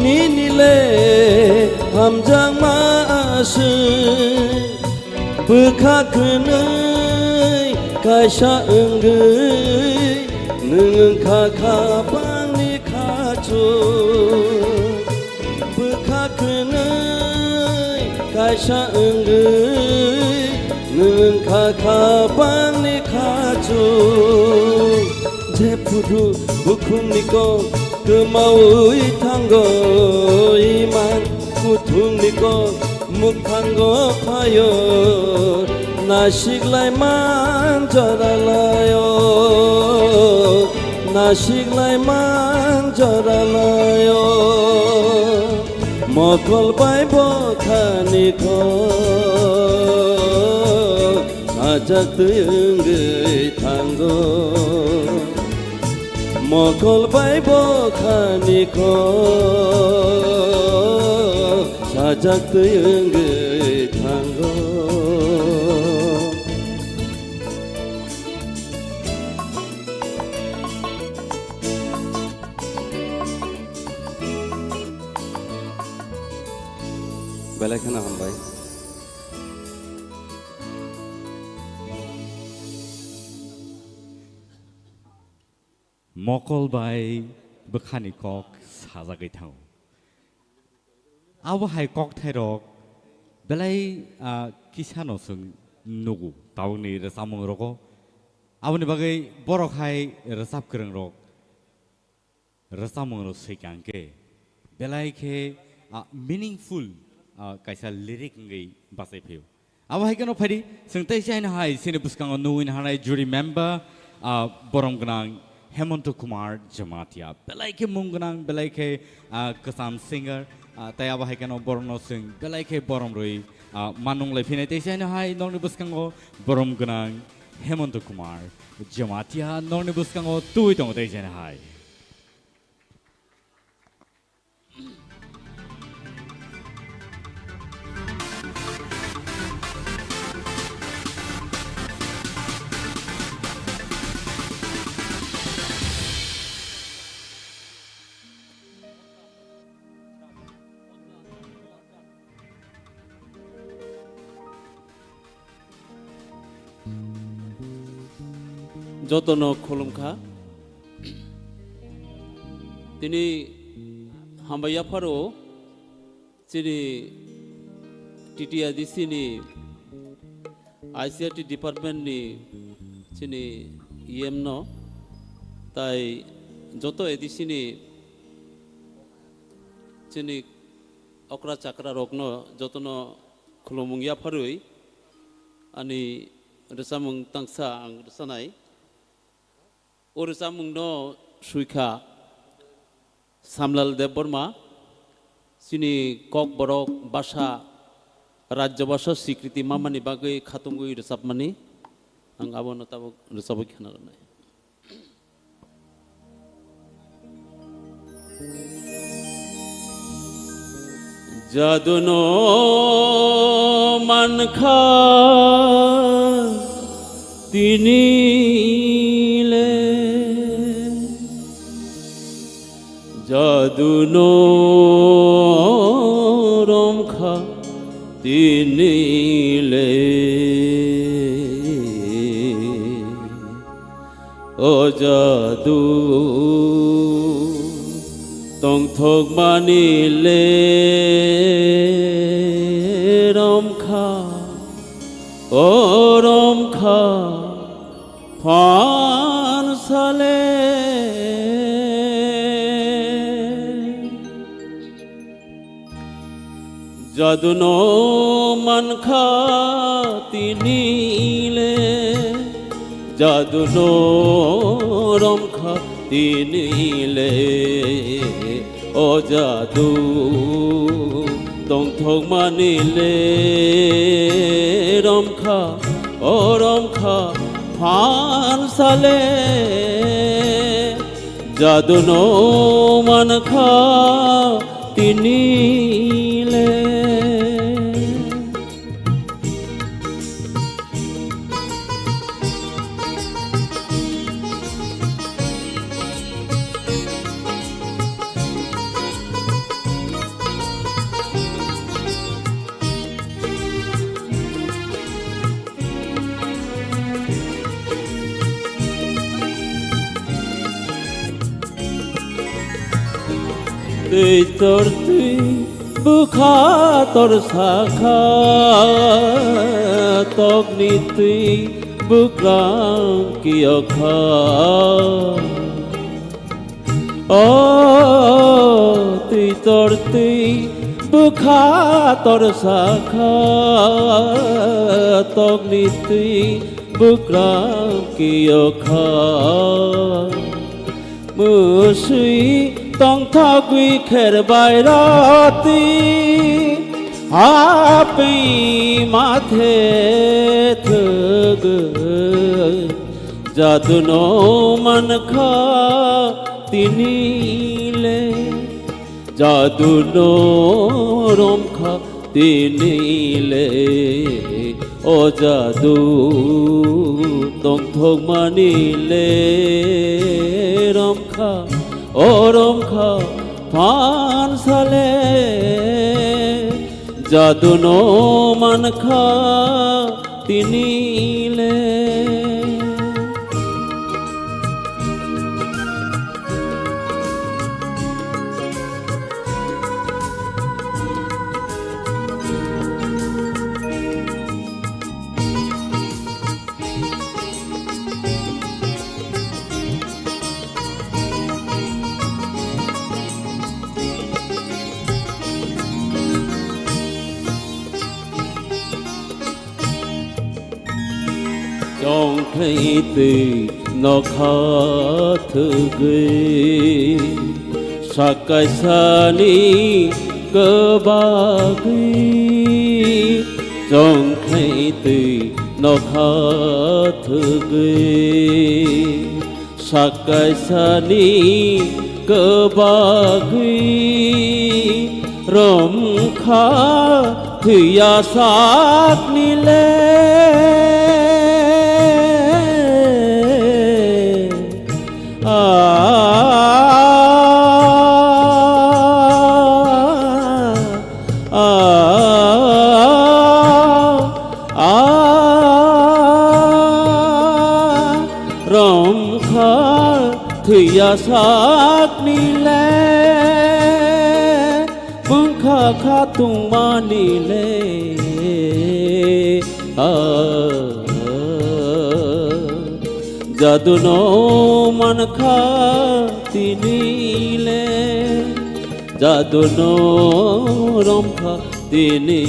nini le hamjakma aswk. Bwkha kwnwi kaisa wngwi nwng wngkha kha bangni khachuk. Bwkha kwnwi kaisa wngwi nwng wngkha kha bangni khachuk. Jephuru bukhukni kok kwmaui thango, imang kuthukni kok mukthango phaio, nasiklaimang joralaio, nasiklaimang joralaio. Mokol bai bokhani kok sajak twi wngwi thango. Mokol bai bokhani kok sajak twi wngwi thango. Belai kheno hambai. Mokol bai bwkhani kok sajagwi thango. Abo hai kokthairok belai, ah, kisano chwng nugo tabukni rwchapmung rogo. Aboni bagwi borok hai rwchap kwrwngrok rwchapmungrok swikha hwnkhe belai khe, ah, meaningful, ah, kaisa lyric wngwi bachai phaio. Abo hai kheno phaidi, chwng tei chaino hai chini bwskango nugwi hanai jury member, ah, borom gwnang Hemonto Kumar Jamatia. Belai khe mung gwnang, belai khe, ah, kwcham singer, Ah, tei abo hai kheno borokno chwng belai khe borom rwi, ah, manung lai phinai. Tei chai no hai nokni bwskango borom gwnang Hemanta Kumar Jamatia nokni bwskango tubui tongo tei chai no hai. Jotono khulumkha. Tini hambai yapharo chini T T A D C ni I C R T department ni chini E M no, tai joto A D C ni chini okra chakra rokno jotono khulumung yapharwi ani rwchapmung tangsa ang rwchanai. O rwchapmungno swikha Samlal Debbarma, chini Kokborok basa, Rajya basa sikriti mamani bagwi khatungwi rwchapmani. Ang abono tabuk rwchapwi khna rwnai. Jaduno mankha tini le, jaduno romkha tini le. O jadu tongthokmani le romkha, o romkha phan sale. Jaduno mankha tini le, jaduno romkha tini le, o jadu tongthokmani le romkha, o romkha phan sale. Jaduno mankha tini le. Twi tor twi bwkha tor sakha, tokni twi bwkrang kiyokha. O twi tor twi bwkha tor sakha, tokni twi bwkrang kiyokha. Mwswi tongthokwi kher bai roti, hapwi mathe thwgwi. Jaduno mankha tini le, jaduno romkha tini le, o jadu tongthokmani le romkha, o romkha phan sale. Jaduno mankha tini le. Chongkhlai twi nokha thwgwi, sakaisani Kwbagwi chongkhai twi nokha thwgwi, sak kaisani kwbagwi romkha thwiya sakni le. Ah, ah, ah, ah, romkha thwiya sakni le, bwngkha kha tongmani le. Ah, ah, jadu no mankha tini le, jadu no romkha tini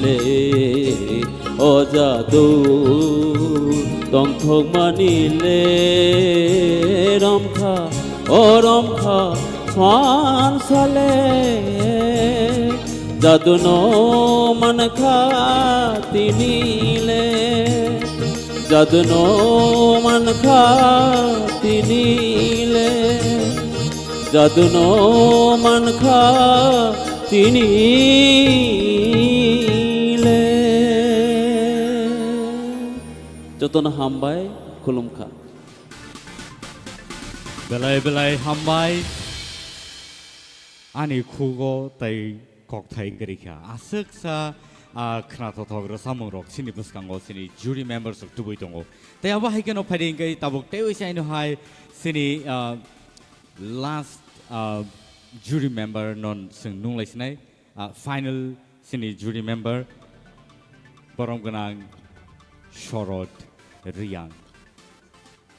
le, o jadu tongthokmani le romkha, o romkha phan sale, jadu no mankha tini le, jadu no mankha tini le, jadu no mankha tini le. Jotono hambai, khulumkha. Belai belai hambai. Ani khugo tai kokthai kwrwi kha. Aswksa, ah, khwnathothok rwchapmung rok chini bwskango chini jury members rok tubui tongo. Tei abo hai kheno phaidi hwnkhe tabuk teiwi saino hai chini, ah, last, ah, jury member non chwng nunglai sinai, ah, final chini jury member borom gwnang Shorod Riyang.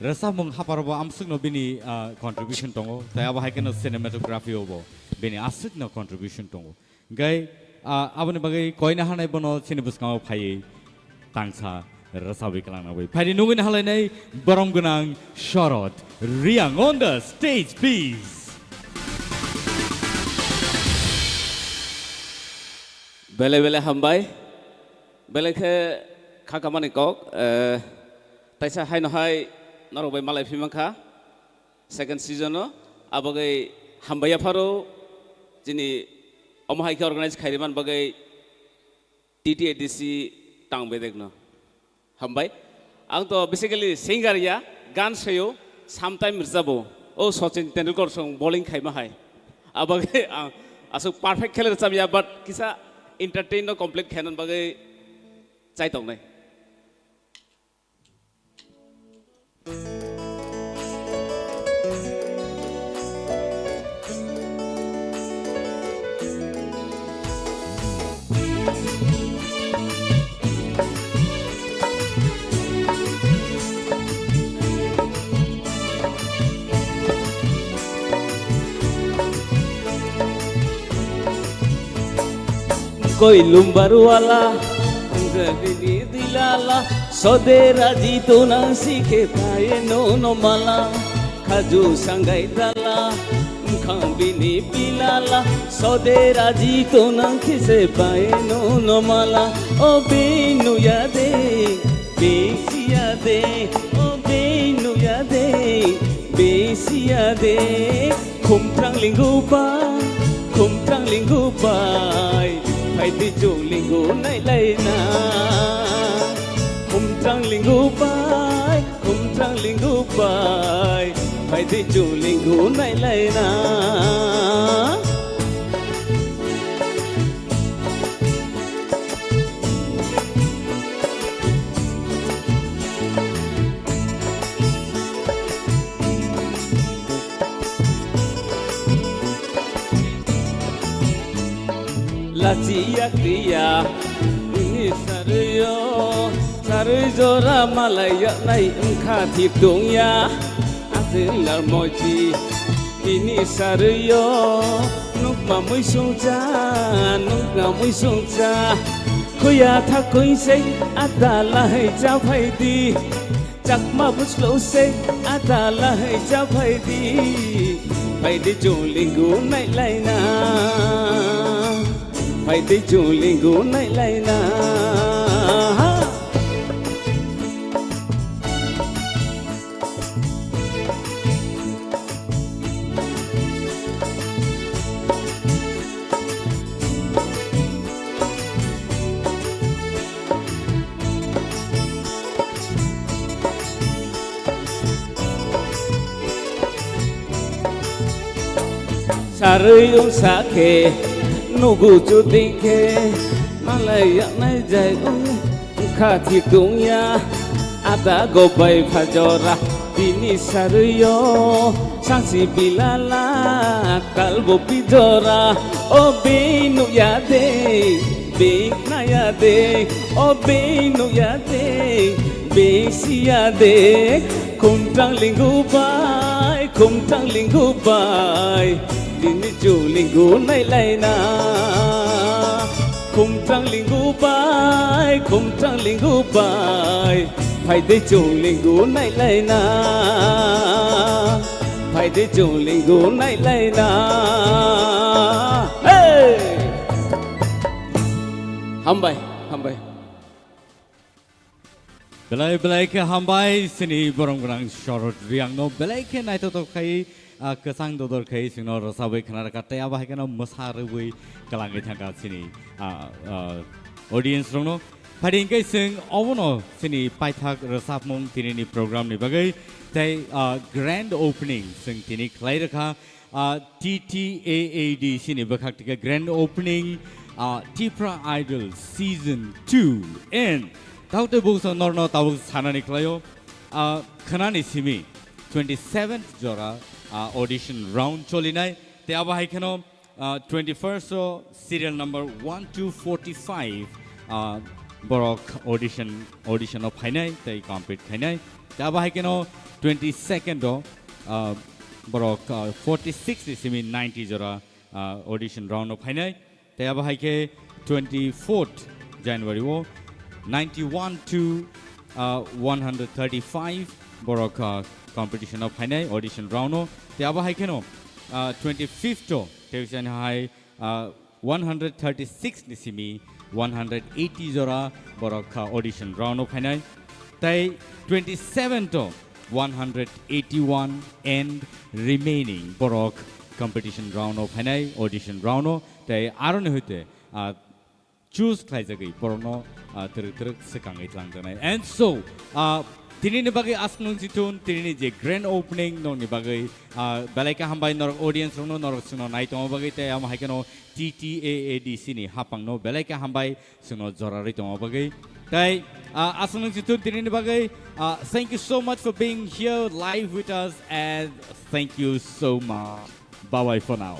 Rwchapmung haphar bo amswkno bini, ah, contribution tongo, tei abo hai kheno cinematography o bo bini aswkno contribution tongo. Hwnkhe, ah, aboni bagwi koina hanai bono chini bwskango phaiwi tangsa rwchapwi kwlangna bagwi. Phaidi nungwi nahalainai borom gwnang Shorod Riyang on the stage, please. Belai belai hambai. Belai khe kha kamani kok, eh, taisa haino hai norok bai malai phi mankha second season o, abagwi hambai yapharo chini omo hai khe organize khairi man bagwi T T A D C tang bedek no. Hambai. Ang to basically singer ya, gan sayo, sometime rwchabo. O Sachin Tendulkar song bowling khaima hai. Abagwi ang aswk perfect khe le rwchab ya, but kisa entertain no complete khaina bagwi chai tongnai. Koi lumbar wala, gagini dilala, sode raji tonang sikhe paye no no mala. Khaju sangai dala, khang bini bilala, sode raji tonang khise paye no no mala. O binu ya de, bisi ya de, o binu ya de, bisi ya de. Khumtrang lingu bai, khumtrang lingu bai, phaidi chwng lingu nailaina. Khumtrang lingu bai, khumtrang lingu bai, phaidi chwng lingu nailaina. Lachi yakriya, ini sarui yo, sarui jora malai yaknai wngkha thip tongya, aswk lar mochi. Tini sarui yo, nukma muisung cha, nukma muisung cha. Khuya thakui se adala hai cha phaidi. Chakma bwslo se adala hai cha phaidi. Phaidi chwng lingu nailaina. Phaidi chwng lingu nailaina. Sarwi wngsa khe nugu chudi khe malai yaknai jai wngkha thikungya. Ada go bai phajora bini sarwi o sangsi bilala kalbo pijora. O bini nukya de, bini naya de, o bini nukya de, bini siya de. Khumtang lingu bai, khumtang lingu bai, dini chu lingu nailaina. Khumtang lingu bai, khumtang lingu bai, phaidi chwng lingu nailaina. Phaidi chwng lingu nailaina. Hey! Hambai, hambai. Belai belai khe hambai chini borom gwnang Shorod Reang no belai khe naithotok khai, ah, kwchang dodor khai chwngno rwchabwi khna rwkha tei abo hai kheno mwsa rwui kwlangwi thangkha chini, ah, ah, audience rokno. Phaidi hwnkhe chwng obono chini paithak rwchapmung tinini program ni bagwi tei, ah, grand opening chwng tini khlai rwkha. Ah, T T A A D C ni bwkhak tike grand opening, ah, Tipra Idol Season two. And taote buksa norno tabuk sanani khlaio, ah, khnani simi twenty-seventh jora, ah, audition round cholinai. Te abo hai kheno, ah, twenty-first o serial number one to forty-five, ah, borok audition, audition o phainai tei compete khainai. Te abo hai kheno twenty-second o, ah, borok, ah, forty-six ni simi ninety jora, ah, audition round o phainai. Te abo hai khe twenty-fourth January o ninety-one to, ah, one hundred thirty-five borok, ah, competition o phainai audition round o. Te abo hai kheno, ah, twenty-fifth o tei hai, ah, one hundred thirty-six ni simi one hundred eighty jora borok kha audition round o phainai. Tei twenty-seven to one hundred eighty-one and remaining borok competition round o phainai, audition round o. Tei aroni hoite, ah, choose khlaijagwi borokno, ah, twrwk twrwk swkangwi twlangjaknai. And so, ah, tinini bagwi aswk nung chithun, tinini je grand opening nokni bagwi, ah, belai khe hambai norok audience rokno, norok chwngno nai tongma bagwi, tei amo hai kheno T T A A D C ni hapangno belai khe hambai chwngno jorarwi tongma bagwi. Tei, ah, aswk nung chithun tinini bagwi, ah, thank you so much for being here live with us and thank you so much. Bye bye for now.